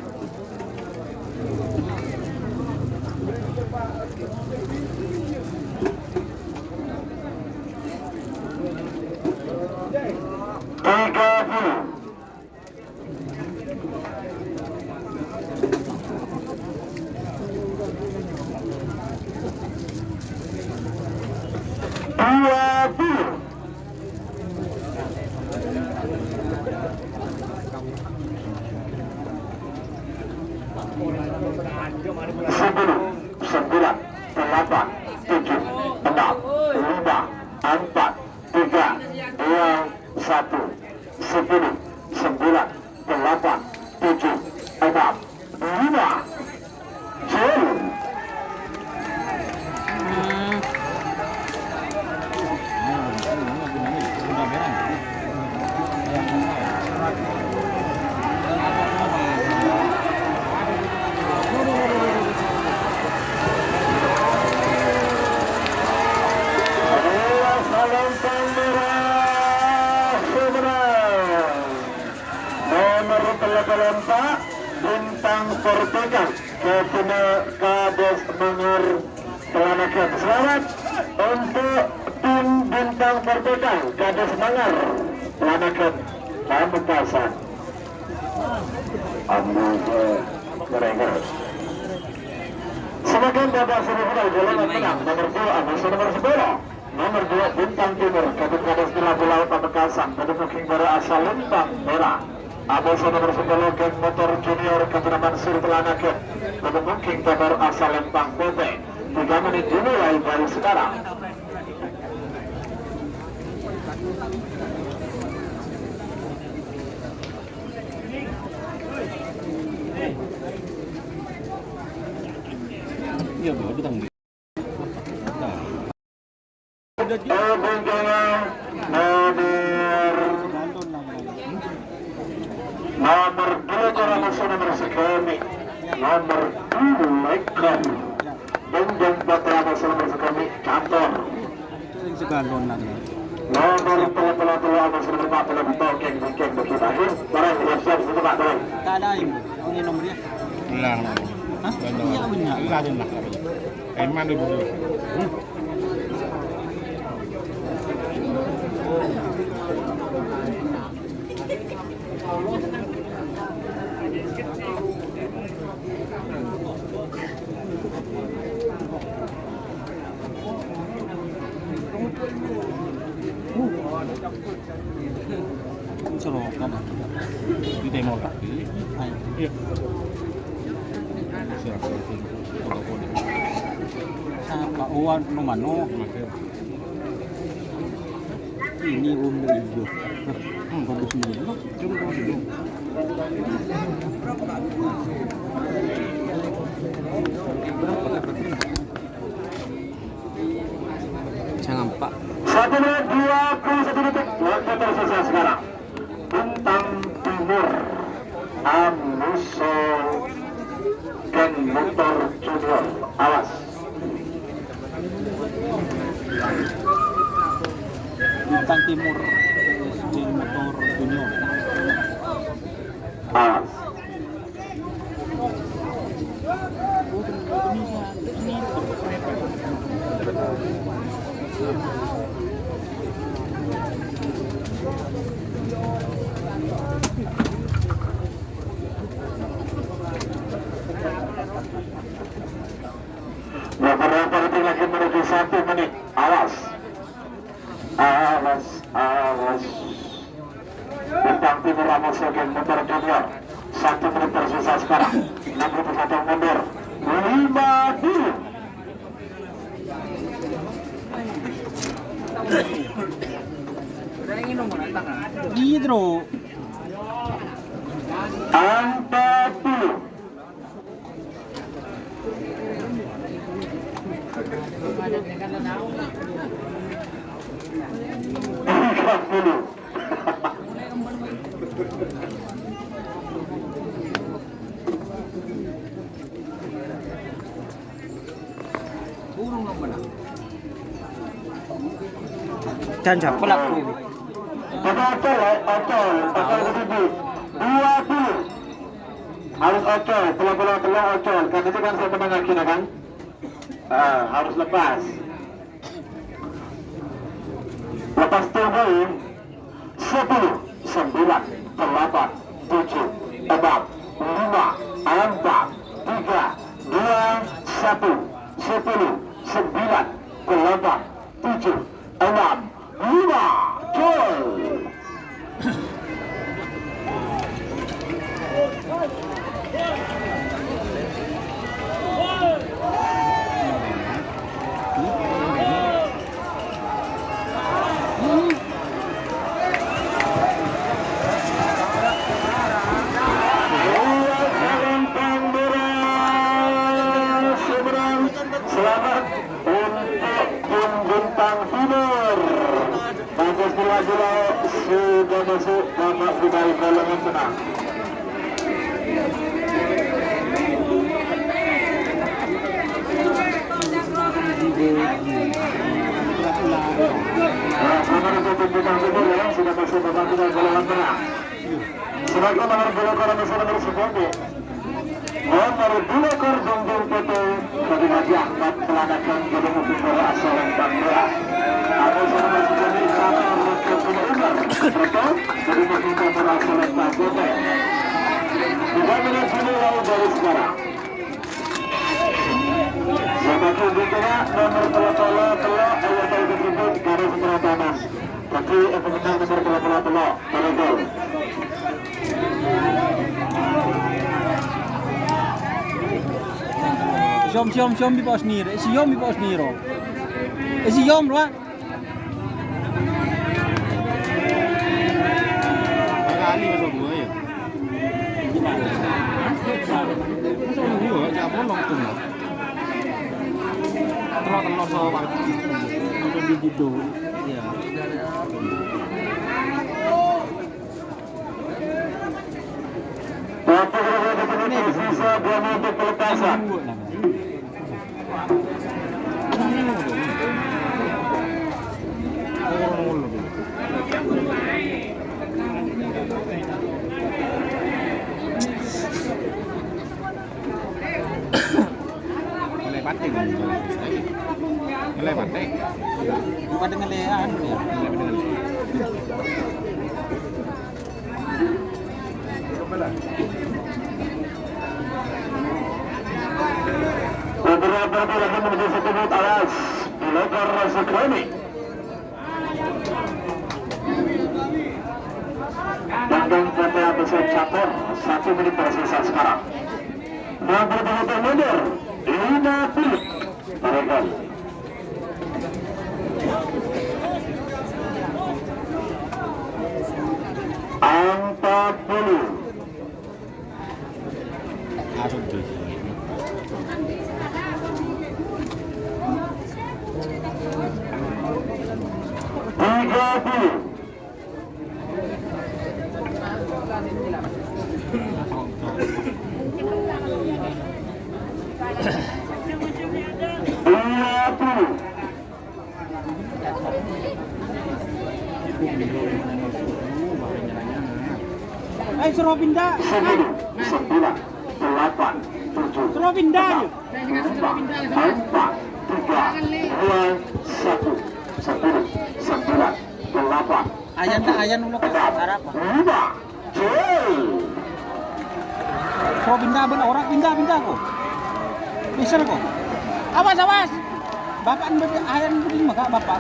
Tiga puluh. Dua puluh. Sepuluh, sembilan, delapan, tujuh, enam, lima, empat, tiga, dua, satu. Sepuluh, sembilan, delapan, tujuh, enam, lima. Jol. Nomor tello polo empa', Bintang Perpekan, Kepina Kades Mangar Telanagan. Selamat untuk tim Bintang Perpekan, Kades Mangar Telanagan. Pamekasan. Ambo mereka. Semakin babak semifinal, golongan menang nomor dua, Amas nomor sepuluh. Nomor dua, Bintang Timur, Kabupatèn Labuhan Pamekasan, Bâdâ Booking Bârâ Asal Lempang Mèra. Abâsana nomor sepuluh, Geng Motor Junior, Kabupatèn Mansur Telanagan, Bâdâ Booking Timur Asal Lempang Putih. Tiga menit dimulai dari sekarang. Iya, Bu, aku tanggung. Abângkèngnga nomor, nomor dua, Koramasa, nomor sagâmè', nomor dua, Lekar. Bânjeng Patra, Abâsana nomor sagâmè', Catur. Sing segalonan. Nomor tello polo tello, Abâsana nomor empat polo, Bintang Timur. Barang siap-siap, Pak, barang. Tak ada ini, Bu. Ini nomornya. Nah, nah. Hah? Iya, benar. Lah, lah, lah. Eman dulu. Sorokan. Di timur. Iya. Siapa? Sapa? Oh, anu, mano? Ini, Om, hijau. Hmm, bagus ini. Coba, coba, coba. Jangan, Pak. Satu menit dua puluh satu detik. Waktu tersisa sekarang. Bintang Timur, Amuso Geng Motor Junior. Awas. Bintang Timur, Geng Motor Junior. Awas. Nah, para partai lagi menuju satu menit. Awas. Awas, awas. Bintang Timur, Amuso Geng Motor Junior. Satu menit tersisa sekarang. Enam puluh satu mundur. Lima puluh. Gitu, Bro. Empat puluh. Tiga puluh. Jangan pelaku. Pada ocol, ya, ocol, ocol ke sini. Dua puluh. Harus ocol, pula-pula tello ocol. Kan itu kan saya menengahkan, kan? Ah, harus lepas. Lepas tunggu. Sepuluh, sembilan, delapan, tujuh, enam, lima, empat, tiga, dua, satu. Sepuluh, sembilan, delapan, tujuh, enam, lima, gol. Selamat untuk tim Bintang Timur. Bagus, gila-gila, sudah masuk babak final, golongan tengah. Nah, selamat untuk tim Bintang Timur, ya, sudah masuk babak final, golongan tengah. Sebagai nomor dua, nomor sepuluh. Nomor dua, Kordong Dong Poto, bagi Haji Ahmad, pelanakan gedung pintu asal Bang Doa. Ada nomor sepuluh, Papa Rekam Umar, Rekam, gedung pintu asal Bang Doa. Tidak menit dulu, lalu dari sekarang. Yang pakai di tengah, nomor tello puluh tello, ayo tahu ke tribun, garis pertahanan. Tapi, eh, pemenang nomor tello puluh tello, Paragon. Siom, siom, siom, bi' pos nir. Eh, siom, bi' pos niro. Eh, siom, rowa. Kali ke semua, ya. Iya, cak bolong tuh, ya. Telur-telur sama. Iya. Sisa dua menit pelepasan. Oleh pate, kan? Oleh pate. Bukan dengan lean, ya. Beberapa pilihan menuju satu menit awas. Dilempar Sukrani. Tanggang P T A Besar Catur, satu menit tersisa sekarang. Nomor dua puluh mundur, Ina Pilik, Paragon. Empat puluh. Tiga puluh. Dua puluh. Ayo, suruh pindah. Sepuluh, sembilan, delapan, tujuh, suruh pindah, enam, ayo. Lima, empat, tiga, dua, satu. Sepuluh, sembilan, delapan, Ayan ta', ayan ulo' ka Arab. Lima, gol. Ko pindah ben ora pindah, pindah ko. Bisa ko. Awas, awas. Bapak ayan budi maka bapak.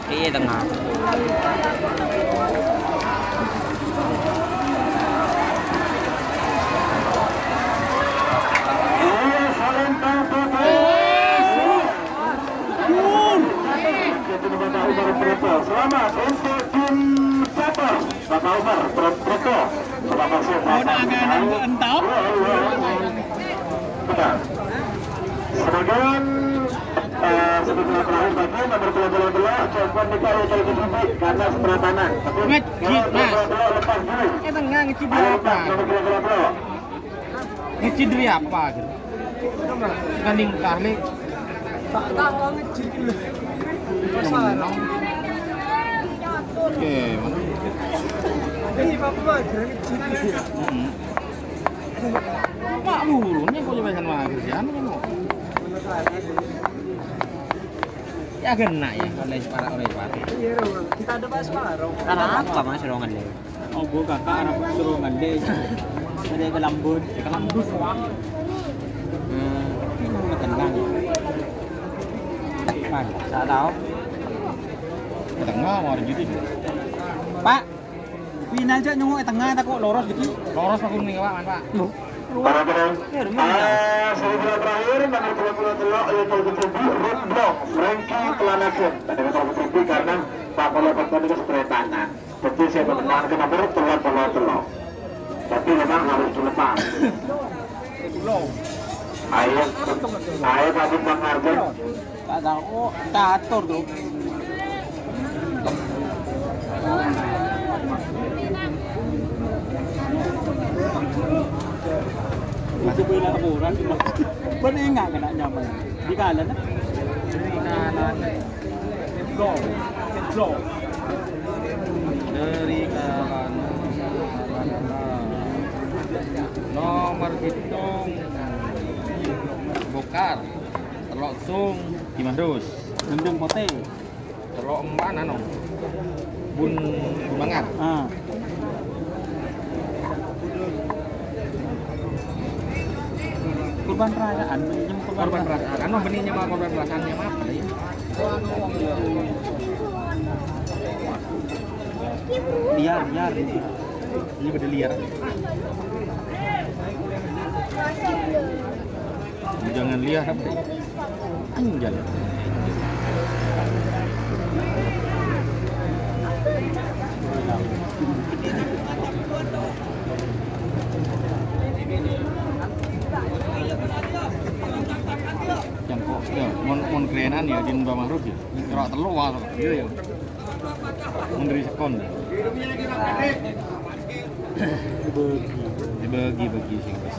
Iya, tengah. Iya, saling tampil. Selamat untuk tim Catur, Bapak Umar, Bro-, Broko. Sudah masuk. Mau nak angkat aku entah. Benar. Sebagian, eh, sebagian terakhir bagi nomor dua puluh dua, coba nikah ya, kalau gitu, karena sebelah kanan. Tapi ngejit, kalau Mas. Dua puluh dua lepas dulu. Eh, tengah ngejit. Ayo, apa? Lepas nomor dua puluh dua. Ngejit dari apa, gitu? Kan ingkar, nih. Tak tahu ngejit dulu. Masalah. Heeh. Mak, buru, nèko jhâ' bâjâna maghâr, sè anu, nèko. Ya, ghenna', ya, kalau para orang itu. Kita ada Pak Semarang. Kenapa, Mas, ruangan ini? Oh, bu, kakak arep suruh ngandhe. Ada kelambun. Kelambun, wah. Hmm, ini mau ke tengah, ya? Mana? Saya tahu. Ke tengah, mau gitu. Pak, final aja nyunggu ke tengah, tak kok loros gitu. Loros aku nih, Pak, man, Pak. Loh. Para penonton, eh, semifinal terakhir, nomor dua puluh tello', yaitu Kutubi Rombong, Frankie Pelanagen. Tadi kata Kutubi karena Pak Polo Pak Tony itu seperti tanah. Jadi saya menang ke nomor tello puluh tello'. Tapi memang harus dilepas. Ayo, ayo, Pak Bintang Arjun. Ta' tao, catur, Bro. Itu bela laporan, Bro. Bân enga' kèna nyamana. Di kalan, eh? Di kalan. Bro. Bro. Dari kalan. Nomor hitung. Bokar. Tello' sung, Dimahrus. Gendeng Potè. Tello' empa' anu. Bun, Bun Mangar. Ah. Kurban perasaan, pinjem kurban. Kurban perasaan. Anu, bânnè nyama kurban perasaan, nyama apa, ya? Liar, liar. Ini bâdâ liar. Jangan liar apa? Anjay. Cangko', ya, mon, mon kerenan ya, din Mbah Mahrud ya. Ora tello', wah. Iya, ya. Mon dâri sekon. Dibagi-bagi sih, Mas.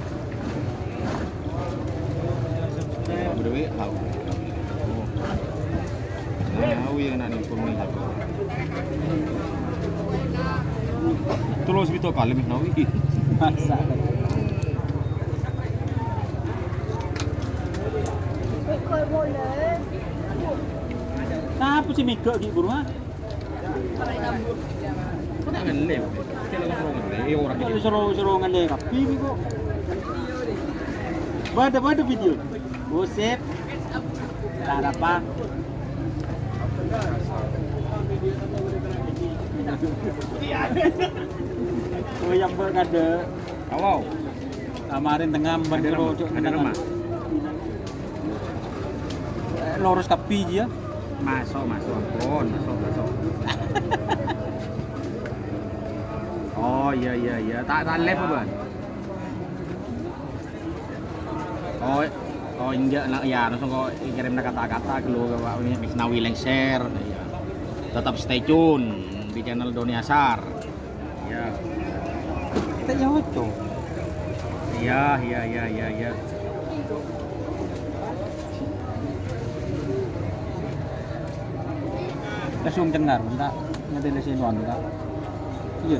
Berdua, tahu. Oh. Nah, wi anak ni pun ni. Terus bito kali meh nawi. Masa. Napa sih mega ghi' buru, ha? Kok ta' ngellè? Kok ta' ngellè? Eh, ora. Kok soro-soro ngellè kabbhi kok. Bâdâ, bâdâ video. Gosip. Cara apa? Oh, yang berkade. Halo. Kemarin tengah ban. Ada karo nama? Cuk, ada tengah nama? Eh, loros kabbhi ya. Masuk, masuk, ampun, masuk, masuk. Oh, iya, iya, iya. Tak, tak live apa? Oh, oh, enggak, nak, ya, langsung kok kirim kata-kata dulu ke Pak Misnawi lengser. Iya. Tetap stay tune di channel Doni Asar. Ya. Kita ya, Oco. Iya, iya, iya, iya, iya. Langsung cengar, bentar. Ngadili si Nuan, bentar. Iya.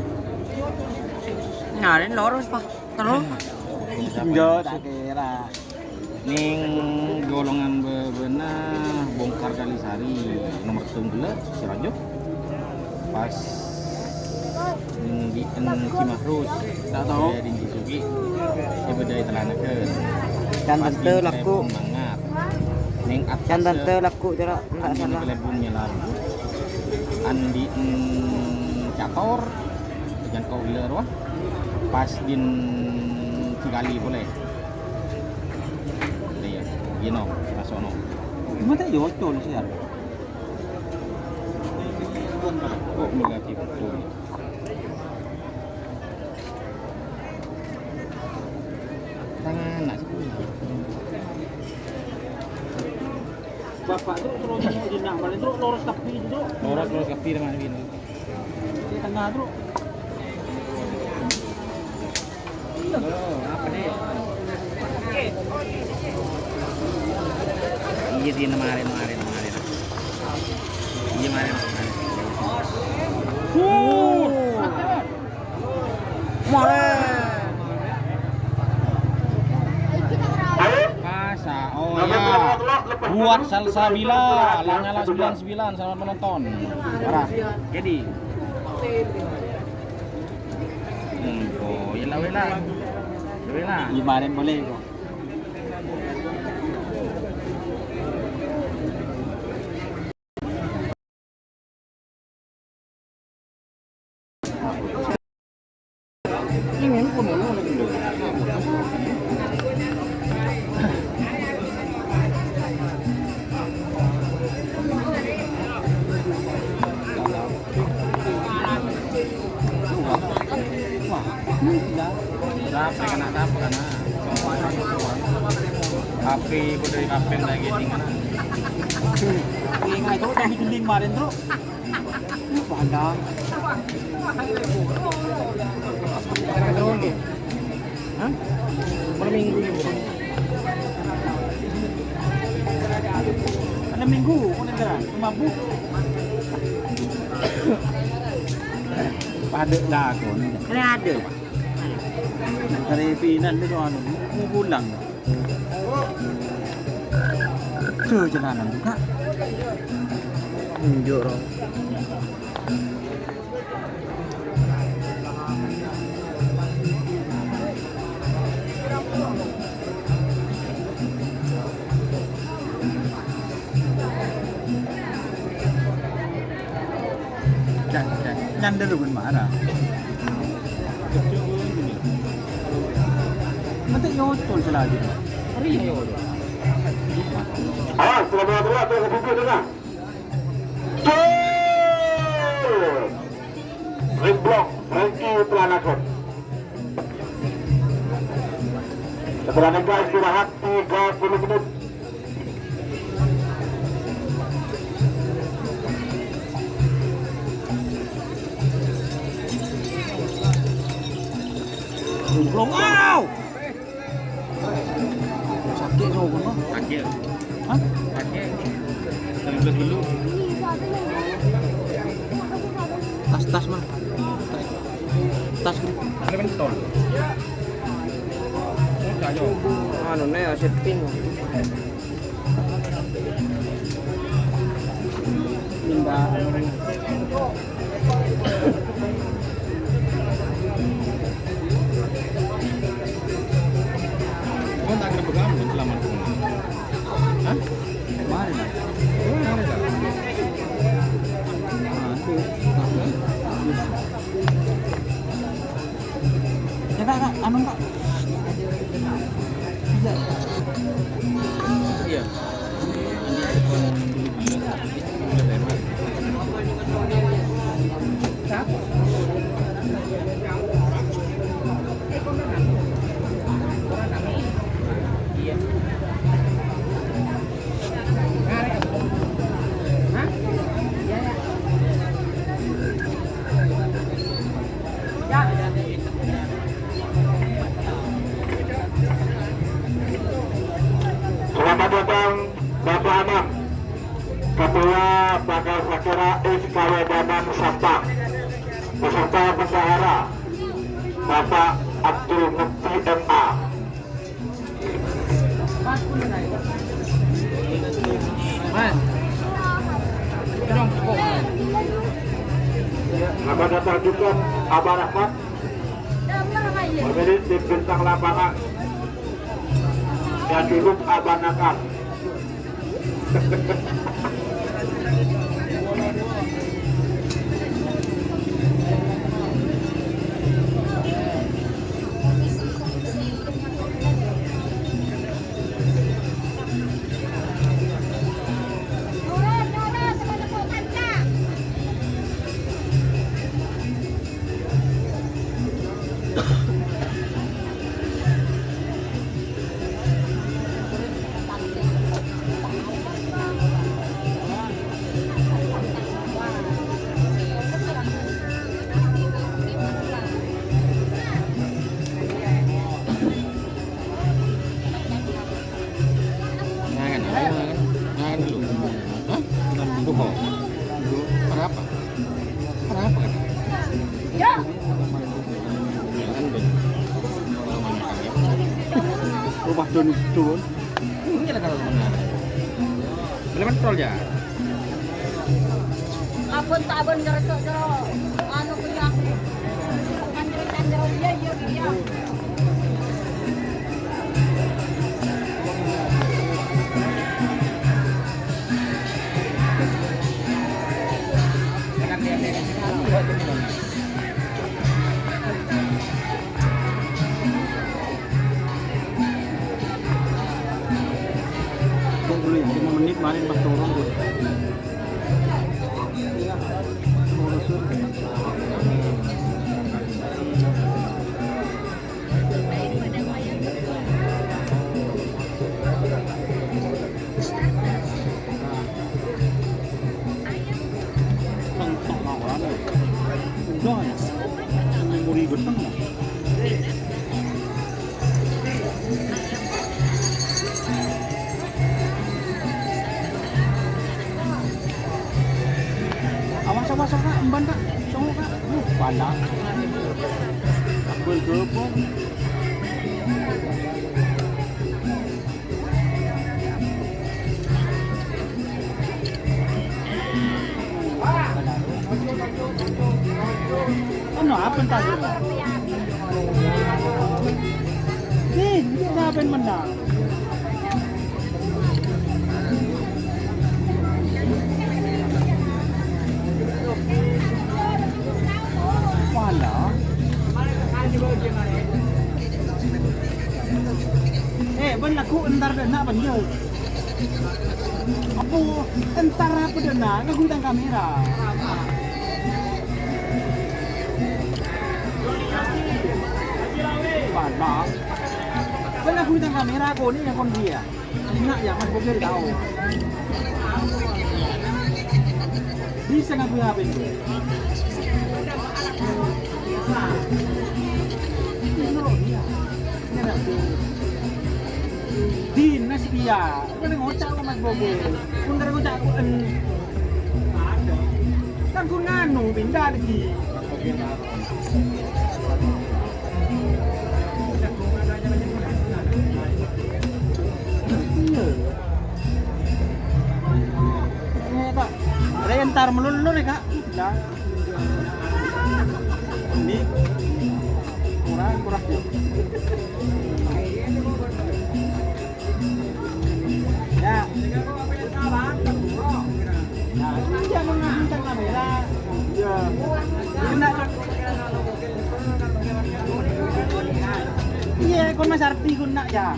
Nyarin loros, Pak. Terus? Enggak, tak kira. Ning golongan bâbâna Bongkar Kalisari, nomor setunggal, Sidoarjo. Pas ning di en Cimahrus, tak tahu. Saya di Cisuki, saya beda itu lanakan. Can tante laku. Mangat. Ning atas. Can tante laku, cara enggak salah. Kalebun nyelam. Andi en Cator, jangan kau gila roh. Pas din sekali boleh. Iya, gino, rasono. Cuma tak yo cocok sih ya. Kok melati betul? Tangan nak. Bapak terus terus mau di nak, paling terus loros kabbhi itu. Loros, loros kabbhi, teman, ini. Di tengah, Bro. Iya, di mari, mari, mari. Iya, mari, mari. Wuh. Salsabila, la nyala sembilan sembilan, selamat menonton. Parah. Jadi. Hmm, oh, ya la, wela. Wela. Lima ribu boleh kok. Rape kena, rape kena. Api budaya kapeng lagi di mana? Ingat itu tadi gending kemarin, Bro. Pandang. Hah? Per minggu. Ada minggu, kok negara? Mabuk. Pada lah, kok. Ada. Dari Finan itu, anu, mau pulang. Tuh, jalanan juga. Tunjuk, Ro. Cak, cak. Nyandel pun marah. Nanti nyocol selagi. Hari ya, ya. Ah, selamat datang ke Bukit Tengah. Gol! Rimblong, Frankie Planakon. Setelah mereka istirahat tiga puluh menit. Gimblong, au! Sakit, no, no. Sakit. Hah? Sakit. Sembilan belas dulu. Tas, tas, man. Tas. Tas. Ada mentol. Oh, cayo. Anu, ne, setting. Kau tak kena pegang, selamat. Hah? Kemarin, ah? Kemarin, ah? Nanti, apa? Ya, Kak, Kak, anu, Kak. Iya. Iya. Selamat datang, Bapak Anam, Ketua Pakar Sakira S K W Danang Sampang, beserta bendahara, Bapak Abdul Mukti M A. Mas. Selamat datang juga Abah Rahmat. Pemilik tim bintang lapangan. Yang dulu Abah Nakal. Jangan, jangan, jangan dulu. Hah? Bukan dulu. Kenapa? Kenapa? Jangan dulu. Rumah Doni Dun. Ini ada kalau mana? Tol, ya. Abon ta' abon ngerti jero, anu, kuwi aku. Kan cerita jero, iya, iya, iya. Kok dulu ya, lima menit kemarin pas turun tuh. Udah ya. Memori genteng ya. Awas, awas, awas, Kak. Emban, Kak. Cowok, Kak. Uh, pala. Abel gepong. Ano, apa tadi? Nih, ini siapa yang menang? Wala. Eh, bân lagghu' entar dâ' enna' bân jâ. Apo, entar apa dâ' enna'? Lagghu' tang kamera. Wala. Bân lagghu' tang kamera, koni ya, kon dia. Enak ya, Mas Bogel tahu. Bisa ngaku apa itu? Ini loh, iya. Ini ada tuh. Dinas dia. Kan ngoca' ko Mas Bogel. Pun kan ngoca' ko en. Kan ku nganu pindah lagi. Ini, Kak. Rentar melulu nih, Kak. Nah. Ini kurang, kurang. Ya. Nah, ini dia mengancam kamera. Iya. Guna. Iya, kon Mas Ardi guna ya.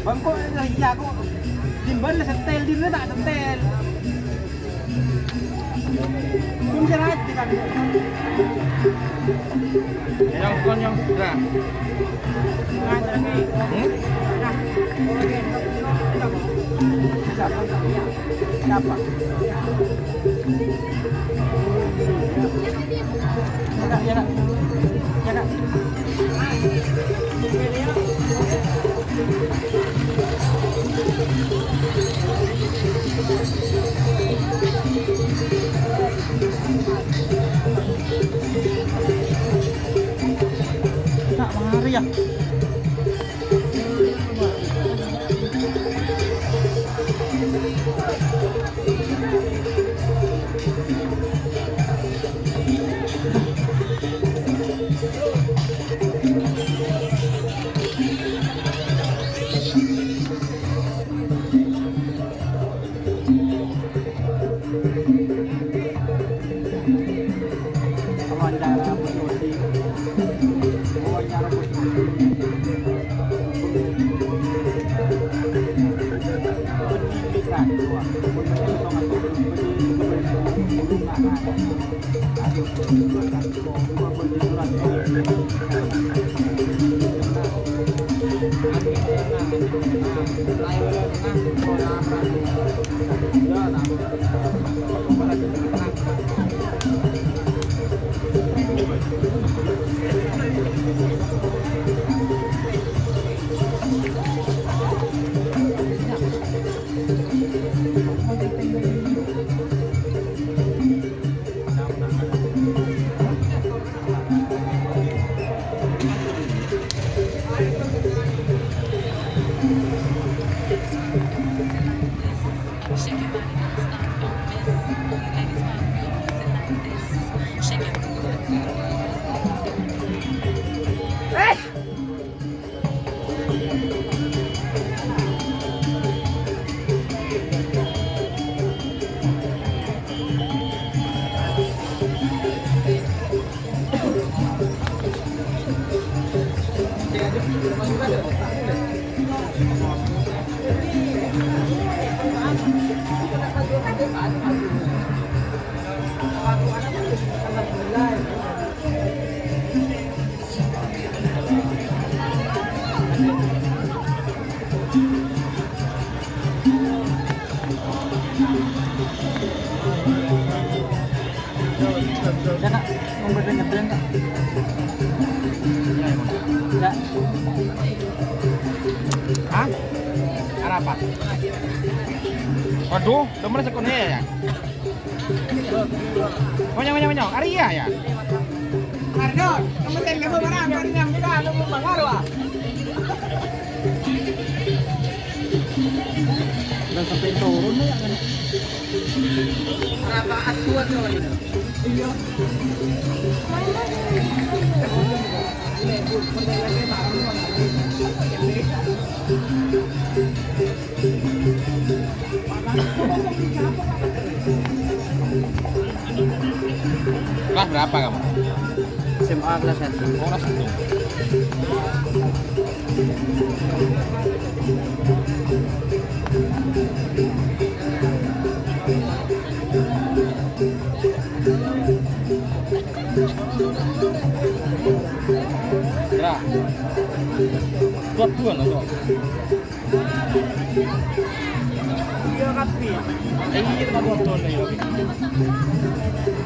Bang kok iya kok. Timbal setel diri tak setel. Kun cerai kan. Yang kon yang sudah. Hmm? Siapa? Ya, Kak, ya, Kak. Ya, Kak. Kak, mari ya. Wawancara Bos Rudi. Wawancara Bos Rudi. Hah? Arapa? Waduh, nomor sekunnya ya? Monyong, monyong, monyong. Aria ya? Ardo, kamu tadi lupa mana? Ardo, nyampe dah, lu lupa ngaruh, ah. Udah sampai turun ya, kan? Berapa kuat tuh? Iya. Kelas berapa kamu? S M A kelas satu. Oh, kelas satu. Ra. Kuat dua, no, kuat. Iya, Kapi. Eh, iya, tempat foto nih.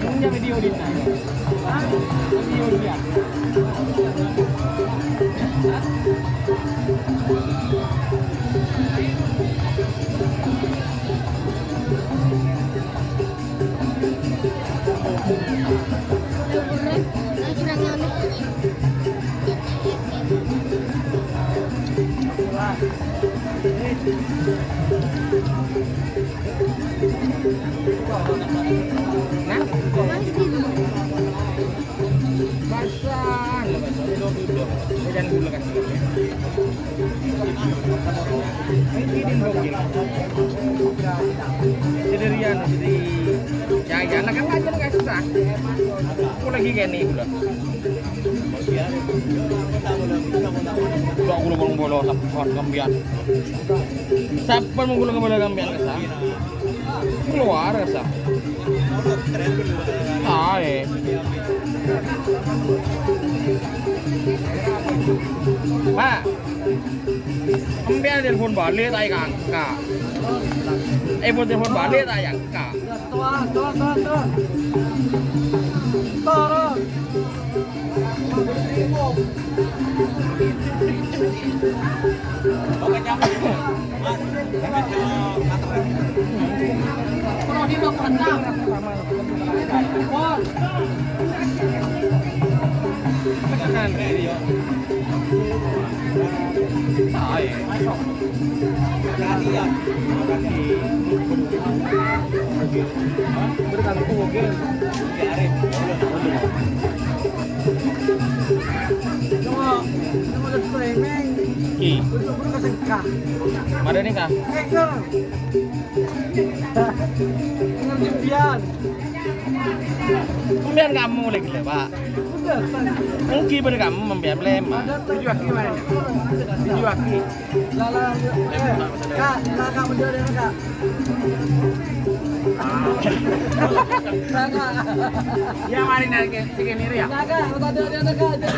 Punya video di sana. Hah? Video dia. Nah, basah, basah. Ini jangan dulu kasih. Ini bokil. Sendirian, jadi ya, ya, anak kan aja nggak susah. Aku lagi kayak nih, udah. Wah, aku ngomong bola, sampun kambiyan. Sampun ngomong bola kambiyan, Sa. Keluar, Sa. Ae. Pak, sampeyan telepon balik, ta' angka. Eh, pon telepon balik, ta' angka. Tuh, tuh, tuh, tuh. Turun. Ki. Mana nih, Kak? Sampeyan kamu lagi lewat. Enggi bener kamu sampeyan lema. Tujuh aki mana? Tujuh aki. Lah, lah, eh, Kak, Kak, Kak, mundur ya, Kak. Kak, Kak. Ya, mari nari, sini, sini, ya. Kak, Kak, Kak, Kak, Kak.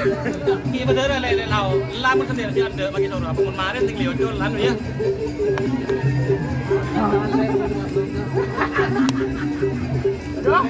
Iya, bener, le, le, lao. Lamun sendiri sih ada, pakai suara. Apa mun mari, tinggal lihat dulu, anu, ya. Aduh.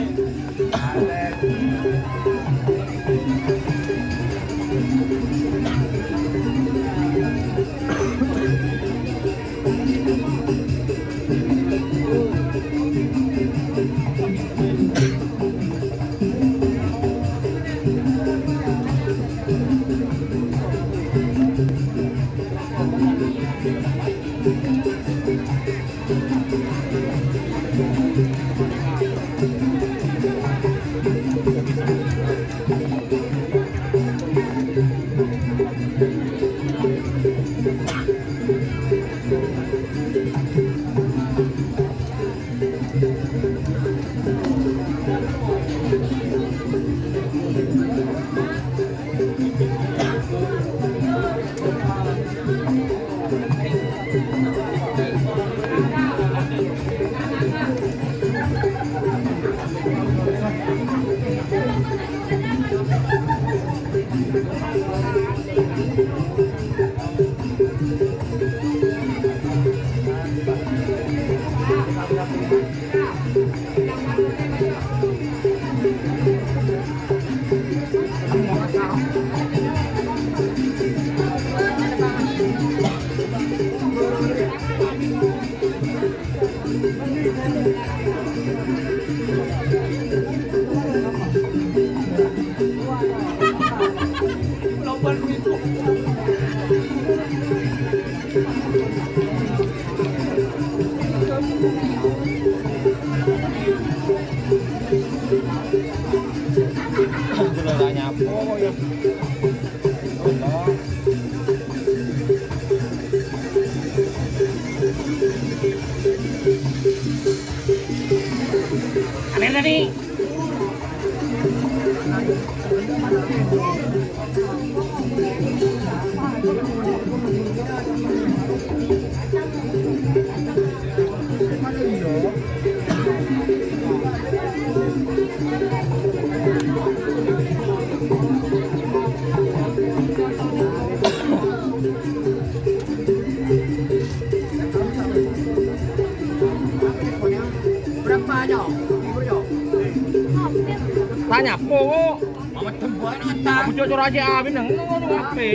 Aneh tadi. Berapa, Cok? Tanya, po. Mama tembak nata. Aku cocok aja, abin nang ngono ngape?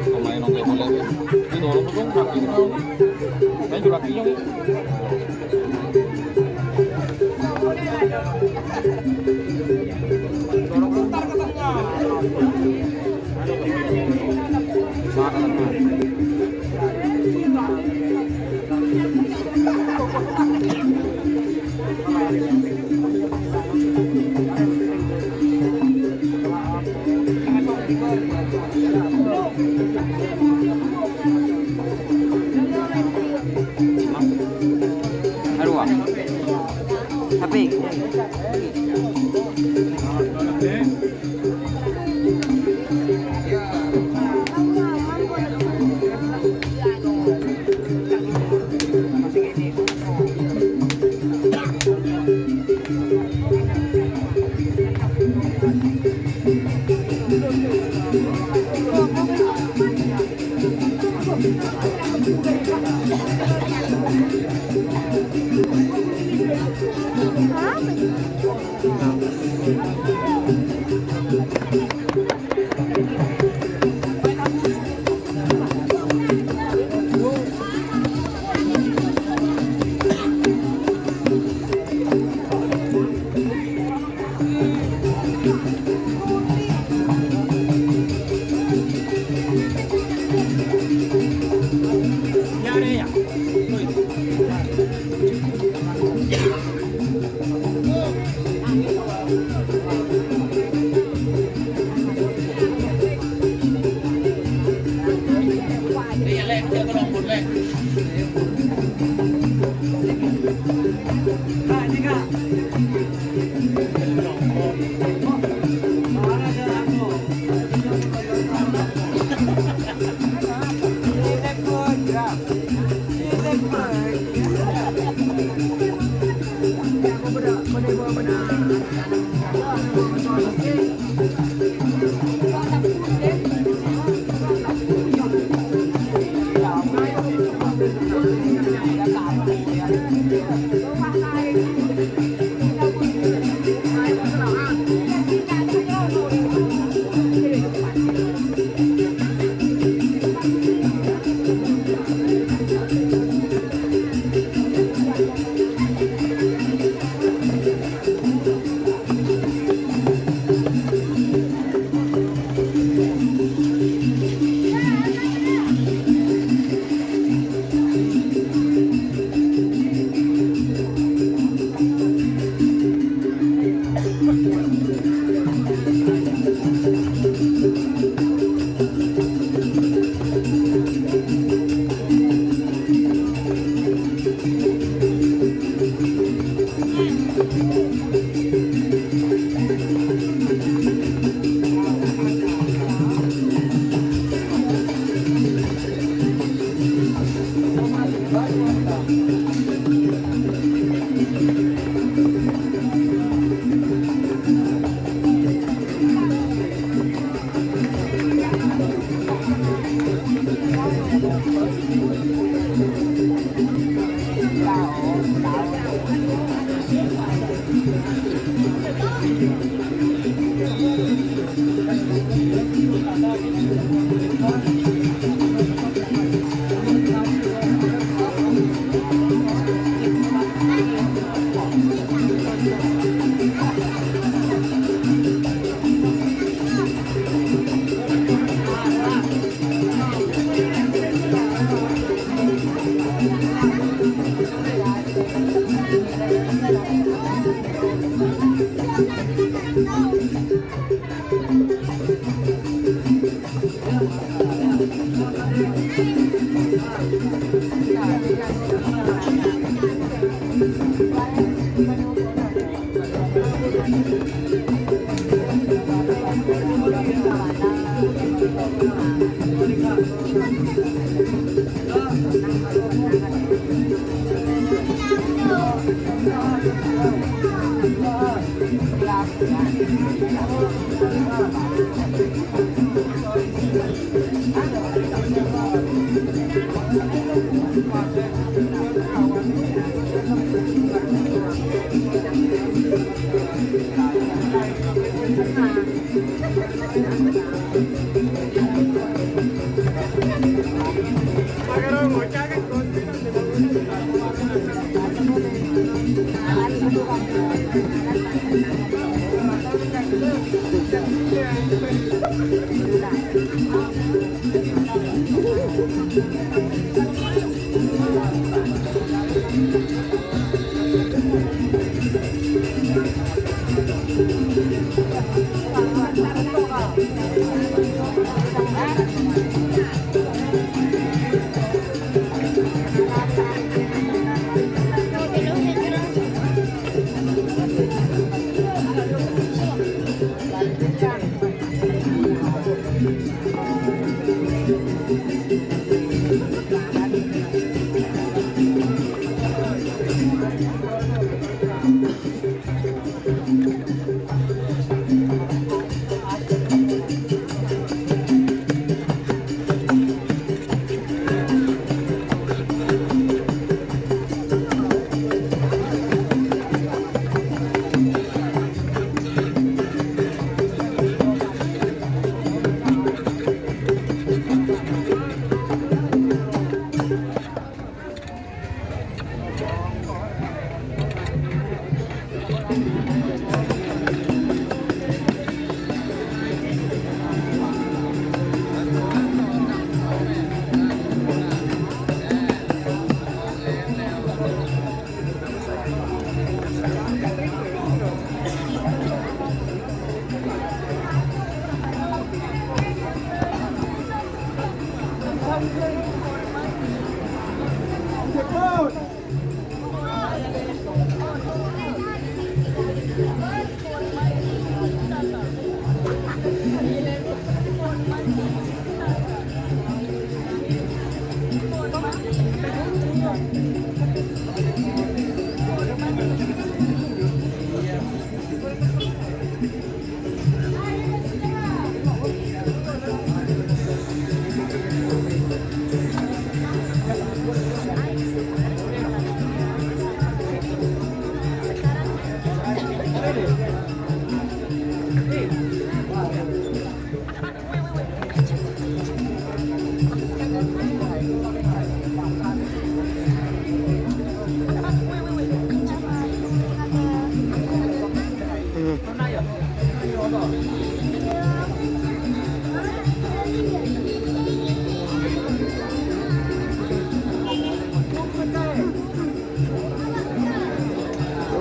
Pemain nongkrong boleh. Ini orang tuh rapi. Main juga rapi, Nyong. Aduh, ah. Tapi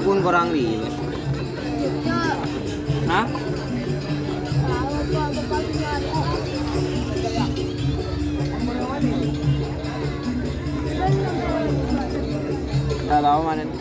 Pun korang lima. Hah? Nggak tahu mana nih.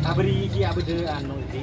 Aberri' iki abdhâ anu iki.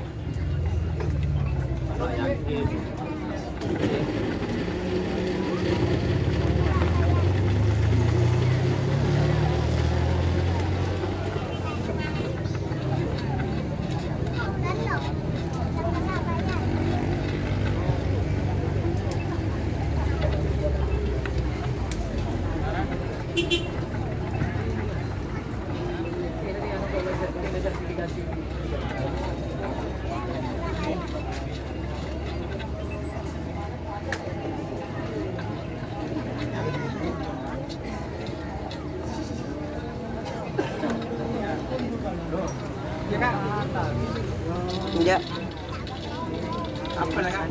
Enggak. Apa lah, Kak?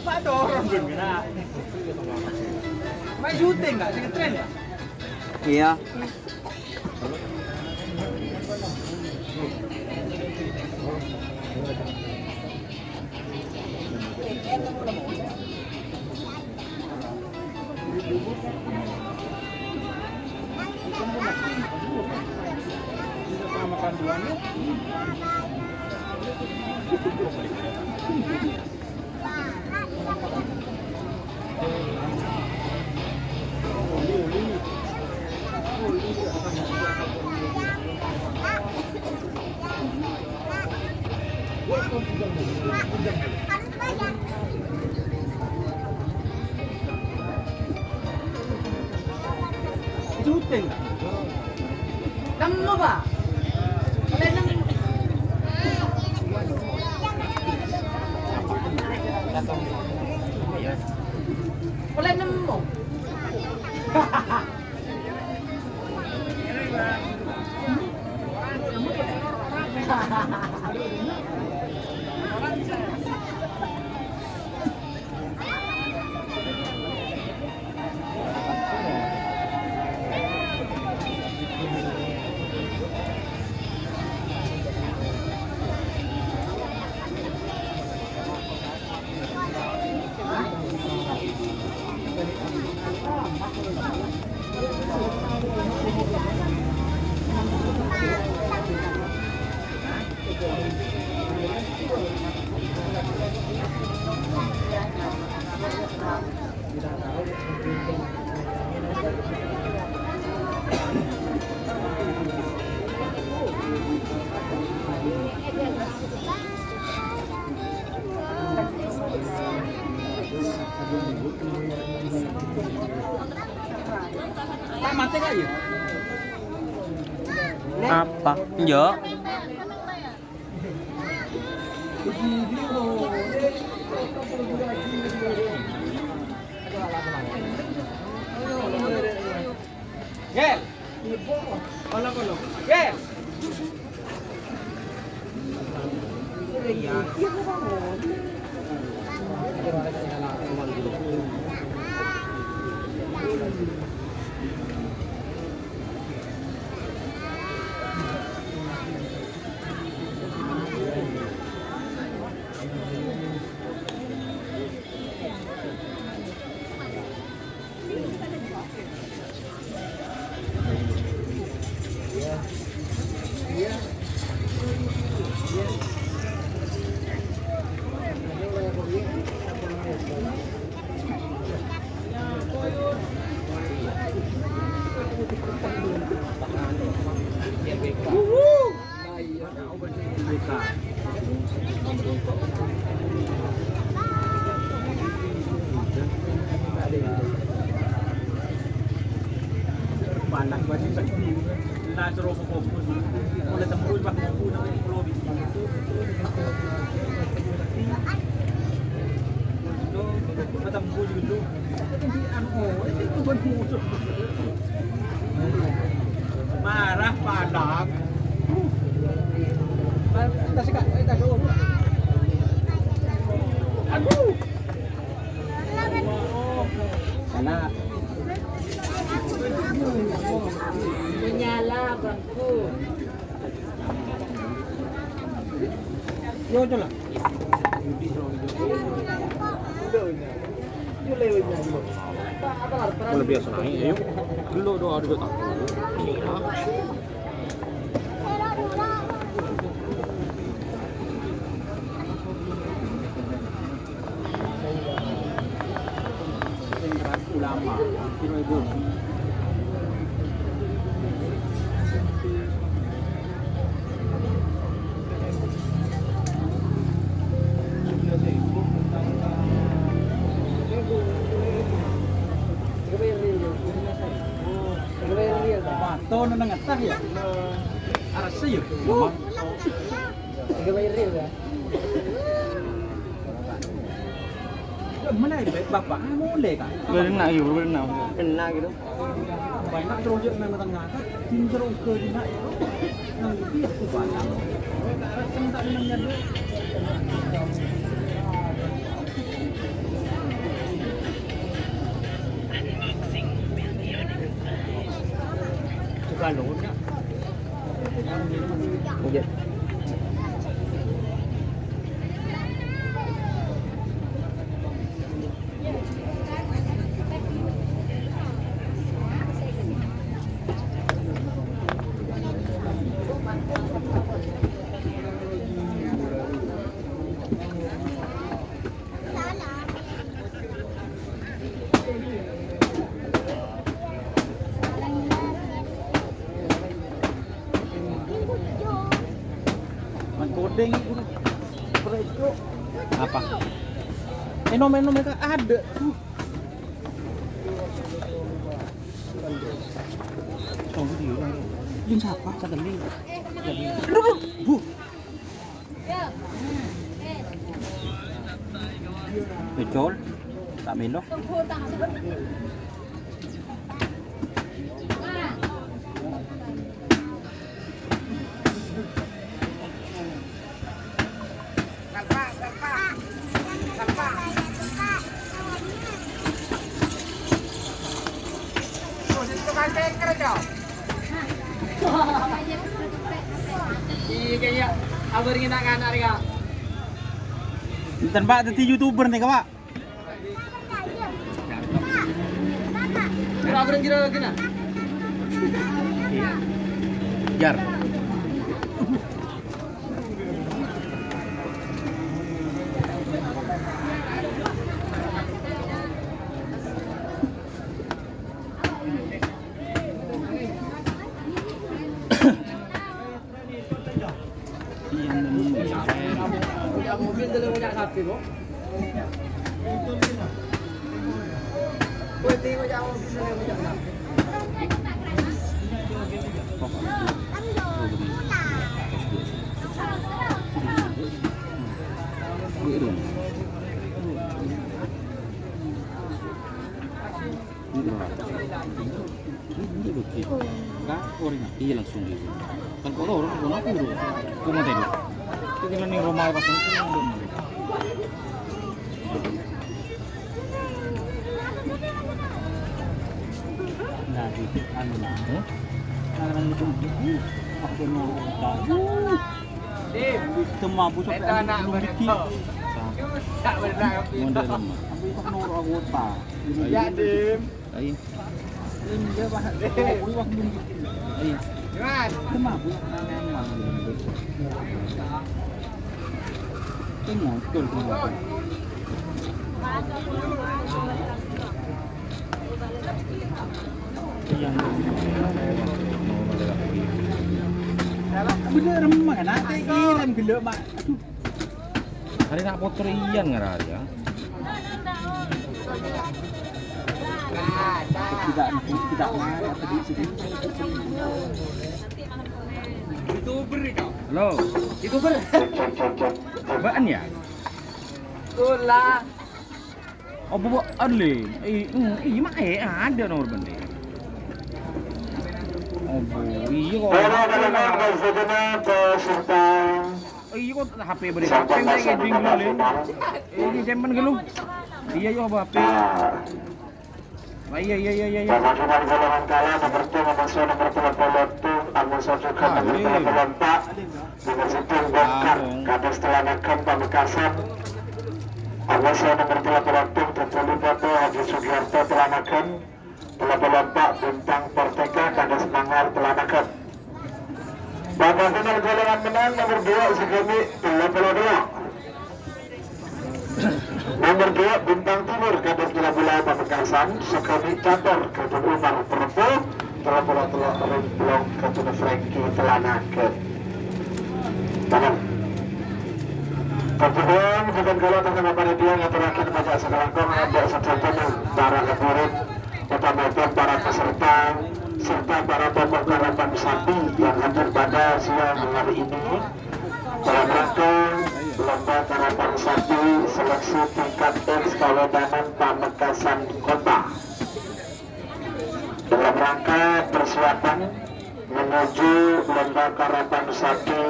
Pak, turun dulu, Kak. Main syuting, Kak? Sing ngetren, Kak? Iya. Nemmo, Pak. Polè nemmo. Polè nemmo. Apa? Enggak. Gel. Gel. Panas banget. Nah, terus fokus. Mulai tembus, Pak. Tembus gitu. Marah padang. Aduh. Sana. Menyala bangku. Yo, jalan. Mulai biasa naik, ayo. Dulu doa dulu tak. Ulama, kira ibu. Pato neng atas ya? Arassa ya? Tiga bayar real ya? Mana ya, Bapak? Ah, mulai, Kak. Berenang, iya, berenang. Berenang gitu. Banyak terus yang memang tengah, kan? Tim terus ke dina. Nang itu ya, aku banyak. Kan tak menang ya, Dok? Bukan dong, ya. Nggih. Apa? Enom, enom, mereka ada. Uh. Ini siapa? Satelit. Bu. Pecol, tak melo. Enten, Pak, dadi YouTuber nèka, Pak. Jar. Iya, langsung gitu. Kan kalau orang kono aku dulu. Aku mau tanya. Itu kita nih rumah apa sih? Nah, di anu, nah. Hah? Nah, anu, itu, itu, aku mau tahu. Cuma aku sampai itu anak belum mereka. Bikin. Model lemah. Aku itu kan orang kota. Ya, Dim. Ayo. Ayo. Tengok, betul, tengok. Iya. Bener, mana? Kirim gelo, Mak. Aduh. Hari nak potro iyan ngarah ya. Tidak, tidak marah tadi sih. Halo. YouTuber. Baan ya? Tula. Oh, bu, ale. Eh, mm, iya, mak, eh, ada nomor bende. Oh, bu, iya kok. Para penonton dan segenap peserta. Oh, iya kok H P beri. Sampai H P saya masuk di ngeding dulu, le. Final. Ini simpen dulu. Iya, iya, apa H P? Ah. Ah, iya, iya, iya, iya, iya. Babak final golongan kala nomor tim, nomor saya nomor tello puluh, Amusa juga nomor tello puluh empat. Nomor sepuluh, Bongkar, Kados Telanakan, Pamekasan. Amusa nomor tello puluh enam, Tetuli Poto, Haji Sugiarto, Telanakan. Tello puluh empat, Bintang Porteka, Kados Mangar, Telanakan. Babak final golongan menang nomor dua, Segemi, tello puluh dua. Nomor dua, Bintang Timur, Kados Bola Pamekasan, Segemi Catur, Kados Umar Perpu, tello puluh tello, Remplong, Kados Franky, Telanakan. Tangan. Kajuan, bukan kalau atas nama panitia, ngaturaken pajak sakalangkong, ngajak saksama para hadirin. Utamakan para peserta serta para pemelihara sapi yang hadir pada siang hari ini dalam rangka lomba karapan sapi seleksi tingkat X Kawedanan Pamekasan Kota. Dalam rangka persiapan menuju lomba karapan sapi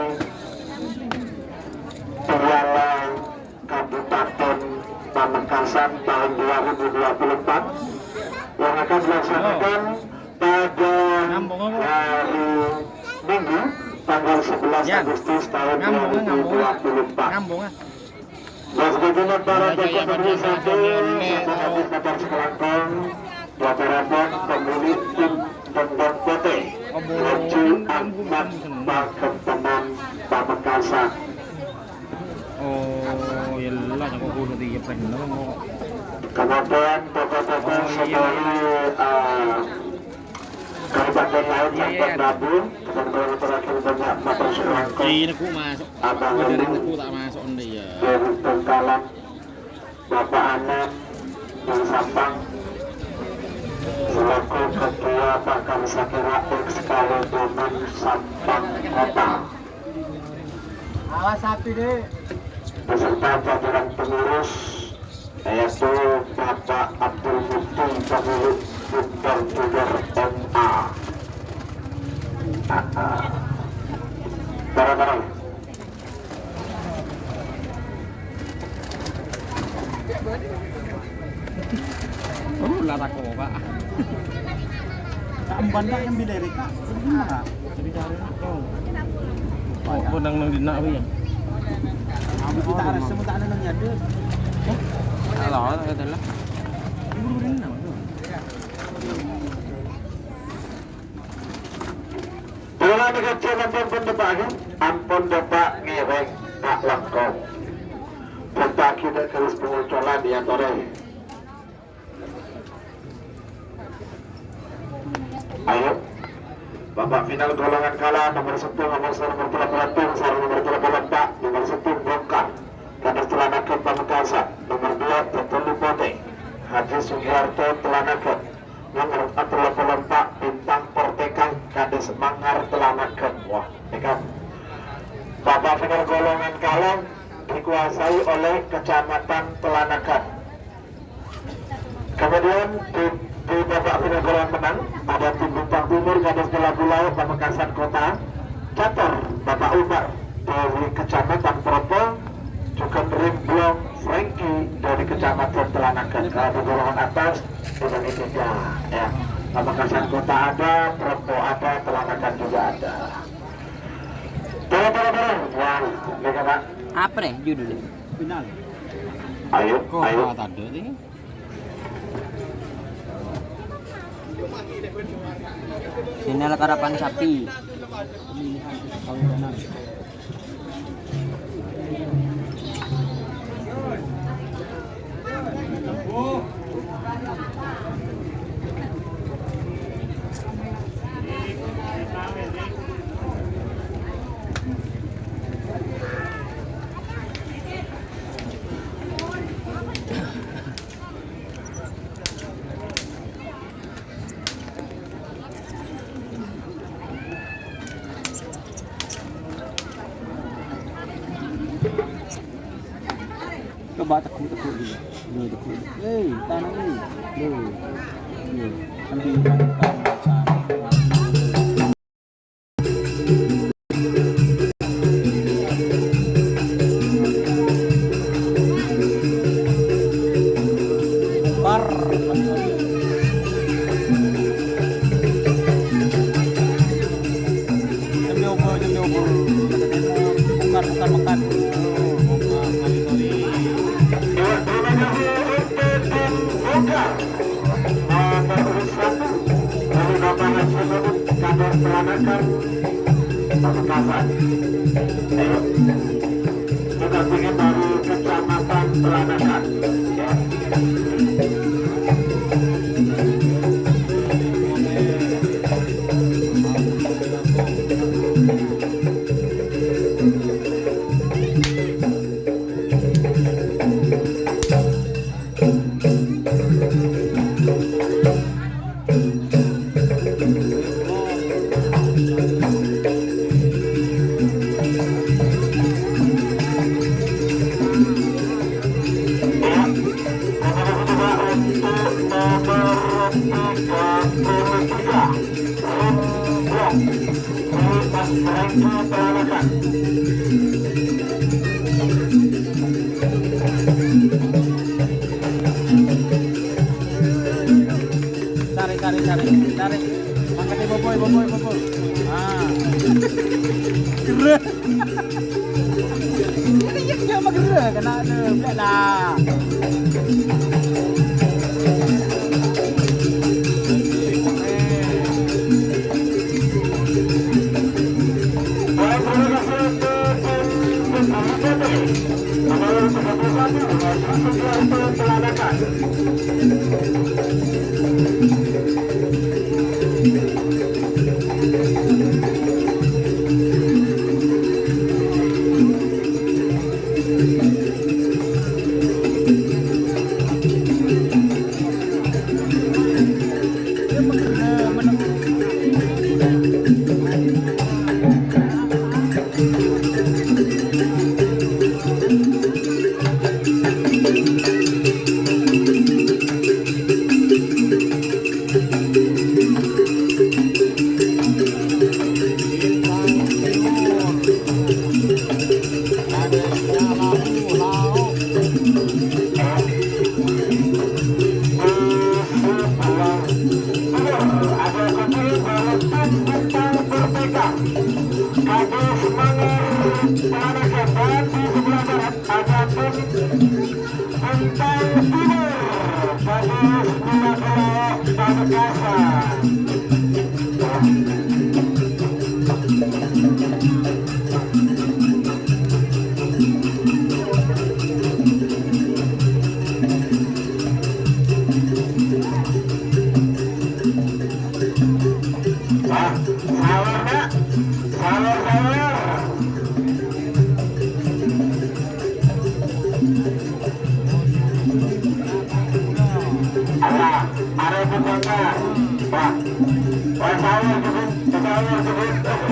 Piala Kabupaten Pamekasan tahun dua ribu dua puluh empat yang akan dilaksanakan pada hari Minggu, tanggal sebelas Agustus tahun dua ribu dua puluh empat. Dan sebagaimana para tokoh pemerintah satu, yang hadir pada sekelangkong, Bapak-bapak pemilik tim Dendeng Putih, Haji Ahmad Pagepenan Pamekasan. Oh, iyalah, kok kudu tiap bener kok. Kemudian tokoh-tokoh sebagai, eh, Kabupaten lain sampai Labuan, teman-teman terakhir banyak matur selangkong. Iya, aku masuk. Abang Elu, aku tak masuk, ya. Dari Bengkalan, Bapak Anan, Bang Sampang. selaku Ketua Pakar Sakira Ekskavator Sampang Kota. Awas sapi, Dek. Beserta jajaran pengurus, yaitu Bapak Abdul Mukti, pemilik Bundar Bundar M A. Ah, ah. Bareng-bareng. Oh, la tako, Pak. Ka emban, Pak, yang bilerik, Pak. Sebenarnya, Pak. Oh, nang, nang dinna', Pak, ya? Kita arah semua tak ada nang nyadar. Halo, kata lah. Buru-buru nang, tuh. Polana kacè ampon, pon, Bapak, ya? Ampon, Bapak, ngèrèng, Pak, langkong. Bhântaghi dâ' garis pangoncolan, ya, torè. Ayo. Bapak final golongan kala, nomor settong, nomor sè-, nomor tello puluh, sareng nomor tello puluh empat, nomor settong, bongkar. Kados Telanagan Pamekasan, nomor dua, Tetelu Potè, Haji Sugiarto Telanagan. Nomor tello puluh empat, Bintang Pertiwi, Kades Manggar Telanagan. Wah, ini kan. Babak final golongan kala dikuasai oleh Kecamatan Telanagan. Kemudian di, di babak final golongan menang, ada tim Bintang Timur, Kades Gelagu Laut, Pamekasan Kota, Catur, Bapak Umar dari Kecamatan Propo, juga Rimblong Frankie dari Kecamatan Telanagan. Kalau di golongan atas, sudah ini tiga, ya. Pamekasan Kota ada, Propo ada, Telanagan juga ada. Tolong, tolong, tolong. Ya, ini kan, Pak. Apa nih judulnya? Final. Ayo, ayo. Kok tadi? Sini ada karapan sapi. Coba teguk-teguk dulu. Dulu teguk. Hei, tanang ni. Dulu. Dulu. Sambil Par. Jam dua puluh, jam dua puluh. Bukan, bukan, bukan. Bukan, sorry, sorry. Nomor urut satu, dari Bapak Haji Mudin, Kadek Peranakan, Pamekasan. Ayo. Kita sini dari Kecamatan Peranakan. Ya. Tarik, tarik, tarik, tarik. Angkat, boboy, boboy, boboy. Ah. Gerak. Iya, dia mah gerak, kena ada, belak lah. Para jawaban di sebelah barat, Adapun Bintang Timur, Gadis Minangkabau, Pamekasan. Wah, sahur, Pak. Sahur, sahur. Alah, arep buka. Wah. Wah, sahur, Pak. Sahur, Pak.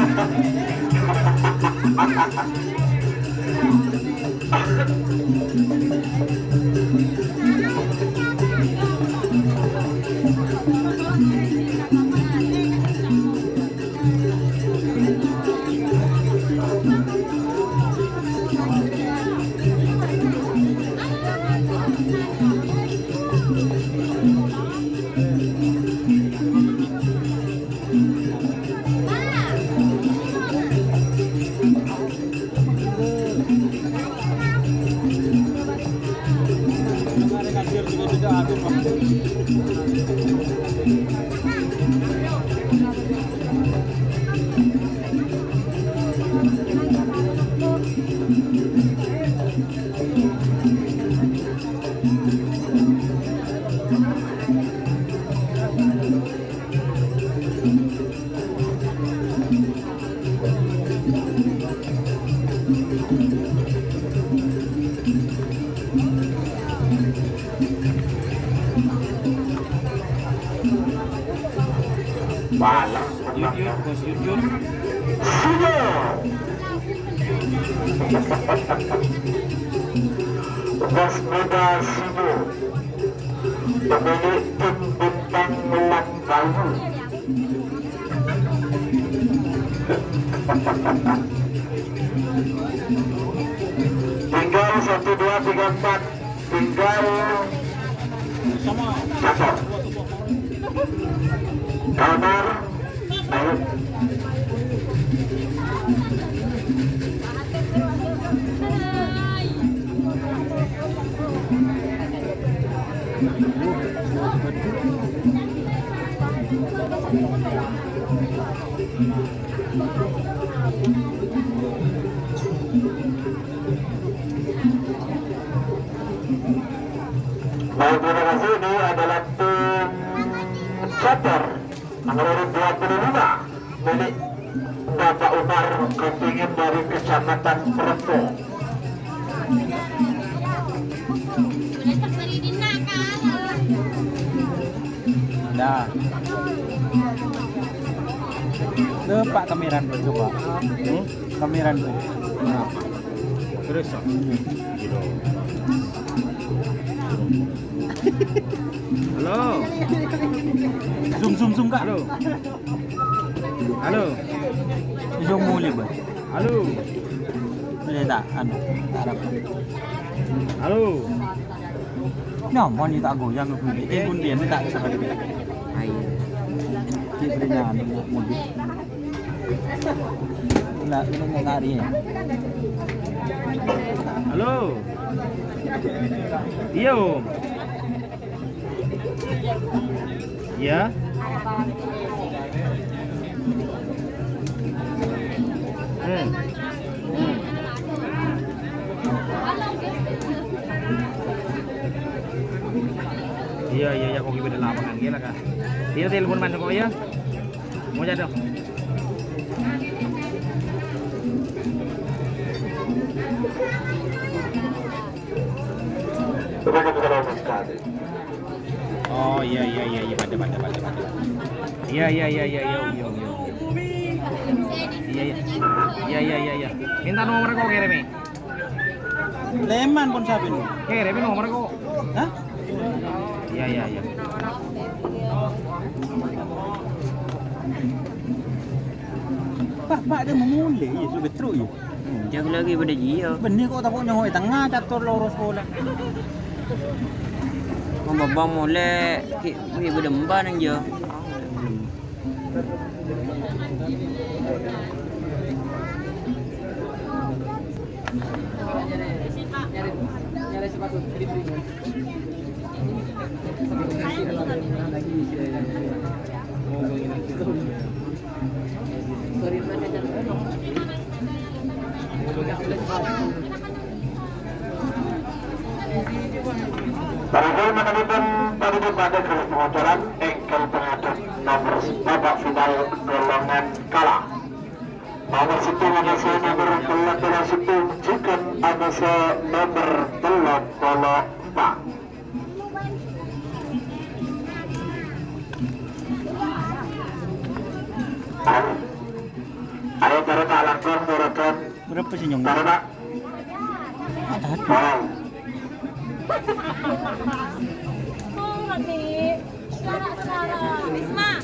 Balas. Yut, yut, bos, yut, yut. Sido. Bos muda Sido. Pemilik tim Bintang Melang Bayu. Tinggal satu, dua, tiga, empat. Tinggal Catur. Kalmar. Ayo. Baik, terima kasih. Ini adalah tim Catur nomor urut dua puluh lima milik Bapak Umar Kepingin dari Kecamatan Perempo. Dah. Pak, kameran dulu, coba. Hmm? Kameran dulu. Nah. Terus, Pak. Halo. Zoom, zoom, zoom, Kak. Halo. Halo. Zoom mulu, Bang. Halo. Ini tak, anu, tak harap. Halo. Nyaman ini tak goyang aku ini. Eh, pun dia ini tak seperti. Ayo. Dia berinya anu, modif. Nah, ini mau ngari ya. Halo. Iya, Om. Iya. Hmm. Hmm. Iya, iya, iya, kok gimana lapangan gila, Kak. Dia telepon mana kok ya? Mau jatuh. Oh, iya, iya, iya, iya, pada, pada, pada, pada. Iya, iya, iya, iya, iya, iya, iya. Iya, iya. Iya, iya, iya, iya. Minta nomor kok kirim, eh. Leman pon sabin. Kirim nomor kok. Hah? Iya, iya, iya. Pak, Pak, dia mau mulai. Iya, sudah terus, iya. Hmm, jago lagi pada dia. Benih kok tak nyongo tengah catur lurus bola. Mau babang mulai, ki, ki, pada emban aja. Para pemain panitia pada kali pengajaran engkel pengadep nomor babak final golongan kala. Nomor sèttong abâsè nomor tello polo sèttong, jhughân abâsè nomor tello polo empa'. Ayo, ayo, taruh tak langkung, taruh, Ton. Berapa senyum? Taruh, Pak. Wow. Turun, Dik. Suara, suara. Risma.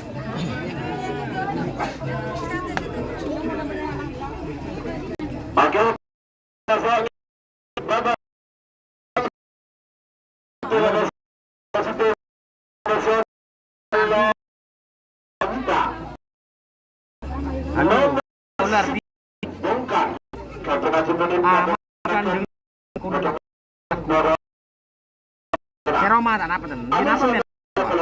Oke. Bapak. Halo. Ular di. Bongkar. Kata-kata menit. Ah, kan dengan. Sè roma ta' napa ten? Di napa, men? Oke,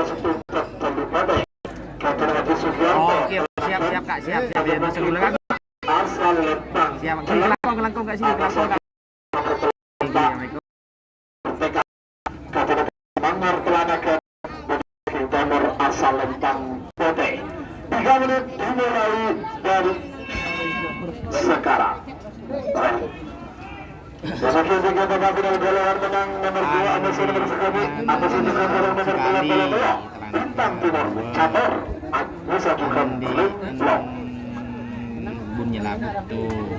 siap, siap, Kak, siap, siap, ya, masuk dulu, Kak. Siap, Kak. Sini, kelangkong, kelangkong, Kak, sini, kelangkong, Kak. Assalamualaikum. Manggar Telanaga Timur Asal Lempang Putih. Tiga menit dimulai dari sekarang. Semakin tinggi tempat final, giliran menang nomor dua, Anas nomor sekali, Anas nomor dua, bintang timur, catur, Anas juga Andi, Limblong. Bun nyelabut tuh.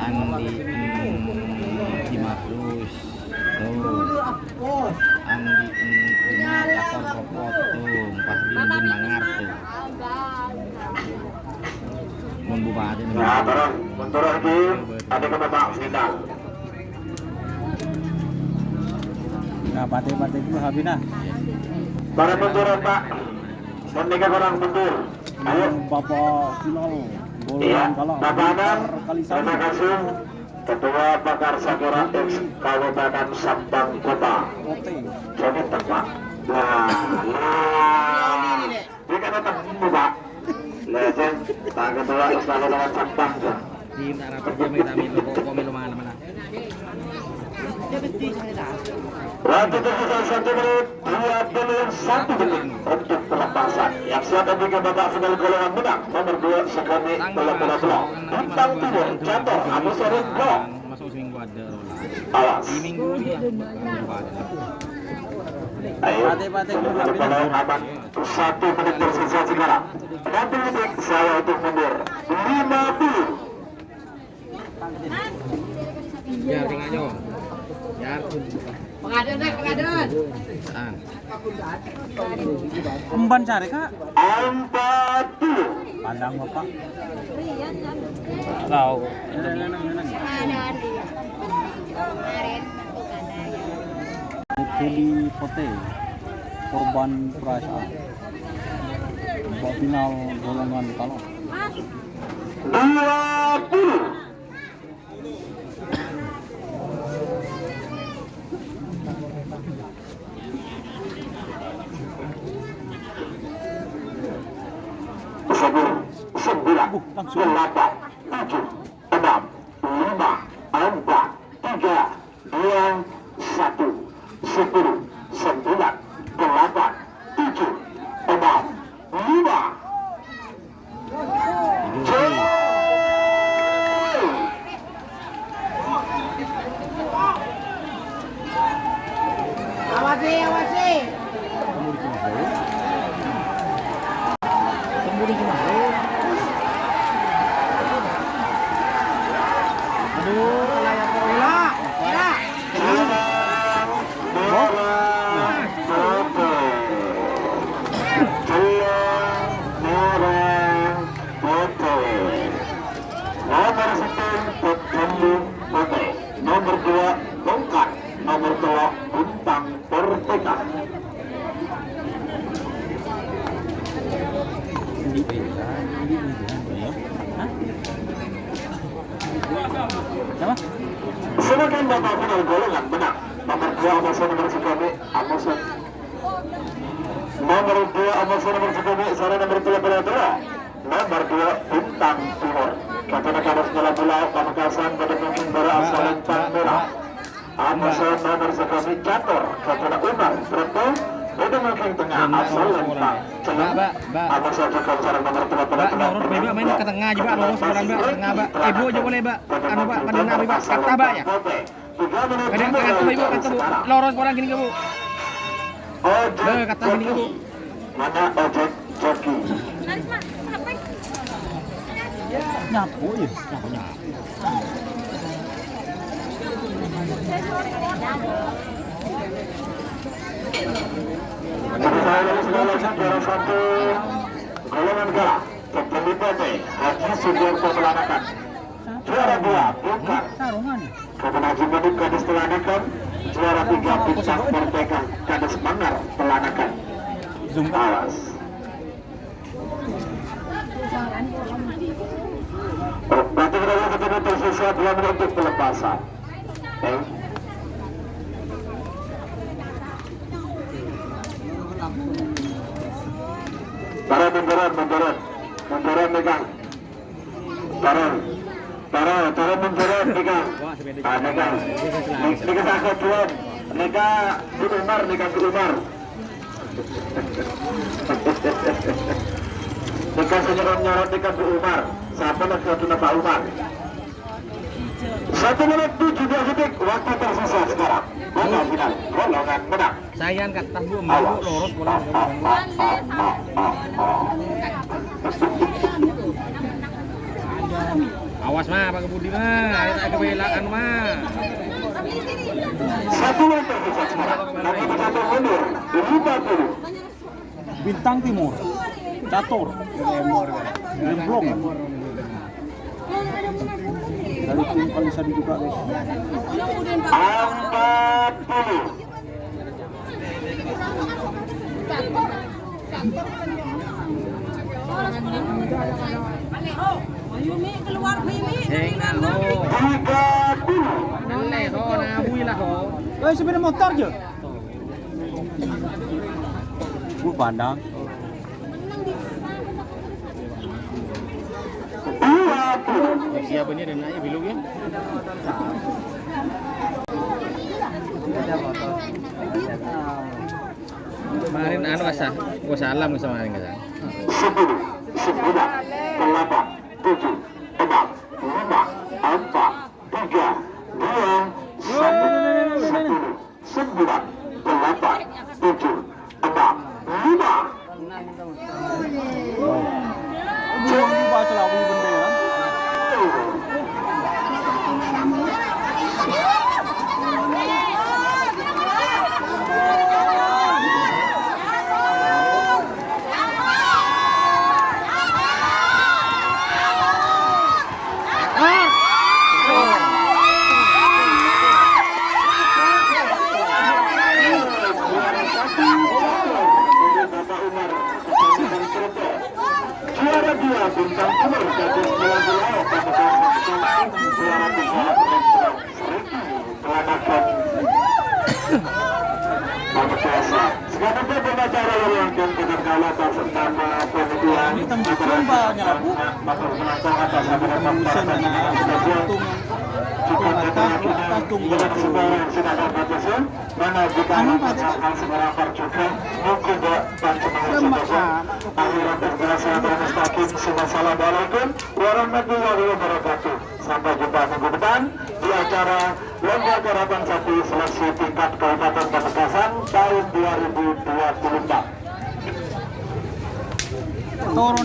Andi, Haji Marus. Tuh. Andi, Andi, catur ropot tuh. Pas bun mangar tuh. Mon bupati. Nah, terus, menurut di, ada ke babak final. Nah, partai-partai dulu habis nah. Para mundur, Pak. Mendingan orang mundur. Ayo. Babak final. Iya, Bapak Anang, terima kasih. Ketua Pakar Sakura X Kabupaten Sampang Kota. Jadi tempat. Nah, nah. Ini kan tetap, Pak. Lesen, Pak Ketua Istana dengan Sampang, Pak. Di tak rapat dia minta milu, kok, kok milu mana, mana? Waktu tersisa satu menit dua puluh satu detik untuk pelepasan. Yang siap juga babak final golongan menang nomor dua, Sekami Telok Telok. Bintang Timur, Catur, Abu Sarin, Blok. Masuk seminggu ada. Awas. Di minggu ini ya. Ayo. Aman. Satu menit tersisa sekarang. Enam puluh detik saya untuk mundur. Lima puluh. Ya, tinggal, yo. Ya. Pengadaan, Rek, pengadaan. Saan. Emban sare, Kak. Empat puluh. Pandang, Bapak. Tahu. Putri Pote, korban perasaan. Babak final golongan kalau. Dua puluh. Sepuluh, sembilan, delapan, tujuh, enam, lima, empat, tiga, dua, satu, sepuluh, sembilan, delapan, tujuh, enam, lima. Awasi, awasi. Samakin babak final golongan menang. Nomor dua Amoso, nomor Sukami, Amoso. Nomor dua Amoso, nomor Sukami, sareng nomor tello puluh tello. Nomor dua Bintang Timur. Katana kados nyala bola, Pamekasan pada mungkin bara Mbak, asalin Mbak, Mbak, merah. Mbak. Amoso nomor Sukami, Catur, katana Umar, Repo, pada mungkin tengah, Mbak, asalin Mbak. Mbak, Mbak, Mbak. Amoso Sukami sareng nomor tello puluh tello. Mbak, lurus, Mbak, main ke tengah aja, Mbak, lurus, lurus, Mbak, tengah, Mbak. Ibu aja boleh, Mbak. Anu, Pak, pada nari, Pak. Kata, Pak, ya? Kadang kata, Pak, Ibu, kata, Bu. Lurus, orang gini, Bu. Ojek Be, kata gini, Bu. Joki. Mana ojek joki? Nyapu, ya? Nyapu, nyapu. Jadi, saya dari segala juara satu golongan K, Kepala Bupati Haji Sugiarto Pelanakan. Juara dua, Bongkar. Sarungan. Kapan Haji Malik Kades Pelanakan, juara tiga, Bintang Merdeka Kades Manggar Pelanakan. Awas. Oh, berarti kita akan ketemu tersisa dua menit untuk pelepasan. Oke. Para munduran, munduran. Munduran, megang. Taron. Taron, taron munduran, nèka. Ah, nèka. Nè-, nèka sahabat tuan. Nèka Bu Umar, nèka Bu Umar. Nèka sè nyorot-nyorot nèka Bu Umar. Sapa nèka adhuna Pak Umar? Satu menit tujuh belas detik, waktu tersisa sekarang. Babak final, golongan menang. Sayan ka tas, Bu, emang, Bu, lurus pola. Awas, Ma, Pak Budi, Ma. Ayo, tak kebelakang, Ma. Satu meter ke sekarang. Nanti satu mundur. Lima puluh. Bintang Timur. Catur. Gemblong. Dari tim paling bisa dibuka, guys. Empat puluh. Ayo, Mi, keluar, Mi, Mi. Tiga puluh. Nelle, ho, nabui lah, ho. Eh, sepeda motor aja. Bu pandang. Siapa ini dan naik belum ya? Kemarin anu asa, gua salam sama kemarin kata. Sepuluh, sembilan, delapan, tujuh, enam, lima, empat, tiga, dua, satu, sepuluh. Sembilan, delapan, tujuh, enam, lima. Juara dua, Bintang Timur, Gadis Melati Laut, Pamekasan, juara tiga, Ricky Pelanakan. Pamekasan. Sekarang pun pembicara yang akan kita kalah atas nama panitia. Ini tembus lomba nyerbu. Matur penonton atas nama pembicara. Cukup terima kasih. Tidak sembarang, tidak ada batasan. Mana jika anu, Pak, hal sembarang juga. Mungkin buat panjenengan saudara. Akhirat terbiasa dan mustaqim. Wassalamualaikum warahmatullahi wabarakatuh. Sampai jumpa minggu depan di acara Lomba Karapan Sapi Seleksi Tingkat Kabupaten Pamekasan tahun dua ribu dua puluh empat.